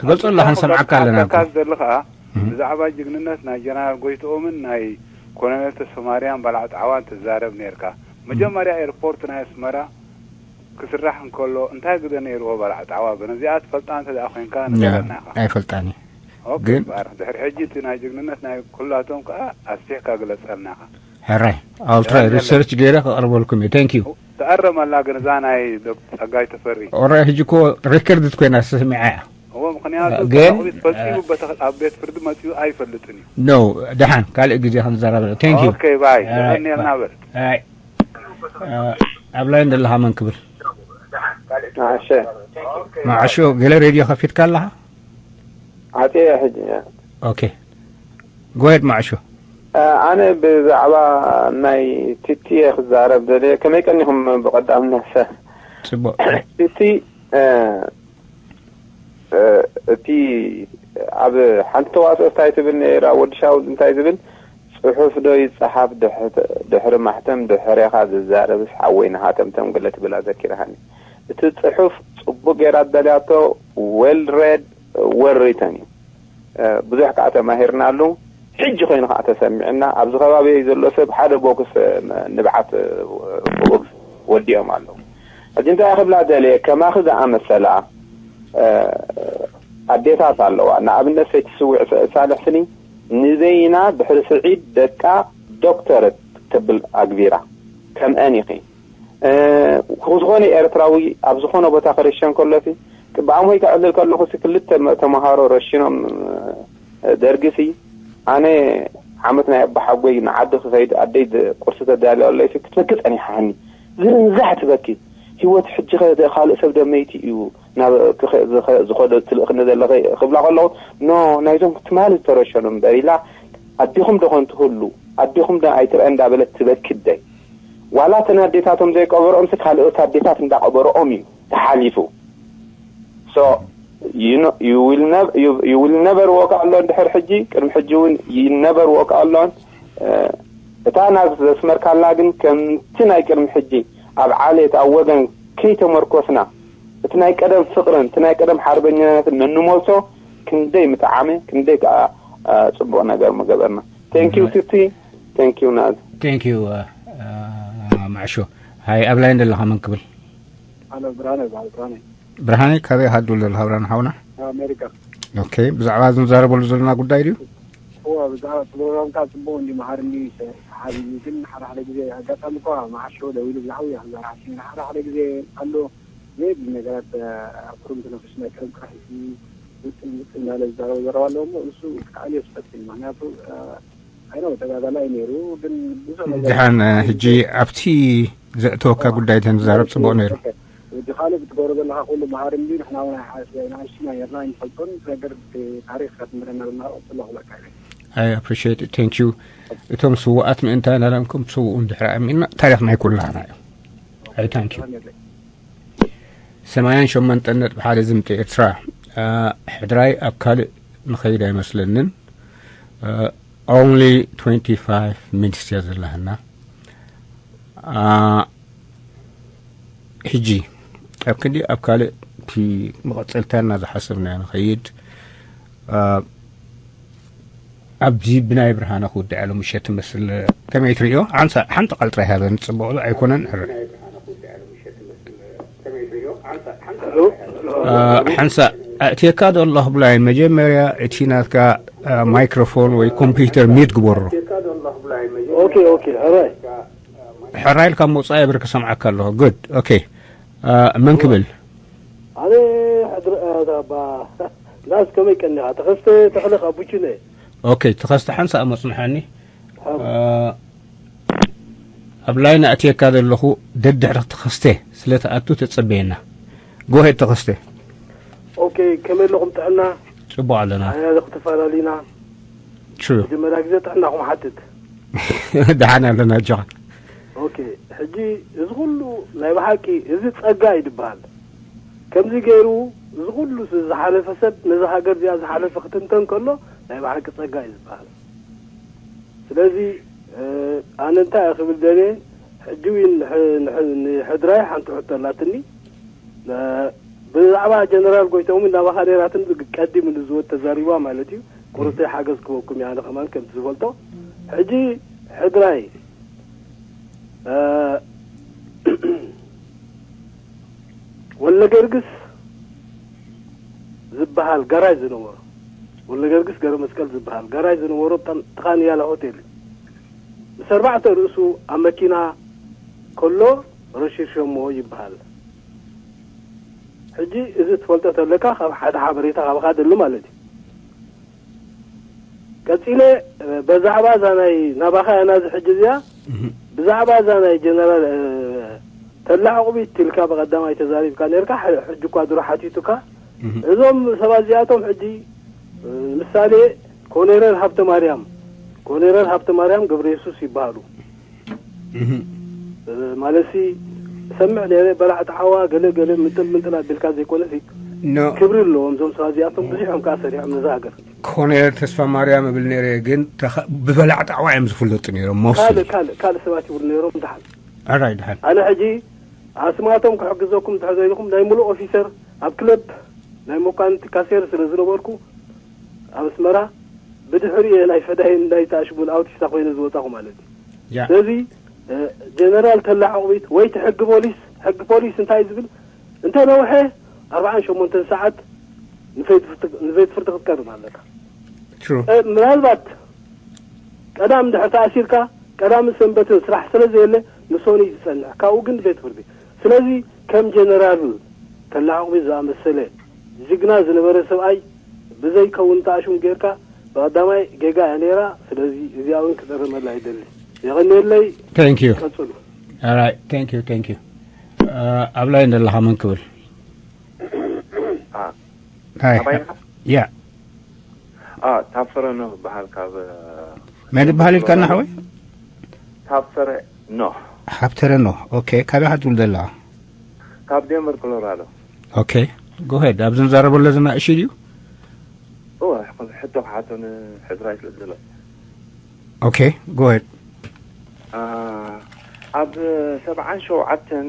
ትገልጾ ኣለኻ ንሰምዓካ ኣለና እኮ። ዝደሊ ከዓ ብዛዕባ ጅግንነት ናይ ጀነራል ጎይትኦምን ናይ ኮሎኔል ተስፋማርያም ባላዕ ጣዕዋን ትዛረብ ነርካ። መጀመርያ ኤርፖርት ናይ ኣስመራ ክስራሕ እንከሎ እንታይ ግደ ነይርዎ ባላዕ ጣዕዋ? በነዚኣ ትፈልጣ እንተ ደኣ ኮይንካ ንገረና ኢኻ። ኣይፈልጣኒ ኦኬ፣ ግን ባር ድሕሪ ሕጂ እቲ ናይ ጅግንነት ናይ ኩላቶም ከዓ ኣስፊሕካ ግለጸልና ኢኻ። ሕራይ ኣውልትራይ ሪሰርች ገይረ ክቐርበልኩም እዩ። Thank you. ተኣረመላ ግን እዛ ናይ ዶክተር ጸጋይ ተፈሪ ኦራይ ሕጂ እኮ ሪከርድ ኮይና ተሰሚዓ እያ። እዎ ምክንያቱ ግን- ተላቑቢት ፈጺሙ በተ- ኣብ ቤት ፍርዲ መጺኡ ኣይፈልጥን እዩ። ኖ ደሓን ካልእ ግዜ ክንዘራረብ። Thank you. ኦኬ ባይ ኣይ፣ ተቐንየልና በል። ኣይ፣ እ፣ ኣብ ላይን ዘለኻ መን ክብል? ማዕሸ ማዕሾ ገለ ሬድዮ ከፊትካ ኣለኻ? ዓፅየ ሕጂ ኦኬ ጎየድ ማዕሾ። ኣነ ብዛዕባ ናይ ቲቲ እየ ክዛረብ ደልየ። ከመይ ቀኒኹም? ብቐዳምነት ጽቡቅ ቲቲ እ፣ እ፣ እቲ ኣብ ሓንቲ ተዋስኦ እንታይ ትብል ነይራ ወዲ ሻውል እንታይ ዝብል ጽሑፍ ዶ ይጸሓፍ ድሕተ- ድሕሪ ማሕተም ድሕሬኻ ዝዛረብስ ሓወይ ንሃተምተም ገለ ትብል ኣዘኪርሃኒ። እቲ ጽሑፍ ጽቡቅ ገይራ ደልያቶ well read well written እዩ። እ፣ ብዙሕ ከዓ ተማሂርናሉ። ሕጂ ኮይኑ ከዓ ተሰሚዕና ኣብዚ ከባቢ ዘሎ ሰብ ሓደ ቦክስ እ፣ ንብዓት እ፣ ቦክስ ወዲኦም ኣለዉ። ሕጂ እንታይ ክብላ ደልየ ከማኺ ዝኣመሰላ እ፣ ኣዴታት ኣለዋ። ንኣብነት ሰይቲ ስውዕ ስ- ሳልሕ ስኒ ንበይና ድሕሪ ስዒድ ደቃ ዶክተርት ክብል ኣግቢራ ከምአን ኢኺ። እ፣ ዝኾነ ኤርትራዊ ኣብ ዝኾነ ቦታ ክርሸን ከሎሲ ብኣሞይ ከዕልል ከለኹ ሲ ክልተ መ- ተምሃሮ ረሽኖም እ፣ ደርጊ ሲ ኣነ ዓመት ናይ ኣቦሓጎይ ንዓዲ ክኸይድ ኣደይ ድ- ቁርሲ ተዳልዮ ኣለይ ሲ ክትበኪ ጸኒሓኒ ዝርንዛሕ ትበኪ። ህይወት ሕጂ ኸ ደ- ካልእ ሰብ ደመይቲ እዩ ናብ ክኸ- ዝኸ- ዝኸዶ ትልእኽኒ ዘለኸ ክብላ ከለኹ ኖ ናይዞም ትማሊ ዝተረሸኑ እምበር ኢላ ኣዴኹም ዶ ኾን ትህሉ ኣዴኹም ዶ ኣይትርአ እንዳበለት ትበኪ ኣደይ። ዋላ እተን ኣዴታቶም ዘይቀበርኦም ሲ ካልኦት ኣዴታት እንዳቀበርኦም እዩ ተሓሊፉ። So you know you will never you, you will never walk alone ድሕር ሕጂ ቅድሚ ሕጂ እውን you never walk alone። እታ ናብ ዘስመርካላ ግን ከምቲ ናይ ቅድሚ ሕጂ ኣብ ዓሌት ኣብ ወገን ከይተመርኮስና እቲ ናይ ቀደም ፍቕርን እቲ ናይ ቀደም ሓርበኛነትን ነንመልሶ ክንደይ ምጠዓመ፣ ክንደይ ከዓ፣ አ፣ ጽቡቕ ነገር ምገበርና። Thank you Right. Siti, thank you Naz. Thank you, uh, uh, ማዕሾ። ሃይ፣ ኣብ ላይን ዘለኻ መን ክብል? ኣሎ፣ ብርሃነ ይበሃል፣ ብርሃነ። ብርሃነ፣ ካበይ ኢኻ ትድውል ዘለኻ ብርሃነ ሓውና? ኣሜሪካ። ኦኬ፣ ብዛዕባ እዚ ንዛረበሉ ዘለና ጉዳይ ድዩ? እዋ፣ ብዛዕባ እቲ ፕሮግራምካ ጽቡቕ እንዲ መሃሪ እንዲ ሰ-፣ ሰሓቢ እዩ፣ ግን ሓደ ሓደ ግዜ ኣጋጣሚ እኳ መዓሾ ደዊሉ ብዛዕባ እዩ ክዛረብ ሓሲቡ፣ ሓደ ሓደ ግዜ ኣሎ ዘይብል ነገራት፣ እ፣ ኣብ ኩርምቲ ነፍሲ ናይ ቅርብ ቅርሒ ውጥን ውጥን እናለ ዝዛረቦ ዘረባ ኣለዎ እሞ፣ እሱ ክኣልዮ ዝፈትን እዩ። ምኽንያቱ፣ እ፣ ኣይነው ተጋዳላይ ነይሩ፣ ግን ብዙሕ ነገር ደሓን፣ እ፣ ሕጂ ኣብቲ ዘእተወካ ጉዳይ ተንዛረብ ጽቡቕ ነይሩ። ወዲ ካልእ ብትገብሮ ዘለኻ ኩሉ መሃሪ እንዲ ንሕና እውን ኣይሓ-፣ ንኣሽቱና ነርና ኣይንፈልጦን፣ እቲ ነገር ብታሪኽ ከትምህረና ድማ ቀጽሎ ክብለካ እየ። I appreciate it. Thank you. እቶም ስውኣት ምእንታ ናላምኩም ስውኡ እንድሕር ኣሚንና ታሪኽ ናይ ኩላህና እዩ። I thank you. ሰማንያን ሸሞንተን ነጥቢ ሓደ ዝምቲ ኤርትራ፣ አ፣ ሕድራይ ኣብ ካልእ ንኸይድ ኣይመስለንን። አ፣ only twenty-five minutes እያ ዘለህና። አ፣ ሕጂ ኣብ ክንዲ ኣብ ካልእ እቲ መቐጸልታና ዝሓሰብናዮ ንኸይድ፣ አ፣ ኣብዚ ብናይ ብርሃነ ክውድዕ ኣሎ ምሸት ትመስል። ከመይ ትርእዮ? ሓንሳ-፣ ሓንቲ ቃል ጥራይ ሃበኒ፣ ጽቡቕ ዶ ኣይኮነን? ሕረ-፣ እ፣ ሓንሳ-፣ ኣእትየካ ዶ ኣለኹ ብላይ፣ መጀመርያ እቲ ናትካ፣ እ፣ ማይክሮፎን ወይ ኮምፒውተር ሚት ግበሮ። ኦኬ፣ ኦኬ፣ ሕራይ። ሕራይ ኢልካ ምውጻእ የብር ክሰምዓካ ኣለኹ። ጉድ። ኦኬ። እ፣ መን ክብል? ኣነ ሕድሪ፣ እ፣ እታ ባ-፣ ናስ ከመይ ቀኒኻ? ተኸስተ ተኽለ ካብ ቡችነ። ኦኬ፣ ተኸስተ ሓንሳእ መጽንሓኒ። ሓው። እ፣ ኣብ ላይን ኣእትየካ ዘለኹ ደድሕሪ ተኸስተ ስለ ትኣቱ ተጸበየና። ጎሄድ ተኸስተ። ኦኬ፣ ከመይ ኣለኹም ጥዕና? ጽቡቕ ኣለና። ኣያ ክትፈላለዩና? ትሩ። መጀመርያ ግዜ ጥዕናኹም ሓትት። ደሓን ኣለና ኣጆኻ። ኦኬ፣ ሕጂ እዚ ኩሉ ናይ ብሓቂ እዚ ጸጋ እዩ ዝበሃል። ከምዚ ገይሩ እዚ ኩሉ ዝሓለፈ ሰብ ነዛ ሃገር እዚኣ ዝሓለፈ ክትንተን ከሎ ናይ ብሓቂ ጸጋ እዩ ዝበሃል። ስለዚ፣ እ፣ ኣነ እንታይ እየ ክብል ደልየ፣ ሕጂ እውን ንሕ-፣ ንሕ-፣ ንሕድራይ ሓንቲ ሕቶ ኣላትኒ። እ፣ ብዛዕባ ጀነራል ጎይተኦም ናባኻ ነይራትን ቀዲሙ ንዝወድ ተዛሪባ ማለት እዩ። ቁርተይ ሓገዝ ክበኩም እየ ኣነ ከማን ከምቲ ዝፈልጦ። ሕጂ ሕድራይ፣ እ፣ ወልደ ገርግስ ዝበሃል ጋራጅ ዝነበሮ፣ ወልደ ገርግስ ገብረ መስቀል ዝበሃል ጋራጅ ዝነበሮ፣ ጣን-፣ ጥቓ ንያላ ሆቴል እዩ። ምስ ኣርባዕተ ርእሱ ኣብ መኪና ከሎ ረሺሾሞ ይበሃል። ሕጂ እዚ ትፈልጦ ተለካ ካብ ሓደ ሓበሬታ ካባኻ ደሊ ማለት እዩ። ቀጺለ፣ እ፣ በዛዕባ እዛ ናይ ናባኻ እያ ናዚ ሕጂ እዚኣ፣ እህ። ብዛዕባ እዛ ናይ ጀነራል፣ እ፣ ተላ ዕቑቢት ኢልካ ብቐዳማይ ተዛሪብካ ነርካ፣ ሕ-፣ ሕጂ እኳ ድሮ ሓቲቱካ። እህ። እዞም ሰባት እዚኣቶም ሕጂ፣ እ፣ ምሳሌ ኮኔረል ሃብተ ማርያም፣ ኮኔረል ሃብተ ማርያም ገብረ የሱስ ይበሃሉ። እህ። እ፣ ማለትሲ፣ ሰምዕ ነይረ፣ በላዕ ጣዕዋ፣ ገለ ገለ ምንጥል ምንጥል ኣቢልካ ዘይኮነሲ፣ ኖ። ክብሪ ኣለዎም። እዞም ሰባት እዚኣቶም ብዙሕ እዮም ከኣ ሰሪሖም ነዛ ሃገር። ኮኔል ተስፋ ማርያም እብል ነይረ፣ ግን ተኸ-፣ ብበላዕ ጣዕዋ እዮም ዝፍለጡ ነይሮም፣ mostly። ካልእ፣ ካልእ፣ ካልእ ሰባት ይብሉ ነይሮም፣ ደሓን። ኣራይ፣ ደሓን። ኣነ ሕጂ ኣስማቶም ክሕግዘኩም እንድሕር ዘይልኩም፣ ናይ ሙሉእ ኦፊሰር ኣብ ክለብ ናይ መኳንንቲ ካሴር ስለ ዝነበርኩ፣ ኣብ ኣስመራ ብድሕሪኡ ናይ ፈዳይን ናይ ተኣሽሙን ኣውቲስታ ኮይነ ዝወጻኹ ማለት እዩ። ያ። ስለዚ፣ እ፣ ጀነራል ተላ ዕቑቢት ወይ እቲ ሕጊ ፖሊስ፣ ሕጊ ፖሊስ እንታይ እዩ ዝብል? እንተ ነውሐ ኣርባዓን ሸሞንተን ሰዓት ንቤት ፍርዲ፣ ንቤት ፍርዲ ክትቀርብ ኣለካ። ትሩ። እ፣ ምናልባት ቀዳም እንድሕር ተኣሲርካ፣ ቀዳምን ሰንበትን ስራሕ ስለ ዘየለ፣ ንሶኒ እዩ ዝጸንሕ። ካብኡ ግን ቤት ፍርዲ። ስለዚ፣ ከም ጀነራል ተላ ዕቑቢት ዝኣመሰለ ጅግና ዝነበረ ሰብኣይ ብዘይከውን ተኣሽሙ ጌርካ፣ ብቐዳማይ ጌጋ እያ ነይራ። ስለዚ፣ እዚኣ እውን ክእረመላ ይደሊ። የቐንየለይ። Thank you. ቀጽሉ። All right. Thank you, thank you. እ፣ ኣብ ላይን ዘለኻ መን ክብል? አ፣ ሃይ። ኣባይካ? ያ። አ፣ ታፈረ ኖህ በሃል ካብ፣ መን ይበሃል ኢልካና ሓወይ? ታፈረ ኖህ። ሃብተረ ኖህ። ኦኬ፣ ካበይ ኢኻ ትብል ዘለኻ? ካብ ዴንቨር ኮሎራዶ። ኦኬ፣ go ahead። ኣብዚ ንዛረበሉ ዘለና እሺ ድዩ? እወ፣ ሕቶ ክሓቶ ንሕድራይ ስለ ዝደለ። ኦኬ፣ go ahead። አ፣ ኣብ ሰብዓን ሸውዓተን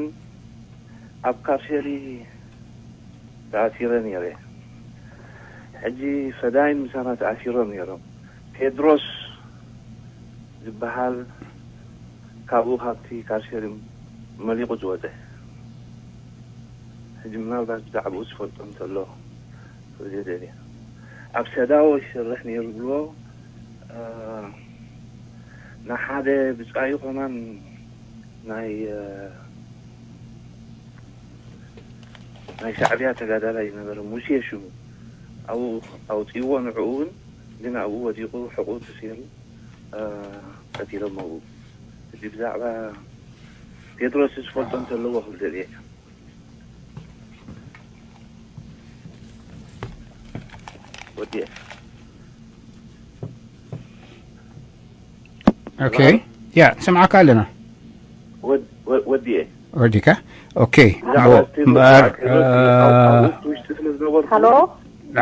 ኣብ ካርሸሊ ተኣሲረ ነይረ። ሕጂ ፈዳይን ምሳና ተኣሲሮም ነይሮም። ቴድሮስ ዝበሃል ካብኡ ካብቲ ካርሸሪ መሊቑ ዝወፀ። ሕጂ ምናልባት ብዛዕባኡ ዝፈልጦ እንተሎ ክብል ደልየ። ኣብ ሰዳዎ ይሰርሕ ነይሩ ብሎ ንሓደ ብጻዩ ከማን ናይ ናይ ሻዕብያ ተጋዳላይ ዝነበረ ሙሴ ሽሙ ኣብኡ ኣውፅእዎ። ንዕኡ እውን ግን ኣብኡ ወዲቑ ሕቑ ተሰይሩ ቀቲሎም ኣብኡ። እዚ ብዛዕባ ቴድሮስ ዝፈልጦ እንተለዎ ክብል ደልየ። ወዲኤ። ኦኬ። ያ፣ ንሰምዓካ ኣለና። ወድ- ወ- ወዲኤ። ወዲካ? ኦኬ። ብዛዕባ እቲ እምበኣር ቴድሮስ ኣብ ውሽጢ ስለ ዝነበርኩ ሃሎ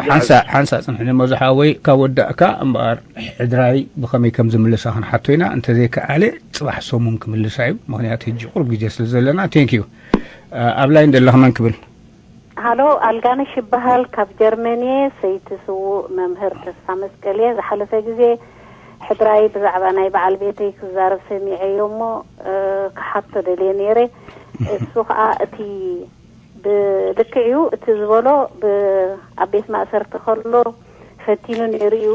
ሓንሳ ሓንሳ ጽንሕኒ መብዛሓወይ ካብ ወዳእካ እምበኣር ሕድራይ ብኸመይ ከም ዝምልሳ ክንሓቶ ኢና። እንተዘይከኣለ ጽባሕ ሰሙን ክምልሳ እዩ። ምኽንያቱ ሕጂ ቁሩብ ግዜ ስለ ዘለና። ቴንክ ዩ። ኣብ ላይን ዘለኻ መን ክብል? ሃሎ ኣልጋነሽ ይበሃል። ካብ ጀርመን እየ። ሰይቲ ስዉእ መምህር ተስፋ መስቀል እየ። ዝሓለፈ ግዜ ሕድራይ ብዛዕባ ናይ በዓል ቤተይ ክዛረብ ሰሚዐዮ እሞ ክሓቶ ደልየ ነይረ። እሱ ከዓ እቲ ብልክዕ እዩ እቲ ዝበሎ ብ- ኣብ ቤት ማእሰርቲ ከሎ ፈቲኑ ነይሩ እዩ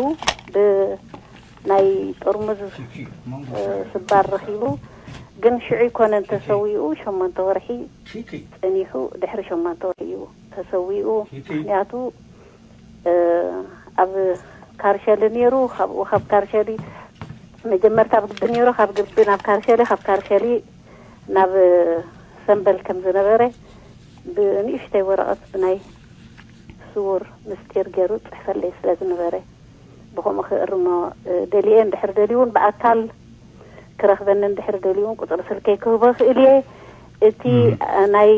ብናይ ጥርሙዝ ስባር ረኺቡ ግን ሽዑ ኣይኮነን ተሰዊኡ ሸሞንተ ወርሒ ጸኒሑ ድሕሪ ሸሞንተ ወርሒ እዩ ተሰዊኡ ምክንያቱ ኣብ ካርሸሊ ነይሩ ካብኡ ካብ ካርሸሊ መጀመርታ ኣብ ግቢ ነይሩ ካብ ግቢ ናብ ካርሸሊ ካብ ካርሸሊ ናብ ሰምበል ከም ዝነበረ ብንእሽተይ ወረቐት ብናይ ስውር ምስጢር ገይሩ ዝፅሕፈለይ ስለ ዝነበረ ብከምኡ ክእርሞ ደልየ እንድሕር ደልዩ እውን ብኣካል ክረኽበኒ እንድሕር ደልዩ እውን ቁፅሪ ስልከይ ክህቦ ክእል እየ እቲ ናይ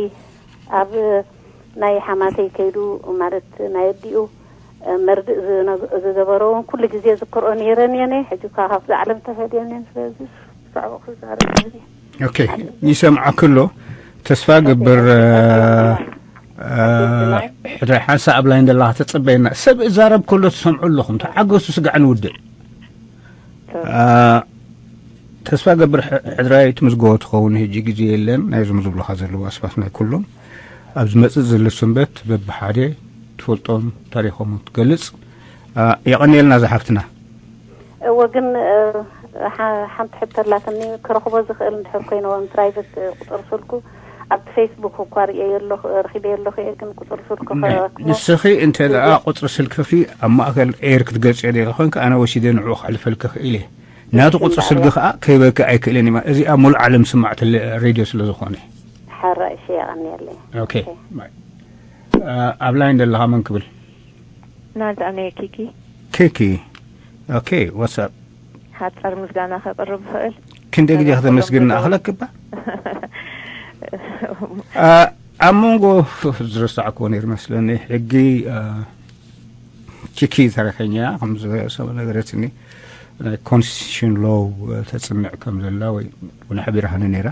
ኣብ ናይ ሓማተይ ከይዱ ማለት ናይ ኣዲኡ መርድእ ዝገበሮ እውን ኩሉ ግዜ ዝክርኦ ነይረን እየነ ሕጂ እኳ ካብዚ ዓለም ተፈልየን እየን ስለዚ ብዛዕባ ክዛረብ ደልየ ኦኬ ይሰምዓክ ኣሎ ተስፋ ገብር ሕድራይ ሓንሳ ኣብ ላይን ዘለኻ ተጸበየና ሰብ እዛረብ ከሎ ትሰምዑ ኣለኹም ተዓገሱ ስጋዕ ንውድእ ተስፋ ገብር ሕድራይ ትምዝገቦ ትኸውን ሕጂ ግዜ የለን ናይዞም ዝብሉኻ ዘለዉ ኣስባት ናይ ኩሎም ኣብ ዝመጽእ ዘሎ ሰንበት በብሓደ ትፈልጦም ታሪኾም ትገልጽ የቐንየልና ዝሓፍትና እወ ግን ሓንቲ ሕቶ ኣላትኒ ክረኽቦ ዝኽእል እንድሕር ኮይነ ወም ፕራይቨት ቁፅር ስልኩ ኣብቲ ፌስቡክ እኳ ርእየ ኣለኹ ረኺበ ኣለኹ እየ ግን ቁፅር ስልኩ ከረክቦ ንስኺ እንተ ደኣ ቁፅሪ ስልክኺ ኣብ ማእከል ኤር ክትገልፅዮ ደለ ኮይንካ ኣነ ወሲደ ንዕኡ ከሕልፈልኪ ክእል እየ ናቱ ቁፅሪ ስልኪ ከዓ ከይበኪ ኣይክእልን እየ እዚኣ ሙሉእ ዓለም ስማዕ ትል ሬድዮ ስለ ዝኾነ ሓራ እሺ የቐንየለይ ኦኬ ኣብ ላይን ዘለኻ መን ክብል ናልጣ ነየ ኪኪ ኪኪ ኦኬ ዋትሳፕ ሓፃር ምስጋና ከቅርብ ይኽእል ክንደይ ግዜ ከተመስግን ንኣኽለክ እባ ኣብ መንጎ ዝረሳዕክዎ ነይሩ መስለኒ ሕጊ ቺኪ ታሪኸኛ ከምዝሰበ ነገረትኒ ናይ ኮንስቲቱሽን ሎው ተፅንዕ ከም ዘላ ወይ እውን ሓቢራሃኒ ነይራ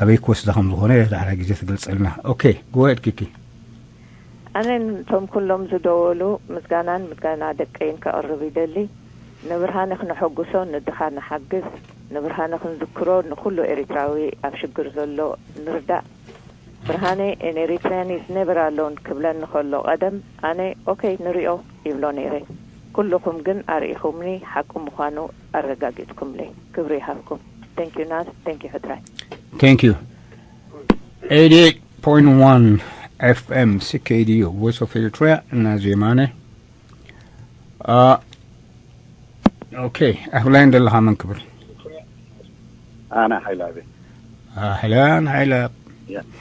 ኣበይ ክወስዳ ከም ዝኾነ ዳሕራይ ግዜ ትገልፀልና ኦኬ ጎሄድ ኪኪ ኣነ ነቶም ኩሎም ዝደወሉ ምስጋናን ምስጋና ደቀይን ከቕርብ ይደሊ። ንብርሃነ ክነሐጉሶ ንድኻ ንሓግዝ። ንብርሃነ ክንዝክሮ ንኹሉ ኤሪትራዊ ኣብ ሽግር ዘሎ ንርዳእ። ብርሃነ an Eritrean is never alone ክብለኒ ከሎ ቀደም ኣነ ኦኬ ንሪኦ ይብሎ ነይረ። ኩልኹም ግን ኣርኢኹምኒ ሓቁ ምዃኑ ኣረጋጊጽኩምለይ። ክብሪ ይሃብኩም። Thank you ናዝ፣ thank you ሕድራይ። Thank you. eighty-eight point one F M C K D U Voice of Eritrea እና ዜማነ ኦኬ ኣህላይ እንደለኻ መን ክብል ኣነ ሓይላቤ ኣህላን ሓይላ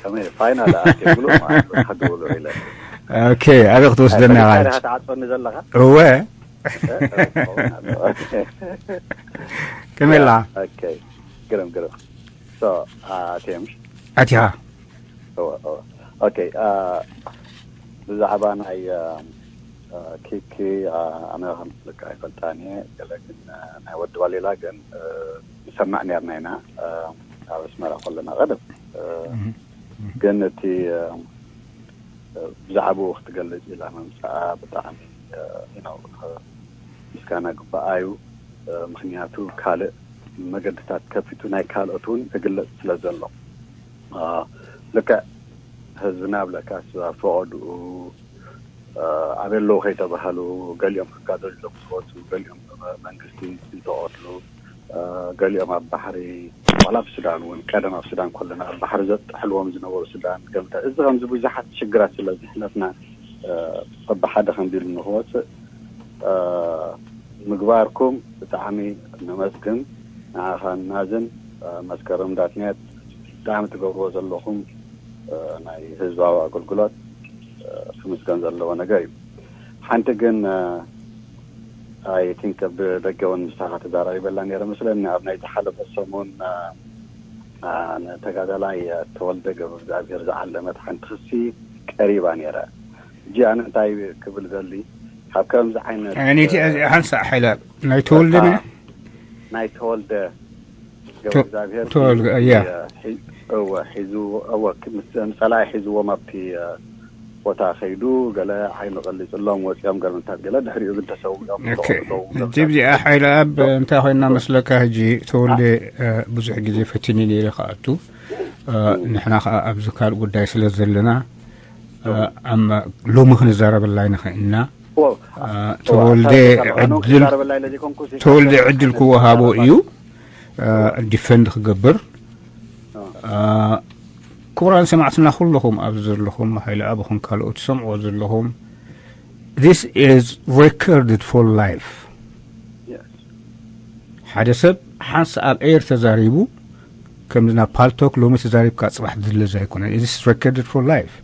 ከመይ ፋይናል ኣትብሉ ሓድብሉ ኢለ ኦኬ ኣበይ ክትወስደና ኢኻ ተዓፅወኒ ዘለኻ እወ ከመይ ኣለኻ ግርም ግርም ቴምሽ ኣቲኻ ኦኬ ብዛዕባ ናይ ኪኪ ኣነ ከም ትልካ ኣይፈልጣን እየ ገለ ግን ናይ ወዲ ባሌላ ግን ንሰማዕ ነርና ኢና ኣብ ኣስመራ ከለና ቀደም ግን እቲ ብዛዕባኡ ክትገልጽ ኢላ ምምጻኣ ብጣዕሚ፣ you know፣ ምስጋና ግባኣ እዩ። ምኽንያቱ ካልእ መገድታት ከፊቱ ናይ ካልኦት እውን ክግለጽ ስለ ዘሎ። ልክዕ ህዝብና ኣብ ለካስ ኣብ ፈቐድኡ ኣበይ ኣለዉ ከይተባሃሉ፣ ገሊኦም ክጋደሉ ኢሎም ዝወፁ፣ ገሊኦም ብመንግስቲ ዝተቐትሉ፣ ገሊኦም ኣብ ባሕሪ፣ ዋላ ኣብ ሱዳን እውን፣ ቀደም ኣብ ሱዳን ከለና ኣብ ባሕሪ ዘጥሕልዎም ዝነበሩ ሱዳን ገምታ፣ እዚ ከምዚ ብዙሓት ሽግራት ስለ ዘሕለፍና፣ በብሓደ ከምዚ ኢሉ ንክወፅእ ምግባርኩም ብጣዕሚ ነመስግን። ንዓኻን ናዝን መስከረም ዳትኔት ብጣዕሚ ትገብርዎ ዘለኹም ናይ ህዝባዊ ኣገልግሎት ክምስገን ዘለዎ ነገር እዩ። ሓንቲ ግን ኣይ ቲንክ ብደገ እውን ምሳኻ ተዛራሪበላ ነይረ መስለኒ። ኣብ ናይ ዝሓለፈ ሰሙን ንተጋዳላይ ተወልደ ገብረ እግዚኣብሔር ዝዓለመት ሓንቲ ክሲ ቀሪባ ነይረ። ሕጂ ኣነ እንታይ ክብል ዘሊ፣ ካብ ከምዚ ዓይነት ኣይነቲ እዚኣ ሓንሳእ ሓይላ ናይ ተወልደ ናይ ተወልደ ገብረ እግዚኣብሔር ተወልደ እያ እወ ሒዙ እወ ምስ ጸላኢ ሒዝዎም ኣብቲ ቦታ ከይዱ ገለ ዓይኑ ቀሊጽሎም ወጺኦም ገርምታት ገለ ድሕሪኡ ግን ተሰዊኦም ሕጂ እዚኣ ሓይለ ኣብ እንታይ ኮይና መስለካ? ሕጂ ተወልደ ብዙሕ ግዜ ፈቲኒ ነይረ ክኣቱ ንሕና ከዓ ኣብዚ ካልእ ጉዳይ ስለ ዘለና ሎሚ ክንዛረበላ ይንኽእልና። ተወልደ ዕድል ክወሃቦ እዩ ዲፈንድ ክገብር። ክቡራን ሰማዕትና ኩለኹም ኣብዚ ዘለኹም ሓይለ ኣብ ኹን ካልኦት ትሰምዕዎ ዘለኹም this is recorded for life። ሓደ ሰብ ሓንስ ኣብ ኤር ተዛሪቡ ከምዚ ናብ ፓልቶክ ሎሚ ተዛሪብካ ጽባሕ ዝድለዝ ኣይኮነን። This is recorded for life።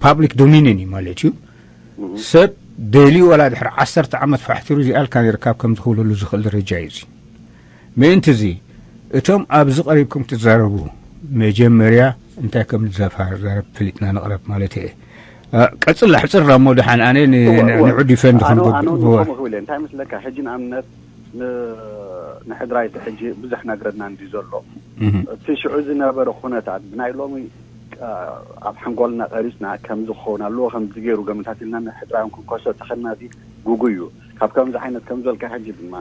ፓብሊክ ዶሚኒን እዩ ማለት እዩ። ሰብ ደልዩ ዋላ ድሕሪ ዓሰርተ ዓመት ፋሕቲሩ እዚኣልካ ነርካብ ከም ዝኽብለሉ ዝኽእል ደረጃ እዩ እዚ። ምእንቲ እዚ እቶም ኣብዚ ቀሪብኩም ትዛረቡ መጀመርያ እንታይ ከም ንዛፋር ዛረብ ፈሊጥና ንቕረብ ማለት እየ። ቀጽል ኣሕጽር እሞ ደሓን ኣነ ንዑ ዲፈንድ ክብል እንታይ መስለካ ሕጂ ንኣብነት ንሕድራይ እቲ ሕጂ ብዙሕ ነግረና እንዲ ዘሎ እቲ ሽዑ ዝነበረ ኩነታት ብናይ ሎሚ ኣብ ሓንጎልና ቀሪጽና ከምዚ ክኸውን ኣለዎ ከምዚ ገይሩ ገምታት ኢልና ንሕድራዮም ክንከሶ ተኸድና እዚ ጉጉይ እዩ። ካብ ከምዚ ዓይነት ከም ዝበልካ ሕጂ ድማ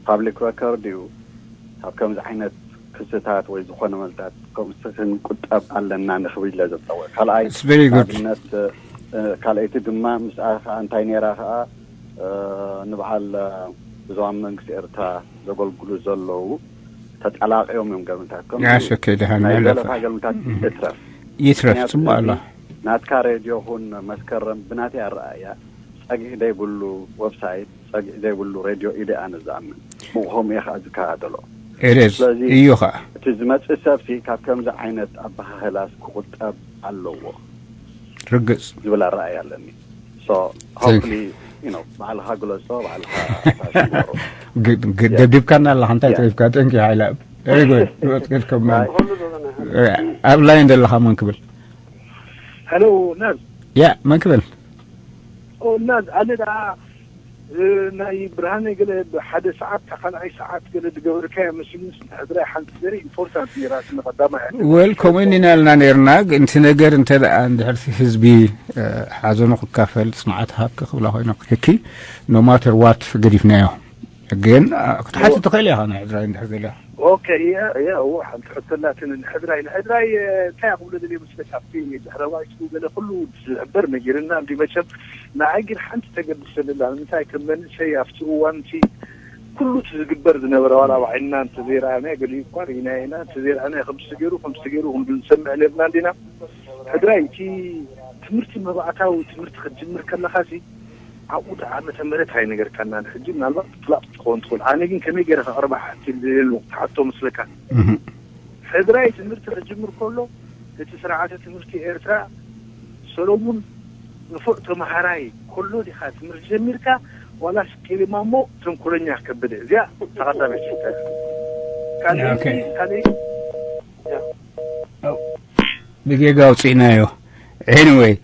ፓብሊክ ረከርድ እዩ። ካብ ከምዚ ዓይነት ክስታት ወይ ዝኾነ መልታት ከምኡ ክንቁጠብ ኣለና ንኽብል ኢለ ዘብፀወ ካልኣይ ንኣብነት ካልኣይቲ ድማ ምስኣ ከዓ እንታይ ነይራ ከዓ ንበዓል ብዞም መንግስቲ ኤርትራ ዘገልግሉ ዘለዉ ተጠላቂዮም እዮም ገልምታት ከም ያስ ኦኬ ደሃን ናይ ያለፈ ዘለፋ ገልምታት ይትረፍ ይትረፍ ጽቡቅ ኣሎ ናትካ ሬድዮ ኹን መስከረም ብናተይ ኣረኣያ ጸግዒ ዘይብሉ ወብሳይት ጸግዒ ዘይብሉ ሬድዮ ኢደ ኣነ ዝኣምን ብኸምኡ እየ ከዓ ዝከታተሎ ኤሬዝ ስለዚ እዩ ከዓ እቲ ዝመፅእ ሰብሲ ካብ ከምዚ ዓይነት ኣበሃህላስ ክቁጠብ ኣለዎ ርግጽ ዝብል ኣረኣያ ኣለኒ so hopefully you know ባዕልኻ ግለጾ ባዕልኻ ኣሳሽግበሮ ግ- ግ- ደብዲብካና ኣለኻ እንታይ ተሪፍካ ጠንቂ ሓይላ ሪጎድ ወጥቅድ ከማን ኣብ ላይን ዘለኻ መን ክብል ሄሎ ናዝ ያ መን ክብል ኦ ናዝ ኣነ ደኣ እ፣ ናይ ብርሃነ ገለ ብሓደ ሰዓት ካብ ካልኣይ ሰዓት ገለ ዝገበርካዮ መሲሉኒ ስለ ሕድራይ ሓንቲ ገለ ኢምፖርታንት ነይራ ስለ ቀዳማይ ወል ከምኡ እንዲና ኢልና ነርና እቲ ነገር እንተ ደኣ እንድሕር ህዝቢ እ፣ ሓዘኑ ክካፈል ጽንዓት ሃብኪ ክብላ ኮይኖ ክኪ no matter what ገዲፍናዮ ግን እ፣ ክትሓትት ትኽእል ኢኻ ናይ ሕድራይ እንድሕር ገለ ኦኬ እየ እየ እዎ ሓንቲ ሕቶ ኣላትኒ ንሕድራይ ንሕድራይ እ፣ እንታይ ክብሎ ደልየ መስለካ ኣብቲ ድሕረ ባይትኡ ገለ ኩሉ ዝሕበር ነጊርና እንዲ መቸም ንዓይ ግን ሓንቲ ተገድሰኒ ኣላ ንምንታይ ከም መንእሰይ ኣብቲ እዋን እቲ ኩሉ እቲ ዝግበር ዝነበረ ዋላ ባዕልና እንተዘይረኣናዮ ገሊኡ እኳ ርኢናዮ ኢና እንተዘይረኣናዮ ከምዚ ተገይሩ ከምዚ ተገይሩ ክንብል ንሰምዕ ነርና እንዲና ሕድራይ እቲ ትምህርቲ መባእታዊ ትምህርቲ ክትጅምር ከለኻ ሲ ኣብኡ ዳ ዓመተ ምህረት ኣይነገርካናን ሕጂ ምናልባት ምፍላጥ ክትኸውን ትኽእል ኣነ ግን ከመይ ገይረ ከቕርባ ሓንቲ ዝደልየሉ ትሓቶ መስለካ ሕድራይ ትምህርቲ ክጅምር ከሎ እቲ ስርዓተ ትምህርቲ ኤርትራ ሰሎሙን ንፉዕ ተምሃራይ ከሎ ዲኻ ትምህርቲ ጀሚርካ ዋላስ ቂሊማሞ ተንኮለኛ ከበደ እዚኣ ተቐዳመይቲ ሕቶ እያ ካልኣይቲ ካልኣይቲ ብጌጋ ኣውፅእናዮ anyway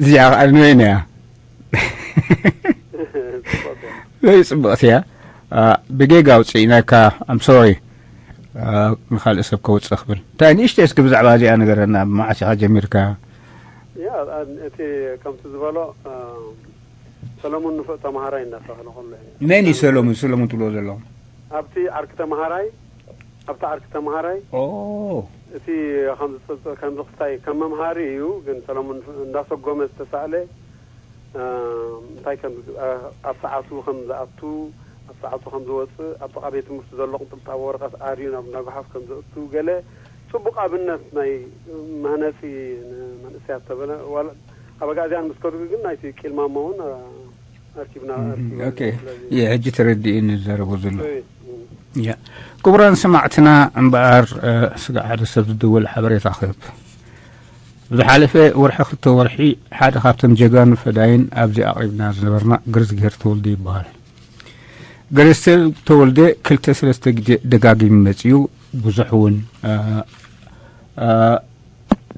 እዚኣ ከዓ ንበይና እያ ወይ ፅብቕቲ እያ ብጌጋ ኣውፅእናካ I'm sorry ንካልእ ሰብ ከውፅእ ክብል እንታይ ንእሽተይ እስኪ ብዛዕባ እዚኣ ንገረና መዓስ ኢኻ ጀሚርካ ያ እቲ ከምቲ ዝበሎ ሰለሙን ንፉዕ ተምሃራይ እንዳተባህለ ከሎ እዩ። መን እዩ ሰለሙን? ሰለሙን ትብሎ ዘለኹም? ኣብቲ ዓርኪ ተምሃራይ ኣብቲ ዓርኪ ተምሃራይ ኦ እቲ ከምዚ ከምዚ ክስታይ ከም መምሃሪ እዩ። ግን ሰለሙን እንዳሰጎመ ዝተሳእለ እንታይ ከም ኣብ ሰዓቱ ከም ዝኣቱ፣ ኣብ ሰዓቱ ከም ዝወፅእ፣ ኣብ ጥቓ ቤት ትምህርቲ ዘሎ ቅንጥብጣብ ወረቐት ኣርዩ ናብ እንዳጓሓፍ ከም ዘእቱ ገለ ፅቡቕ ኣብነት ናይ መህነፂ ንመንእሰያት ተበለ። ኣብ ኣጋዚያን ምስ ከድጉ ግን ናይቲ ቂልማሞ እውን ኣርኪብና ኣርኪብና ኦኬ። ሕጂ ተረዲእኒ ዝዛረቦ ዘሎ። ክቡራን ሰማዕትና፣ እምበኣር ስጋዕ ሓደ ሰብ ዝድወል ሓበሬታ ክህብ። ዝሓለፈ ወርሒ ክልተ ወርሒ ሓደ ካብቶም ጀጋኑ ፈዳይን ኣብዚ ኣቕሪብና ዝነበርና ግርዝግሄር ተወልደ ይበሃል። ግርዝግሄር ተወልደ ክልተ ሰለስተ ግዜ ደጋጊሙ መጺኡ። ብዙሕ እውን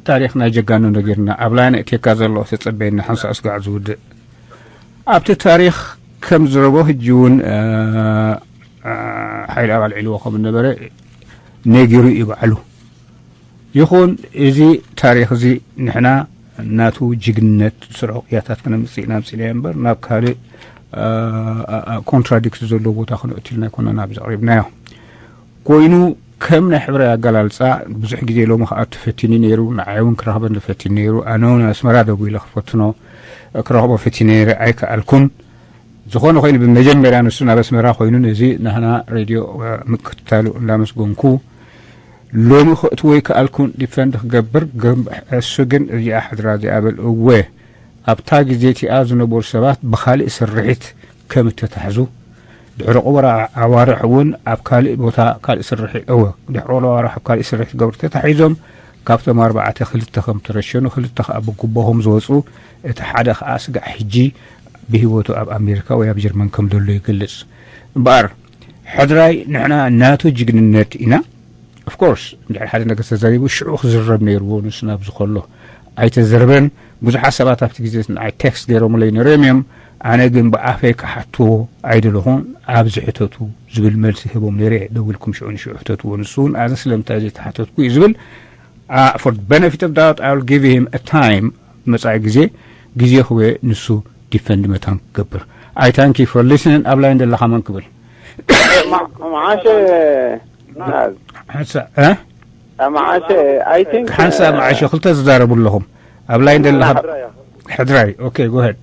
ታሪኽ ናይ ጀጋኑ ነጊርና። ኣብ ላይነ እቴካ ዘሎ ተጸበየና ሓንሳእ ስጋዕ ዝውድእ ኣብቲ ታሪኽ ከም ዝረቦ ሕጂ እውን ሓይሊ ኣባል ዒልዎ ከም ነበረ ነጊሩ እዩ ባዕሉ። ይኹን እዚ ታሪኽ እዚ ንሕና ናቱ ጅግንነት ዝሰርሖ ቅያታት ከነምጽእ ኢና ምጽእና እምበር ናብ ካልእ ኮንትራዲክት ዘለዎ ቦታ ክንእትልና ኣይኮነን ኣብዚ ኣቕሪብናዮ። ኮይኑ ከም ናይ ሕብራዊ ኣገላልጻ ብዙሕ ግዜ ሎሚ ክኣቱ ፈቲኒ ነይሩ፣ ንዓይ እውን ክረኽበኒ ፈቲኒ ነይሩ፣ ኣነ እውን ኣስመራ ደዊለ ክፈትኖ ክረኽቦ ፈቲኒ ነይረ ኣይከኣልኩን። ዝኾነ ኮይኑ ብመጀመርያ ንሱ ናብ ኣስመራ ኮይኑ ነዚ ናህና ሬድዮ ምክትታሉ እንዳመስገንኩ ሎሚ ክእትዎ ይከኣልኩን ዲፈንድ ክገብር እሱ ግን እዚኣ ሕድራ እዚኣ በል እወ ኣብታ ግዜ እቲኣ ዝነበሩ ሰባት ብካልእ ስርሒት ከም እተታሕዙ ድሕሪ ቁበራ ኣዋርሕ እውን ኣብ ካልእ ቦታ ካልእ ስርሒ እወ ድሕሪ ቁበራ ኣዋርሕ ኣብ ካልእ ስርሒ ክገብሩ ተታሒዞም ካብቶም ኣርባዕተ ክልተ ከም ተረሸኑ ክልተ ከዓ ብጉቦ ከም ዝወፁ እቲ ሓደ ከዓ ስጋዕ ሕጂ ብህይወቱ ኣብ ኣሜሪካ ወይ ኣብ ጀርመን ከም ዘሎ ይገልጽ እምበኣር ሕድራይ ንሕና ናቱ ጅግንነት ኢና ኦፍኮርስ እንድሕር ሓደ ነገር ተዛሪቡ ሽዑ ክዝረብ ነይርዎ ንሱ ናብዚ ከሎ ኣይተዘርበን ብዙሓት ሰባት ኣብቲ ግዜ ንዓይ ቴክስት ገይሮምለይ ነይሮም እዮም ኣነ ግን ብኣፈይ ክሓትዎ ኣይደለኹን ኣብዚ ሕተቱ ዝብል መልሲ ህቦም ነይረ ደዊልኩም ሽዑ ንሽዑ ሕተትዎ ንሱ እውን ኣነ ስለምንታይ ዘይተሓተትኩ እዩ ዝብል for benefit of doubt I will give him a time መጻኢ ግዜ ግዜ ክወ ንሱ ዲፈንድ መታን ክገብር I thank you for listening ኣብ ላይን ዘለኻ መን ክብል መዓሸ ሓንሳ መዓሸ I think ሓንሳ መዓሸ ክልተ ዝዛረቡ ኣለኹም ኣብ ላይን ዘለኻ ሕድራይ okay go ahead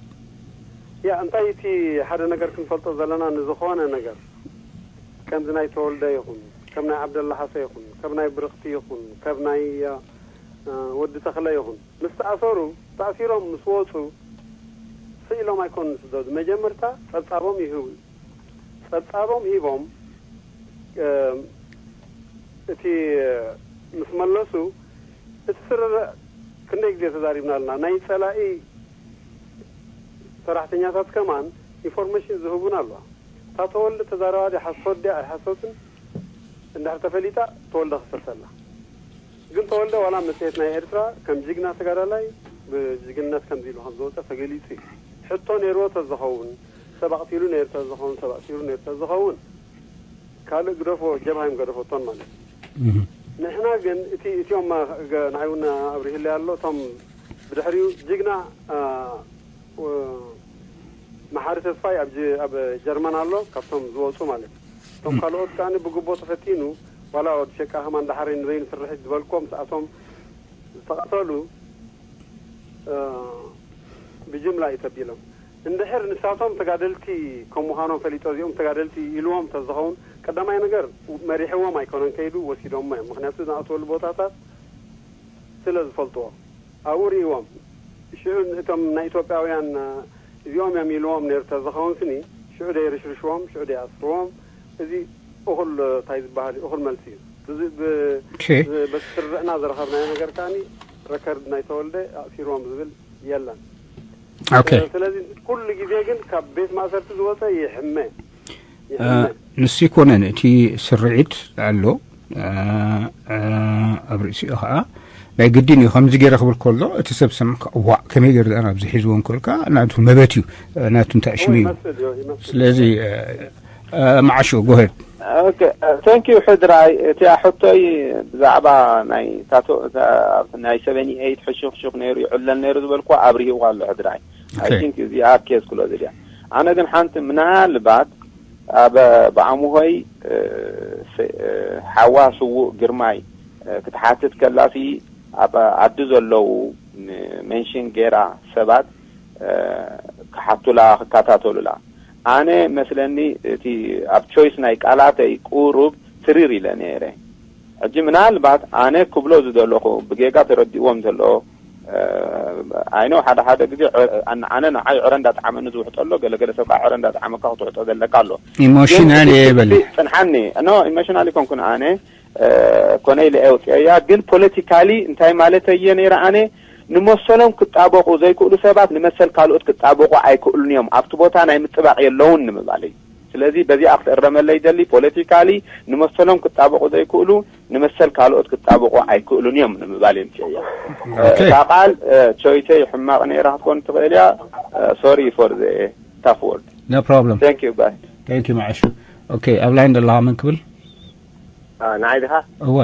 ያ እንታይ እቲ ሓደ ነገር ክንፈልጦ ዘለና ንዝኾነ ነገር ከምዚ ናይ ተወልደ ይኹን ከም ናይ ዓብደላ ሓሰ ይኹን ከም ናይ ብርኽቲ ይኹን ከም ናይ ወዲ ተኽለ ይኹን ምስ ተኣሰሩ ተኣሲሮም ምስ ወፁ ስኢሎም ኣይኮኑን ዝስደዱ መጀመርታ ፀብፃቦም ይህቡ ጸብጻቦም ሂቦም እቲ ምስ መለሱ እቲ ስርርዕ ክንደይ ግዜ ተዛሪብና ኣለና ናይ ጸላኢ ሰራሕተኛታት ከማን ኢንፎርሜሽን ዝህቡን ኣለዋ እታ ተወልደ ተዛረባ ድያ ሓሶት ድያ ኣይሓሶትን እንድሕር ተፈሊጣ ተወልደ ክሰሰላ ግን ተወልደ ዋላ መጽሔት ናይ ኤርትራ ከም ጅግና ተጋዳላይ ብጅግንነት ከምዚ ኢሉ ከም ዝወጸ ተገሊጹ እዩ ሕቶ ነይርዎ ተዝኸውን ሰብ ኣቕቲሉ ነይሩ ተዝኸውን ሰብ ኣሲሩ ነይሩ ተዝኸውን ካልእ ግደፎ ጀብሃ እዮም ገደፈቶን ማለት እዩ ንሕና ግን እቲ እቲኦም ንዓይ እውን ኣብሪህለይ ኣሎ እቶም ብድሕሪኡ ጅግና መሓሪ ተስፋይ ኣብ ኣብ ጀርመን ኣሎ ካብቶም ዝወፁ ማለት እዩ እቶም ካልኦት ከኣ ብግቦ ተፈቲኑ ዋላ ወዲ ሸቃ ከማን ዳሓር ንበይኑ ስርሒት ዝበልኮ ምስኣቶም ዝተቐተሉ ብጅምላ እዩ ተቢሎም እንድሕር ንሳቶም ተጋደልቲ ከም ምዃኖም ፈሊጦ እዚኦም ተጋደልቲ ኢልዎም ተዝኸውን ቀዳማይ ነገር መሪሕዎም ኣይኮነን ከይዱ ወሲዶሞ እዮም ምክንያቱ ዝኣትወሉ ቦታታት ስለ ዝፈልጥዎ ኣብኡ ርእዎም ሽዑ እቶም ናይ ኢትዮጵያውያን እዚኦም እዮም ኢልዎም ነይሩ ተዝኸውን ስኒ ሽዑ ደይርሽርሽዎም ሽዑ ደይኣስርዎም እዚ እኹል እንታይ ዝበሃል እዩ እኹል መልሲ እዩ በቲ ስርዕና ዝረኸብናዮ ነገር ከኣ ረከርድ ናይ ተወልደ ኣእሲርዎም ዝብል የለን ስለዚ ኩሉ ግዜ ግን ካብ ቤት ማእሰርቲ ዝወፀ ይሕመ ንሱ ይኮነን እቲ ስርዒት ኣሎ ኣብ ርእሲኡ ከዓ ናይ ግድን እዩ ከምዚ ገይረ ክብል ከሎ እቲ ሰብ ሰምዕ ዋዕ ከመይ ገይሩ ዳ ናብዚ ሒዝዎ እንክብል ከዓ ናቱ መበት እዩ ናቱ እንታይ ሽሙ እዩ ስለዚ መዓሹ ጎሄድ። Thank you ሕድራይ። እቲኣ ሕቶይ ብዛዕባ ናይ ታቶ ናይ ሰቨኒ ኤይት ሕሹኽሹኽ ነይሩ ይዕለል ነይሩ ዝበልኩ ኣብርሂዋ ኣሎ ሕድራይ። I think እዚኣ ኬዝ ክሎ ዝድያ። ኣነ ግን ሓንቲ ምናልባት ኣብ ብኣምሆይ ሓዋ ስዉእ ግርማይ ክትሓትት ከላሲ ኣብ ዓዲ ዘለዉ ሜንሽን ገይራ ሰባት ክሓቱላ ክከታተሉላ። ኣነ መስለኒ እቲ ኣብ ቾይስ ናይ ቃላተይ ቁሩብ ትሪር ኢለ ነይረ። ሕጂ ምናልባት ኣነ ክብሎ ዝደለኹ ብጌጋ ተረዲእዎም ዘሎ። ኣይ ነው ሓደ ሓደ ግዜ ኣነ ንዓይ ዕረ እንዳጠዓመኒ ዝውሕጦ ኣሎ፣ ገለገለ ሰብ ከዓ ዕረ እንዳጠዓመካ ክትውሕጦ ዘለካ ኣሎ። ኢሞሽናል እየ በል። ጽንሓኒ። ኖ ኢሞሽናል ይኮንኩን ኣነ ኮነ ኢለ እየ ኣውፅኦያ። ግን ፖለቲካሊ እንታይ ማለት እየ ነይረ ኣነ ንመሰሎም ክጣበቑ ዘይክእሉ ሰባት ንመሰል ካልኦት ክጣበቑ ኣይክእሉን እዮም። ኣብቲ ቦታ ናይ ምጥባቕ የለውን ንምባል እዩ። ስለዚ በዚኣ ክትእረመለይ ደሊ ፖለቲካሊ ንመሰሎም ክጣበቑ ዘይክእሉ ንመሰል ካልኦት ክጣበቑ ኣይክእሉን እዮም ንምባል እዮም ቸያ። እታ ቃል ቾይተይ ሕማቕ ነይራ ክትኮን ትኽእል እያ። Sorry for the tough word. No problem. Thank you. Bye. Thank you መዓሹ። ኦኬ ኣብ ላይን ዘለኻ መን ክብል? ንዓይ ድኻ? እወ።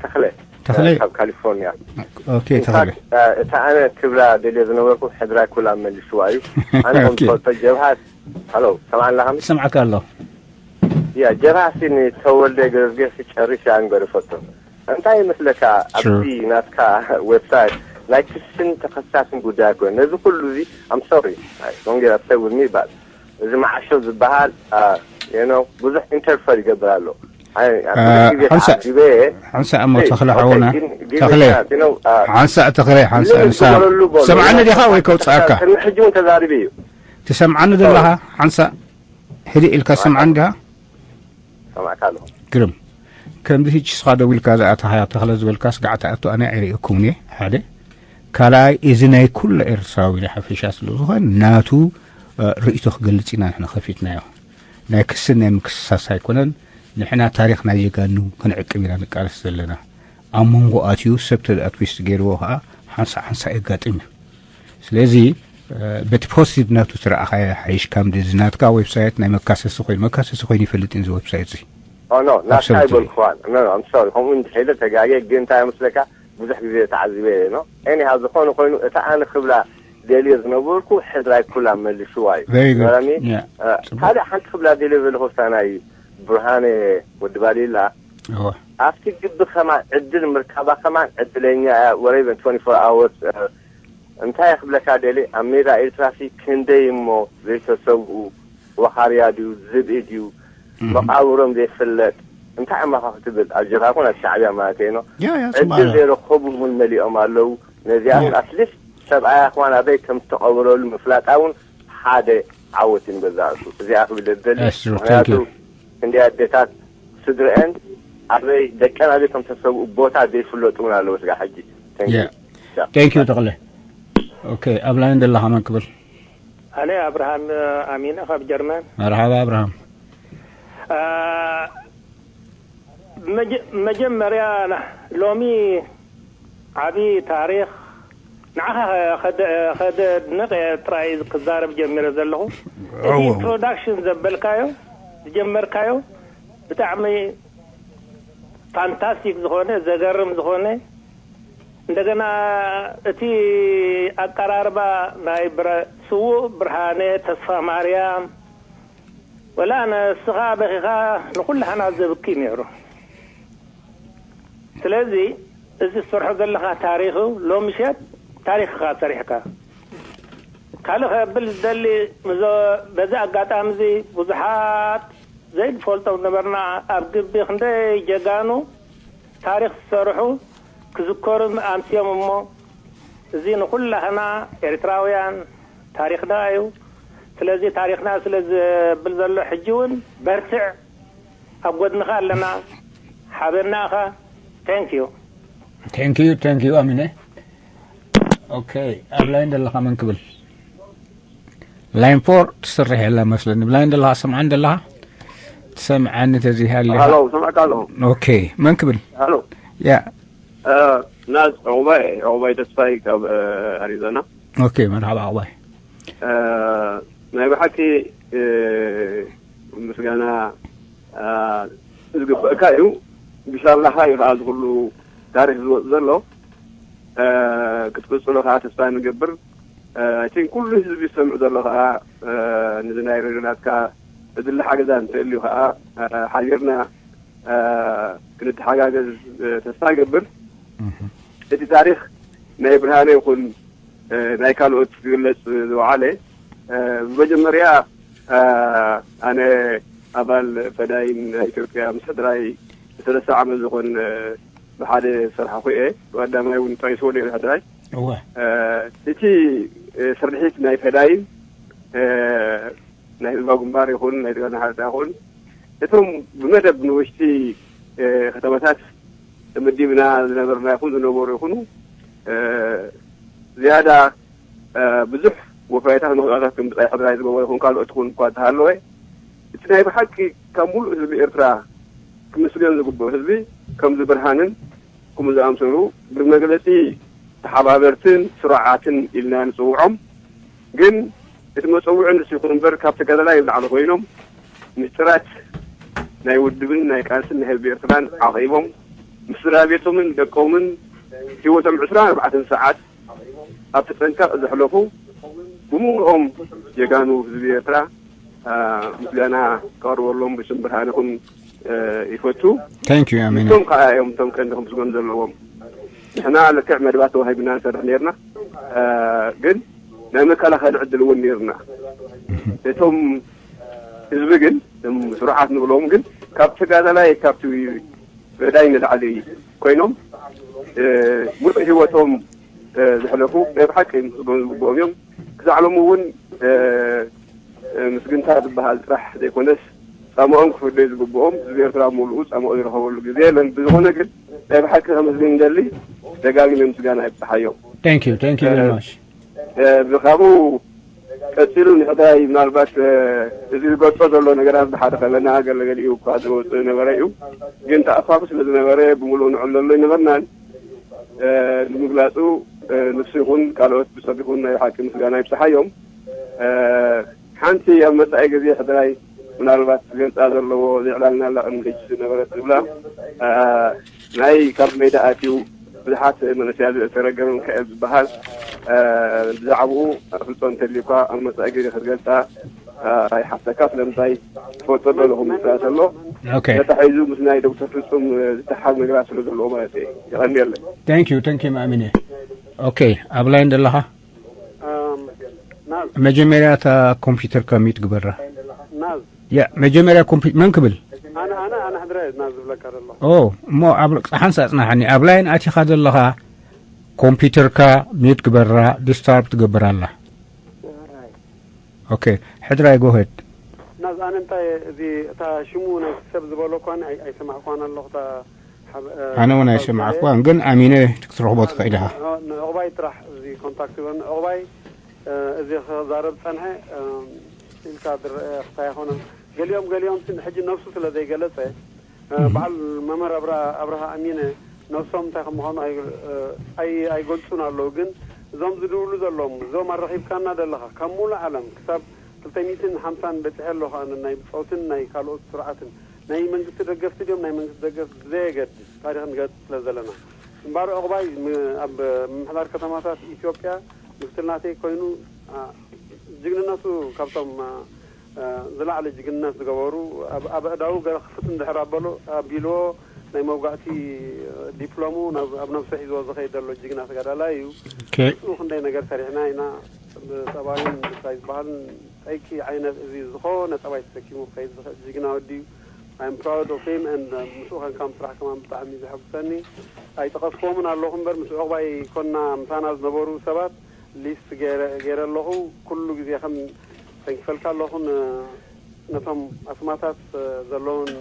ተኽለ ተኽለ ካብ ካሊፎርኒያ። ኦኬ ተኽለ። እታ ኣነ ክብላ ደልየ ዝነበርኩ ሕድራይ ኩላ መሊስዋ እዩ። ኣነ ከም ትፈልጦ ጀብሃ ሃሎ ሰምዓኒ ኣለኻ? ይሰምዓካ ኣሎ። ያ ጀብሃ ሲ ንተወልደ ገረዝጌ ሲ ጨሪሰ ኣንገርፈቶ። እንታይ ይመስለካ ኣብዚ ናትካ ዌብሳይት ናይ ክስን ተኸሳስን ጉዳይ ኮይኑ ነዚ ኩሉ እዚ I'm sorry don't get upset with me but እዚ መዓሾ ዝበሃል you know ብዙሕ ኢንተርፈር ይገብር ኣሎ። ሓንሳእ እሞ ተኽለ ሓውና ተኽለ ሓንሳእ ተኽለ ሓንሳእ ንሳ ትሰምዓኒ ዲኻ ወይ ከውፅኣካ? ሕጂ እውን ተዛሪበ እዩ። ትሰምዓኒ ዘለኻ ሓንሳእ ህድእ ኢልካ ትሰምዓኒ ዲኻ? ሰማዕካ ኣለኹ። ግርም ከምዚ ሕጂ ስኻ ደው ኢልካ ዝኣተኻያ ተኽለ ዝበልካስ ጋዕቲ ኣቶ ኣነ ኣይርእየኩምን እየ ሓደ ካልኣይ እዚ ናይ ኩሉ ኤርትራዊ ናይ ሓፈሻ ስለ ዝኾን ናቱ ርእይቶ ክገልጽ ኢና ንሕና ከፊትናዮ ናይ ክስን ናይ ምክስሳስ ኣይኮነን ንሕና ታሪኽ ናይ ጀጋኑ ክንዕቅብ ኢና ንቃለስ ዘለና ኣብ መንጎ ኣትዩ ሰብ ተደኣ ትዊስት ገይርዎ ከዓ ሓንሳ ሓንሳ የጋጥም እዩ ስለዚ በቲ ፖዚቲቭ ናቱ ትረኣኻዮ ሓይሽ ካብ እዚ ናትካ ዌብሳይት ናይ መካሰሲ ኮይኑ መካሰሲ ኮይኑ ይፈልጥ እዚ ዌብሳይት እዚ ኖ ናትካ ኣይበልኩዋን ኖ ኖ ኣም ሶሪ ከምኡ እንድሕለ ተጋጌ ግን እንታይ መስለካ ብዙሕ ግዜ ተዓዚበ እየ ኖ ኤኒሃ ዝኾነ ኮይኑ እታ ኣነ ክብላ ደልዮ ዝነበርኩ ሕድራይ ኩላ መልስዋ እዩ Very good. ገራሚ Yeah. ካልእ ሓንቲ ክብላ ደልዮ ዘለኹ ሳናይ ብርሃነ ወዲ ባሊላ ኣብቲ ግቢ ከማን ዕድል ምርካባ ከማን ዕድለኛ እያ ወረይበን twenty-four hours እንታይ ክብለካ ደሊ ኣብ ሜዳ ኤርትራ ሲ ክንደይ እሞ ዘይተሰብኡ ወኻርያ ድዩ ዝብኢ ድዩ መቃብሮም ዘይፍለጥ እንታይ ኣማኻ ክትብል ኣብ ጀብሃ ኮነ ኣብ ሻዕብያ ማለት እየ ኖ ያ ያ ዕድል ዘይረኸቡ እውን መሊኦም ኣለዉ ነዚኣ እውን ኣትሊስት ሰብኣያ እኳን ኣበይ ከም ዝተቐበረሉ ምፍላጣ እውን ሓደ ዓወት እዩ ንገዛእ ርእሱ እዚኣ ክብል ደሊ That's true. Thank ምክንያቱ you. ክንደይ ኣዴታት ስድረአን ኣበይ ደቀን ኣበይ ከም ተሰብኡ ቦታ ዘይፍለጡ እውን ኣለዉ ስጋ ሕጂ Thank you. Yeah. Thank you ተኽለ okay ኣብ ላይን ዘለኻ መን ክብል ኣነ ኣብርሃም ኣሚነ ካብ ጀርመን መርሓባ ኣብርሃም መጀመርያ ሎሚ ዓቢ ታሪኽ ንዓኻ ከደድንቕ እየ ጥራይ ክዛረብ ጀሚረ ዘለኹ። እቲ ኢንትሮዳክሽን ዘበልካዮ ዝጀመርካዮ ብጣዕሚ ፋንታስቲክ ዝኾነ ዘገርም ዝኾነ እንደገና እቲ ኣቀራርባ ናይ ስዉእ ብርሃነ ተስፋማርያም ወላ ንስኻ በኺኻ ንኹላህና ዘብኪ ነይሩ። ስለዚ እዚ ትሰርሖ ዘለኻ ታሪኽ ሎሚ ሸት ታሪኽኻ ሰሪሕካ። ካልእ ከብል ዝደሊ በዚ ኣጋጣሚ እዚ ብዙሓት ዘይንፈልጦም ነበርና ኣብ ግቢ ክንደይ ጀጋኑ ታሪኽ ዝሰርሑ ክዝከሩ ኣምስዮም እሞ እዚ ንኹላህና ኤርትራውያን ታሪኽና እዩ። ስለዚ ታሪኽና ስለ ዝብል ዘሎ ሕጂ እውን በርትዕ ኣብ ጎድንኻ ኣለና ሓበና ኢኻ። Thank you. Thank you thank you ኣሚነ okay ኣብ ላይን ዘለኻ መን ክብል line four ትስርሕ የላ መስለኒ ብ line ዘለኻ ትሰምዓኒ ዘለኻ ትሰምዓኒ ተዚሃ ኣለኻ ሃሎ ስምዕካ ኣለኹ okay መን ክብል ሃሎ ያ ናዝ ዕቑባይ ዕቑባይ ተስፋይ ካብ ኣሪዞና okay መርሓባ ዕቑባይ ናይ ብሓቂ ምስጋና ዝግበእካ እዩ። ብሻላኻ እዩ ከዓ ዝኩሉ ታሪክ ዝወፅ ዘሎ ክትቅፅሎ ከዓ ተስፋ ንገብር። ኣይን ኩሉ ህዝቢ ዝሰምዕ ዘሎ ከዓ ንዚ ናይ ሬድዮናትካ እድሊ ሓገዛ እንተልዩ ከዓ ሓቢርና ክንተሓጋገዝ ተስፋ ይገብር። እቲ ታሪክ ናይ ብርሃነ ይኹን ናይ ካልኦት ክግለፅ ዝወዓለ ብመጀመርያ ኣነ ኣባል ፈዳይን ናይ ኢትዮጵያ ምስ ሕድራይ ሰለስተ ዓመት ዝኾን ብሓደ ዝሰርሓኹ እየ። ብቀዳማይ እውን ጠቂስዎ ነይሩ ሕድራይ። እወ። እቲ ስርሒት ናይ ፈዳይን ናይ ህዝባዊ ግንባር ይኹን ናይ ትግራይ ሓርነት ይኹን እቶም ብመደብ ንውሽጢ ከተማታት ተመዲብና ዝነበርና ይኹን ዝነበሩ ይኹኑ ዝያዳ ብዙሕ ወፋይታት መስዋእታት ከም ብጻይ ሕድራይ ዝገበሩ ይኹን ካልኦት ይኹን እኳ እንተሃለወ እቲ ናይ ብሓቂ ካብ ሙሉእ ህዝቢ ኤርትራ ክምስገን ዝግብኦ ህዝቢ ከምዚ ብርሃንን ከምኡ ዝኣምሰሉ ብመግለጺ ተሓባበርትን ስሩዓትን ኢልና ንጽውዖም። ግን እቲ መጸውዒ ንሱ ይኹን እምበር ካብ ተጋዳላይ ንላዕሊ ኮይኖም ምስጢራት ናይ ውድብን ናይ ቃልስን ናይ ህዝቢ ኤርትራን ዓቒቦም ምስ ስድራ ቤቶምን ደቆምን ህይወቶም ዕስራን ኣርባዕተን ሰዓት ኣብ ተጠንቀቕ ዘሕለፉ ብምሉኦም ጀጋኑ ህዝቢ ኤርትራ ምስጋና ከቕርበሎም ብስም ብርሃንኹም ይፈቱ። Thank you ኣሚነ። እቶም ከዓ እዮም እቶም ቀንዲ ክምስገኑ ዘለዎም። ንሕና ልክዕ መደባት ተዋሂብና ንሰርሕ ነርና፣ ግን ናይ መከላኸሊ ዕድል እውን ነርና። እቶም ህዝቢ ግን እቶም ስሩዓት ንብሎም ግን ካብ ተጋዳላይ ካብቲ ፈዳይ ንላዕሊ ኮይኖም ሙሉእ ህይወቶም ዘሕለፉ ናይ ብሓቂ ምስገኑ ዝግብኦም እዮም። ክሳዕ ሎሚ እውን ምስግንታ ዝበሃል ጥራሕ ዘይኮነስ ጻምኦም ክፍደዩ ዝግብኦም ህዝቢ ኤርትራ ሙሉኡ ጻምኦ ዝረኸበሉ ግዜ የለን። ብዝኾነ ግን ናይ ብሓቂ ከመስግን ይደሊ። ደጋጊመ ምስጋና ይብጽሓዮም። Thank you, thank you very much። ካብኡ ቀፂሉ ንሕዳይ ምናልባት እዚ ዝገልፆ ዘሎ ነገራት ብሓደ ከለና ገለገሊኡ እኳ ዝወፅእ ዝነበረ እዩ። ግን ተኣፋፊ ስለ ዝነበረ ብምሉእ ንዕለሎ ይነበርናን ንምግላፁ ንሱ ይኹን ካልኦት ብሰብ ይኹን ናይ ሓቂ ምስጋና ይብፅሓዮም። ሓንቲ ኣብ መፃኢ ግዜ ሕድራይ ምናልባት ዝገልፃ ዘለዎ ዘይዕላልና ኣላ ቅድሚ ሕጂ ዝነበረት ዝብላ ናይ ካብ ሜዳ ኣትዩ ብዙሓት መንእሰያት ዝተረገመ ሚካኤል ዝበሃል ብዛዕባኡ ኣፍልጦ እንተልዩካ ኣብ መፃኢ ግዜ ክትገልፃ ኣይሓፍተካ ስለምንታይ ትፈልጦ ዶ ኣለኹም ይፅላ ዘሎ Okay። ተታሒዙ ምስ ናይ ዶክተር ፍፁም ዝተሓዝ ነገራት ስለ ዘለዎ ማለት እዩ። ይቐንየለይ። Thank you, thank you ማእሚነ። Okay፣ ኣብ ላይን ዘለኻ ናዝ መጀመርያ እታ ኮምፒውተር ከሚት ግበራ። ናዝ ያ መጀመርያ ኮምፒ መን ክብል? ኣነ ኣነ ኣነ ሕድረ ናዝ ዝብለካ ዘሎ ኦ እሞ ኣብ ሓንሳ ኣጽናሓኒ። ኣብ ላይን ኣቲኻ ዘለኻ ኮምፒውተርካ ሚዩት ግበራ፣ ዲስታርብ ትገብር ኣላ። ኦኬ ሕድራይ ጎሄድ። ናዝ ኣነ እንታይ እዚ እታ ሽሙ ናይ ሰብ ዝበሎ እኳ ኣይ- ኣይሰማዕኳን ኣለኹ እታ ሓብ- እ፣ ኣነ እውን ሓሳብ ኣይሰማዕኳን ግን ኣሚነ ክትረኽቦ ትኽእል ኢኻ። ን- ንዕቑባይ ጥራሕ እዚ ኮንታክት ይበል ንዕቑባይ እ፣ እዚ ክዛረብ ጸንሐ እ፣ ኢልካ ዝረአ ክታይ ኣይኮነን። ገሊኦም ገሊኦም ስን ሕጂ ነብሱ ስለ ዘይገለጸ እ፣ በዓል መምህር ኣብራ- ኣብርሃ ኣሚነ ነብሶም እንታይ ከም ምዃኑ ኣይ- እ፣ ኣይ- ኣይገልጹን ኣለዉ። ግን እዞም ዝድውሉ ዘለዎም እዞም ኣረኺብካና ዘለኻ ካብ ሙሉእ ዓለም ክሳብ ክልተ ሚእትን ሓምሳን በጺሐ ኣለኹ ኣነ ናይ ብጾትን ናይ ካልኦት ስርዓትን ናይ መንግስቲ ደገፍቲ ድዮም ናይ መንግስቲ ደገፍ ብዘየገድስ ታሪኽ ንገልጽ ስለ ዘለና እምባር ዕቑባይ ም- ኣብ ምምሕዳር ከተማታት ኢትዮጵያ ምክትል ናተይ ኮይኑ አ፣ ጅግንነቱ ካብቶም አ፣ አ፣ ዝላዕለ ጅግንነት ዝገበሩ ኣብ- ኣብ ኣእዳዉ ገለ ክፍት እንድሕር ኣበሎ ኣቢልዎ ናይ መውጋእቲ ዲፕሎሙ ናብ- ኣብ ነብሱ ሒዝዎ ዝኸይድ ዘሎ ጅግና ተጋዳላይ እዩ። ኦኬ ንሱ ክንደይ ነገር ሰሪሕና ኢና ብፀባዩን ብታይ ዝበሃልን ጠይቂ ዓይነት እዚ ዝኾነ ፀባይ ተሰኪሙ ክኸይድ ዝኽእል ጅግና ወዲ እዩ። I'm proud of him and ምስኡ ከንካ ምስራሕ ከማን ብጣዕሚ ዘሐጉሰኒ። ኣይጠቐስክዎምን ኣለኹ እምበር ምስ ዕቑባይ ኮና ምሳና ዝነበሩ ሰባት ሊስት ገይረ ኣለኹ። ኩሉ ግዜ ከም ተንኪፈልካ ኣለኹ ን- ነቶም ኣስማታት ዘለውን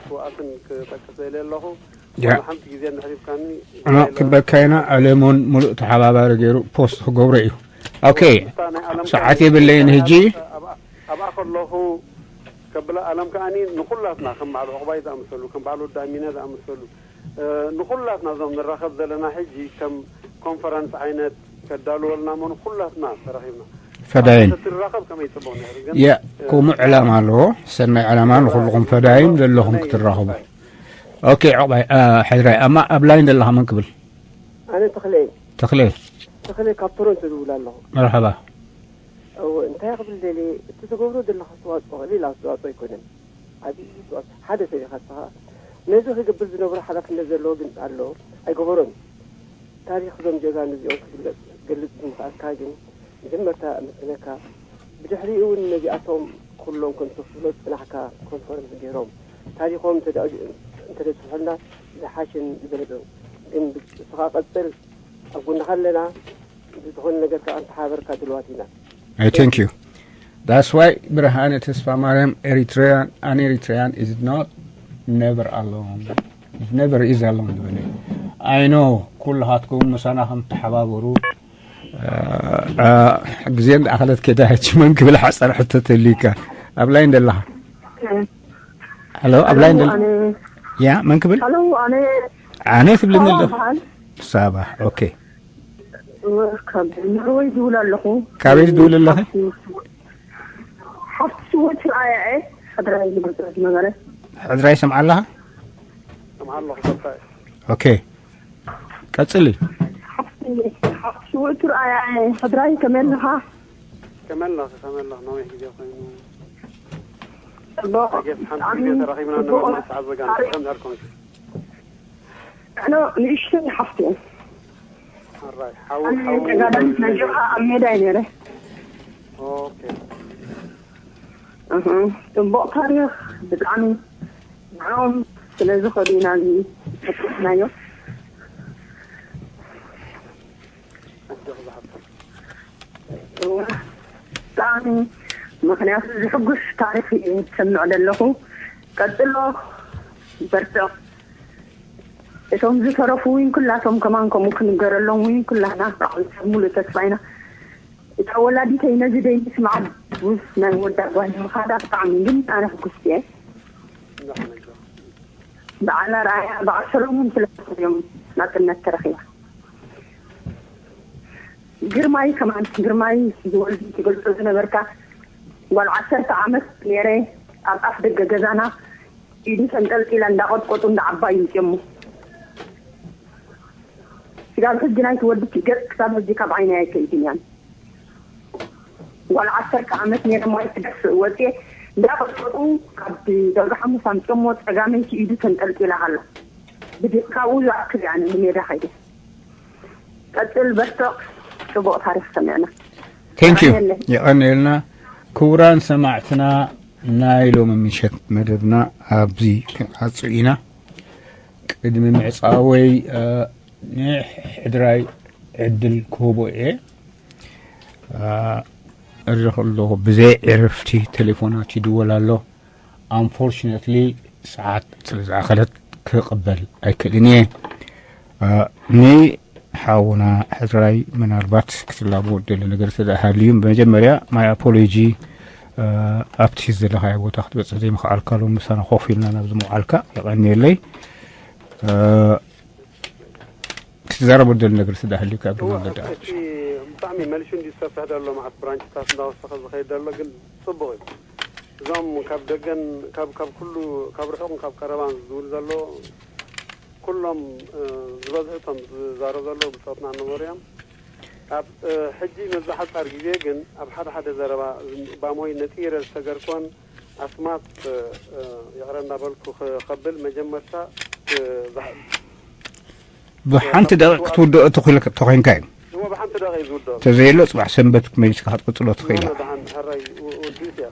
ስውኣትን ክጠቅስ ደልየ ኣለኹ። ያ። ዋላ ሓንቲ ግዜ እንድሕር ሂብካኒ እሞ ክበካይና ኣለሞን ሙሉእ ተሓባባሪ ገይሩ ፖስት ክገብሮ እዩ። ኦኬ ምስታ ናይ ዓለም ሰዓት የብለይን ሕጂ። ኣብኣ- ኣብኣ ከለኹ ከብላ ኣለም ከኣኒ ንኩላትና ከም በዓል ዕቑባይ ዝኣመሰሉ ከም በዓል ወዲ ኣሚነ ዝኣመሰሉ እ፣ ንኩላትና እዞም ንራኸብ ዘለና ሕጂ ከም ኮንፈረንስ ዓይነት ከዳልወልና እሞ ንኩላትና ተረኺብና ፈዳይን ትራኸብ ከመይ ጽቡቕ ነይሩ። ግን ያ ከምኡ ዕላማ ኣለዎ። ሰናይ ዕላማ ንኹልኹም ፈዳይን ዘለኹም ክትራኸቡ። ኦኬ፣ ዕቑባይ፣ አ፣ ሕድራይ፣ ኣማ ኣብ ላይን ዘለኻ መን ክብል? ኣነ ተኽለ እየ። ተኽለ፣ ተኽለ ካብ ቶሮንቶ ዝብል ኣለኹ። መርሓባ። እወ፣ እንታይ ክብል ደልየ፣ እቲ ትገብሮ ዘለኻ ኣስተዋፅኦ ቀሊል ኣስተዋፅኦ ኣይኮነን። ዓብዪ ኣስተዋፅኦ ሓደ ሰብ ኢኻ እስኻ። ነዚ ክገብር ዝነበሮ ሓላፍነት ዘለዎ ግን ኣሎ፣ ኣይገበሮን። ታሪኽ እዞም ጀጋኑ እዚኦም ክግለፅ ክትገልፅ ብምኽኣልካ ግን መጀመርታ ኣመስግነካ። ብድሕሪኡ እውን ነዚኣቶም ኩሎም ከም ተኽፍሎ ዝፅናሕካ ኮንፈረንስ ገይሮም ታሪኾም እንተደ- እንተደፅሑልና ዝሓሸን ዝበለፀ ግን እስኻ ቀፅል ኣብ ጎንኻ ኣለና ብዝኾነ ነገር ከዓ እንተሓበርካ ድልዋት ኢና I thank you. That's why ብርሃነ ተስፋ ማርያም Eritrean, an Eritrean is not never alone. Never is alone ዝበለ I know ኩልኻትኩም ምሳና ከም ትሓባበሩ ግዜ እንዳኣኸለት ከዳ ሕጂ መን ክብል ሓፀር ሕቶ ተልዩካ ኣብ ላይን ደለኻ ሎ ኣብ ላይን ደለ ኣነ ያ መን ክብል ሀሎ ኣነ ኣነ ትብልኒ ኣሎ በሃል ሳባ ኦኬ ካብ ኖርወይ ዝውል ኣለኹ ካበይ ትድውል ኣለኺ ሓፍቲ ስውት ርኣያ እየ ሕድራይ ዝመፀ ዝነበረ ሕድራይ ይሰምዓ ኣለኻ ሰምዓ ኣለኹ ሰብታይ ኦኬ ቀፅሊ ሓፍቲ ስውት ርኣያ እየ ሕድራይ ከመይ ኣለኻ ከመይ ኣለኺ ከመይ ኣለኺ ነዊሕ ግዜ ኮይኑ ጽቡቕ ጌስ ሓንቲ ግዜ ተራኺብና ነበርና ሰዓት ዘጋን ከም ዳር ኮንኪ ኣነ ንእሽተይ ሓፍቲ እየ ኣራይ ሓው ኣነ ተጋዳሊት ናይ ጀብሃ ኣብ ሜዳ እየ ነይረ ኦኬ እህ፣ ጽቡቕ ታሪኽ ብጣዕሚ ንዕኦም ስለ ዝኸዱ ኢና እዚ ተጠቂስናዮ ኣጆኺ ዝሓፍተይ እወ፣ ብጣዕሚ ምክንያቱ ዝሕጉስ ታሪኽ እየ ዝሰምዕ ዘለኹ ቀጽሎ በርትዕ እቶም ዝተረፉ እውን ኩላቶም ከማን ከምኡ ክንገረሎም እውን ኩላና ብዓል ሰብ ሙሉእ ተስፋ ኢና እታ ወላዲተይ ነዚ ደይ ምስማዕ ናይ ወዳ ጓል ምኻዳ ብጣዕሚ ግን ኣነ ሕጉስቲ እየ በዓል ኣርኣያ በዓል ሰሎሙን ስለ እዮም ናፅነት ተረኺባ ግርማይ ከማን ግርማይ ዝወልዲ ትገልፆ ዝነበርካ ጓል ዓሰርተ ዓመት ነይረ ኣብ ኣፍ ደገ ገዛና ኢዱ ተንጠልጢላ እንዳቐጥቀጡ እንዳዓባይ ይፅሙ ስጋብ ሕጂ ናይቲ ወዲ ገፅ ክሳብ ሕጂ ካብ ዓይነይ ኣይከይድን እያን ጓል ዓሰርተ ዓመት ነይረ ማይ ትደፍእ ወፅየ እንዳቐጥቀጡ ካብ ደብረ ሓሙስ ኣምፅሞ ፀጋመይቲ ኢዱ ተንጠልጢላ ኣላ ብድካኡ ዝኣክል እያ ንሜዳ ከይደ ቀፅል በርትዕ ፅቡቕ ታሪክ ሰሚዕና Thank you የቐንየልና ክቡራን ሰማዕትና ናይ ሎሚ ምሸት መደብና ኣብዚ ክንዓፁ ኢና ቅድሚ ምዕፃወይ ንሕድራይ ዕድል ክህቦ እየ እርኢ ከለኹ ብዘይ ዕርፍቲ ቴሌፎናት ይድወል ኣሎ unfortunately ሰዓት ስለ ዝኣኸለት ክቕበል ኣይክእልን እየ ንሓውና ሕድራይ ምናልባት ክትላቦ ደለ ነገር ተደሃልዩ መጀመርያ my apology ኣብቲ ዘለኻዮ ቦታ ክትበፅሕ ዘይምኽኣልካ ሎም ምሳና ኮፍ ኢልና ናብዚ ምውዓልካ የቐንየለይ ክትዛረቦ ደሊ ነገር ስዳሃልዩ ካብ ድማ ገዳ እቲ ብጣዕሚ መሊሹ እንዲ ዝሰፍሕ ዘሎ መዓት ብራንችታት እንዳወሰኸ ዝኸይድ ዘሎ ግን ፅቡቕ እዩ እዞም ካብ ደገን ካብ ካብ ኩሉ ካብ ርሑቕን ካብ ቀረባን ዝውል ዘሎ ኩሎም ዝበዝሑ እቶም ዝዛረብ ዘለዉ ብፆትና ነበሩ እዮም ኣብ ሕጂ መዛሓፃር ግዜ ግን ኣብ ሓደ ሓደ ዘረባ ባሞይ ነፂረ ዝተገርኮን ኣስማት ይቕረ እንዳበልኩ ክኸብል መጀመርታ ብሓንቲ ደቂቕ ክትውድኦ ተኾይንካ እዩ እሞ ብሓንቲ ደቂቕ ዝውድኦ ተዘየሎ ፅባሕ ሰንበት መሊስካ ክትቅፅሎ ትኽእል ብሓንቲ ሕራይ ውድኢት እያ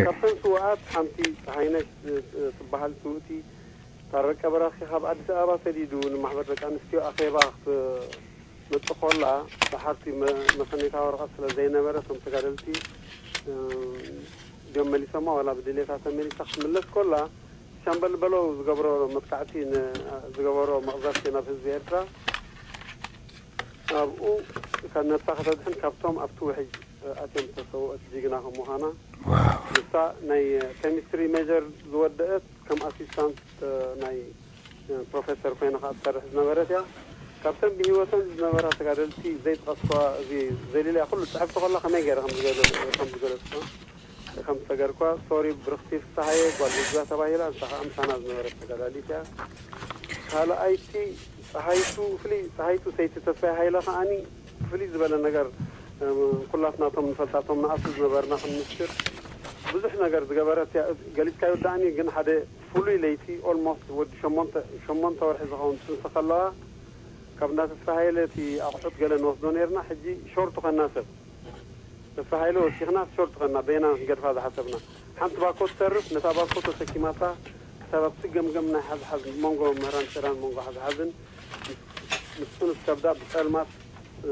ካብተን ስውኣት ሓንቲ ፀሃይነሽ ትበሃል ስውእቲ ታረቀ በራኺ ካብ ኣዲስ ኣበባ ሰዲዱ ንማሕበር ደቂ ኣንስትዮ ኣኼባ ክትመፅእ ከላ ብሓርቲ መሰነይታ ወረቐት ስለ ዘይነበረ እቶም ተጋደልቲ ድዮም መሊሶማ ዋላ ብድሌታ ተመሊሳ ክትምለስ ከላ ሻምበል በለው ዝገብሮ መጥቃዕቲ ዝገበሮ መቕዘፍቲ ናብ ህዝቢ ኤርትራ ኣብኡ ነብሳ ከተድሕን ካብቶም ኣብቲ ውሕጅ ኣትዮም ዝተሰውኦት ጅግና ከም ምዃና ንሳ ናይ ኬሚስትሪ ሜጀር ዝወደአት ከም ኣሲስታንት ናይ ፕሮፌሰር ኮይና ከዓ ትሰርሕ ዝነበረት እያ ካብተን ብህይወተን ዝነበራ ተጋደልቲ ዘይጠቐስኳ፣ እዚ ዘሊለያ ኩሉ ጽሕፍቲ ከላ ከመይ ገይረ ከም ዝገለ-፣ ከም ዝገለጽኳ፣ ከም ዝተገርኳ፣ ሶሪ ብርኽቲ ፍስሃየ ጓል ልጅጋ ተባሂላ፣ ንሳ ከኣ ምሳና ዝነበረት ተጋዳሊት እያ። ካልኣይቲ ጸሃይቱ፣ ፍልይ-፣ ጸሃይቱ ሰይቲ ተስፋይ ሃይለ ከኣኒ ፍልይ ዝበለ ነገር፣ እም፣ ኩላትና እቶም ንፈልጣ፣ እቶም ንኣቱ ዝነበርና ክንምስክር፣ ብዙሕ ነገር ዝገበረት እያ። ገሊጽካ ይወዳእኒ፣ ግን ሓደ ፍሉይ ለይቲ፣ ኦልሞስት ወዲ ሸሞንተ፣ ሸሞንተ ወርሒ ዝኸውን ትንሲ ከለዋ፣ ካብ እንዳ ተስፋ ሃይለ እቲ ኣቑሑት ገለ ንወስዶ ነይርና። ሕጂ ሾርት ኾና ሰብ። ተስፋ ሃይለ ወሲኽና ሾርት ኾና፣ በይና ክንገድፋ ዝሓሰብና። ሓንቲ ባኮ ትተርፍ፣ ነታ ባኮ ተሰኪማታ፣ ክሳብ ኣብቲ ገምገም ናይ ሓዝሓዝ፣ መንጎ ምህራን ጭራን መንጎ ሓዝሓዝን፣ ምስ ጽኑስ ከብዳ ብጸልማት፣ እ፣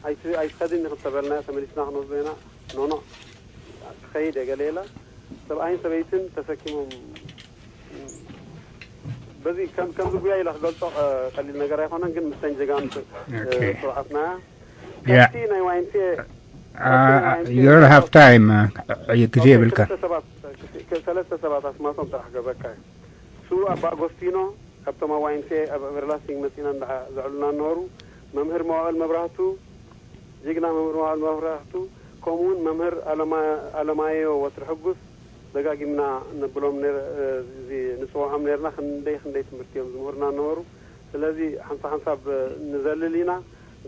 ኣይቲ-፣ ኣይትኸድን ኢኺ እንተበልናያ፣ ተመሊስና ክንወስዶ ኢና። ኖኖ፣ ክኸይድ እየ ገለ ኢላ። ሰብኣይን ሰበይትን ተሰኪሞም፣ በዚ ከም፣ ከምዚ ጉያ ኢለ ክገልጾ፣ እ፣ ቀሊል ነገር ኣይኮነን፣ ግን ምስተን ጀጋኑ፣ እ፣ ኦኬ። ስርዓትና ያ። ካብቲ ናይ ዋይንቴ፣ አ፣ ካብቲ ናይ ዋይንቴ you don't have time፣ እ፣ ግዜ ኦኬ፣ የብልካ። ክልተ ሰባት፣ ክልተ፣ ሰለስተ ሰባት ኣስማቶም ጥራሕ ክገብረካ እየ። ስዉእ ኣባ ኣጎስቲኖ፣ ካብቶም ኣብ ዋይንቴ ኣብ ኤቨርላስቲንግ መጺና እንዳ ዘዕሉና እነበሩ፣ መምህር መዋእል መብራህቱ፣ ጅግና መምህር መዋእል መብራህቱ፣ ከምኡ እውን መምህር ኣለማ-፣ ኣለማዮ ወትሪ ሕጉስ፣ ደጋጊምና ነብሎም ነር-፣ እዚ ንጽውዖም ነርና፣ ክንደይ ክንደይ ትምህርቲ እዮም ዝምህሩና እነበሩ። ስለዚ ሓንሳብ ሓንሳብ ንዘልል ኢና፣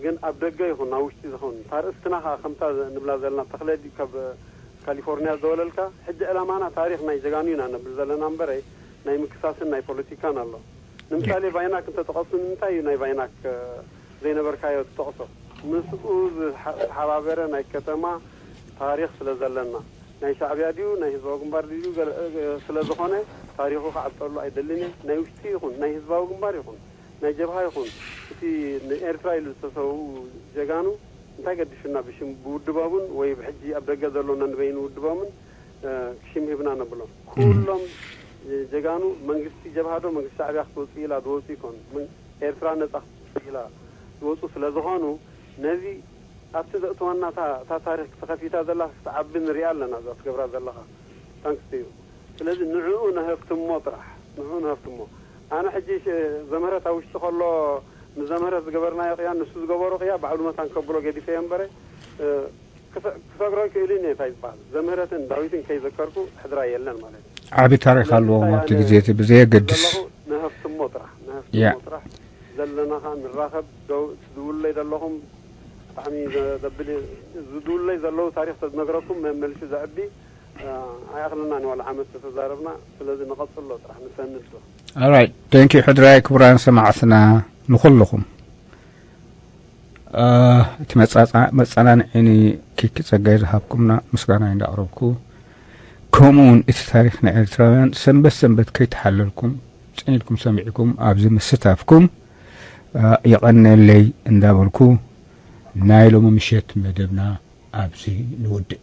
ግን ኣብ ደገ ይኹን ኣብ ውሽጢ ዝኹን፣ እታ ርእስትና ኸኣ ከምታ ንብላ ዘለና፣ ተኽለ ዲ-፣ ካብ ካሊፎርንያ ዝደወለልካ፣ ሕጂ ዕላማና ታሪኽ ናይ ጀጋኑ ኢና ነብል ዘለና እምበረ፣ ናይ ምክሳስን ናይ ፖለቲካን ኣሎ። ንምሳሌ ቫይናክ እንተጠቐሱ፣ ንምንታይ እዩ ናይ ቫይናክ፣ እ፣ ዘይነበርካዮ ትጠቕሶ? ምስኡ ዝሓ-፣ ዝሓባበረ ናይ ከተማ ታሪኽ ስለ ዘለና፣ ናይ ሻዕብያ ድዩ ናይ ህዝባዊ ግንባር ድዩ ገለ፣ እ፣ ስለ ዝኾነ፣ ታሪኹ ክዓብጠሉ ኣይደልን እየ። ናይ ውሽጢ ይኹን ናይ ህዝባዊ ግንባር ይኹን ናይ ጀብሃ ይኹን፣ እቲ ንኤርትራ ኢሉ ዝተሰውኡ ጀጋኑ እንታይ ገዲሹና? ብሽም ብውድቦምን ወይ ብሕጂ ኣብ ደገ ዘሎ ነንበይኑ ውድቦምን፣ እ፣ ሽም ሂብና ነብሎም። ኩሎም ጀጋኑ መንግስቲ ጀብሃ ዶ መንግስቲ ሻዕብያ ክትወጽእ ኢላ ዝወጹ ይኮኑ። ምን-፣ ኤርትራ ነጻ ክትወጽእ ኢላ ዝወጹ ስለ ዝኾኑ፣ ነዚ ኣብቲ ዘእትወና እታ፣ እታ ታሪኽ ተኸፊታ ዘላ ክትዓቢ ንሪኣ ኣለና፣ እዛ ትገብራ ዘለኻ። ታንክስ ዩ። ስለዚ ንዕኡ ነሀፍትሞ ጥራሕ፣ ንዕኡ ነሀፍትሞ። ኣነ ሕጂ ሽ-፣ ዘምህረት ኣብ ውሽጢ ከሎ፣ ምስ ዘምህረት ዝገበርናዮ ቅያ፣ ንሱ ዝገበሮ ቅያ ባዕሉ መታን ከብሎ ገዲፈዮ እምበረ፣ እ፣ ክሰ-፣ ክሰግሮ ይክእል እዩ፣ እንታይ ዝበሃል ዘምህረትን ዳዊትን ከይዘከርኩ ሕድራ የለን ማለት እዩ። ዓቢ ታሪኽ ስለዚ ኣለዎም እንታይ ኣብቲ ኣነ ግዜ እቲ ብዘየገድስ። ዘለኹ ነሀፍትሞ ጥራሕ፣ ነሀፍትሞ ያ። ጥራሕ። ዘለና ኸኣ ንራኸብ። ደው-፣ ትድውሉለይ ዘለኹም ብጣዕሚ ዘ-፣ ዘብል እዩ። ዝድውሉለይ ዘለዉ ታሪኽ ተዝነግረኩም መ-፣ መልሲ ዘዕቢ፣ እ፣ ኣይኣኽለናን እዩ ዋላ ዓመት ተተዛረብና። ስለዚ ንቐጽሎ ጥራሕ፣ ንሰንድ ዶ። Alright፣ thank you ሕድራይ ክቡራን ሰማዕትና ንኹልኹም። እ፣ እቲ መጻጻ-፣ መጸናንዒ ንኪኪ ጸጋይ ዝሃብኩምና ምስጋናይ እንዳቕረብኩ፣ ከምኡ እውን እቲ ታሪኽ ናይ ኤርትራውያን ሰንበት ሰንበት ከይተሓለልኩም ጽን ኢልኩም ሰሚዕኩም ኣብዚ ምስታፍኩም፣ እ፣ የቐነለይ እንዳበልኩ ናይ ሎሚ ምሸት መደብና ኣብዚ ንውድእ።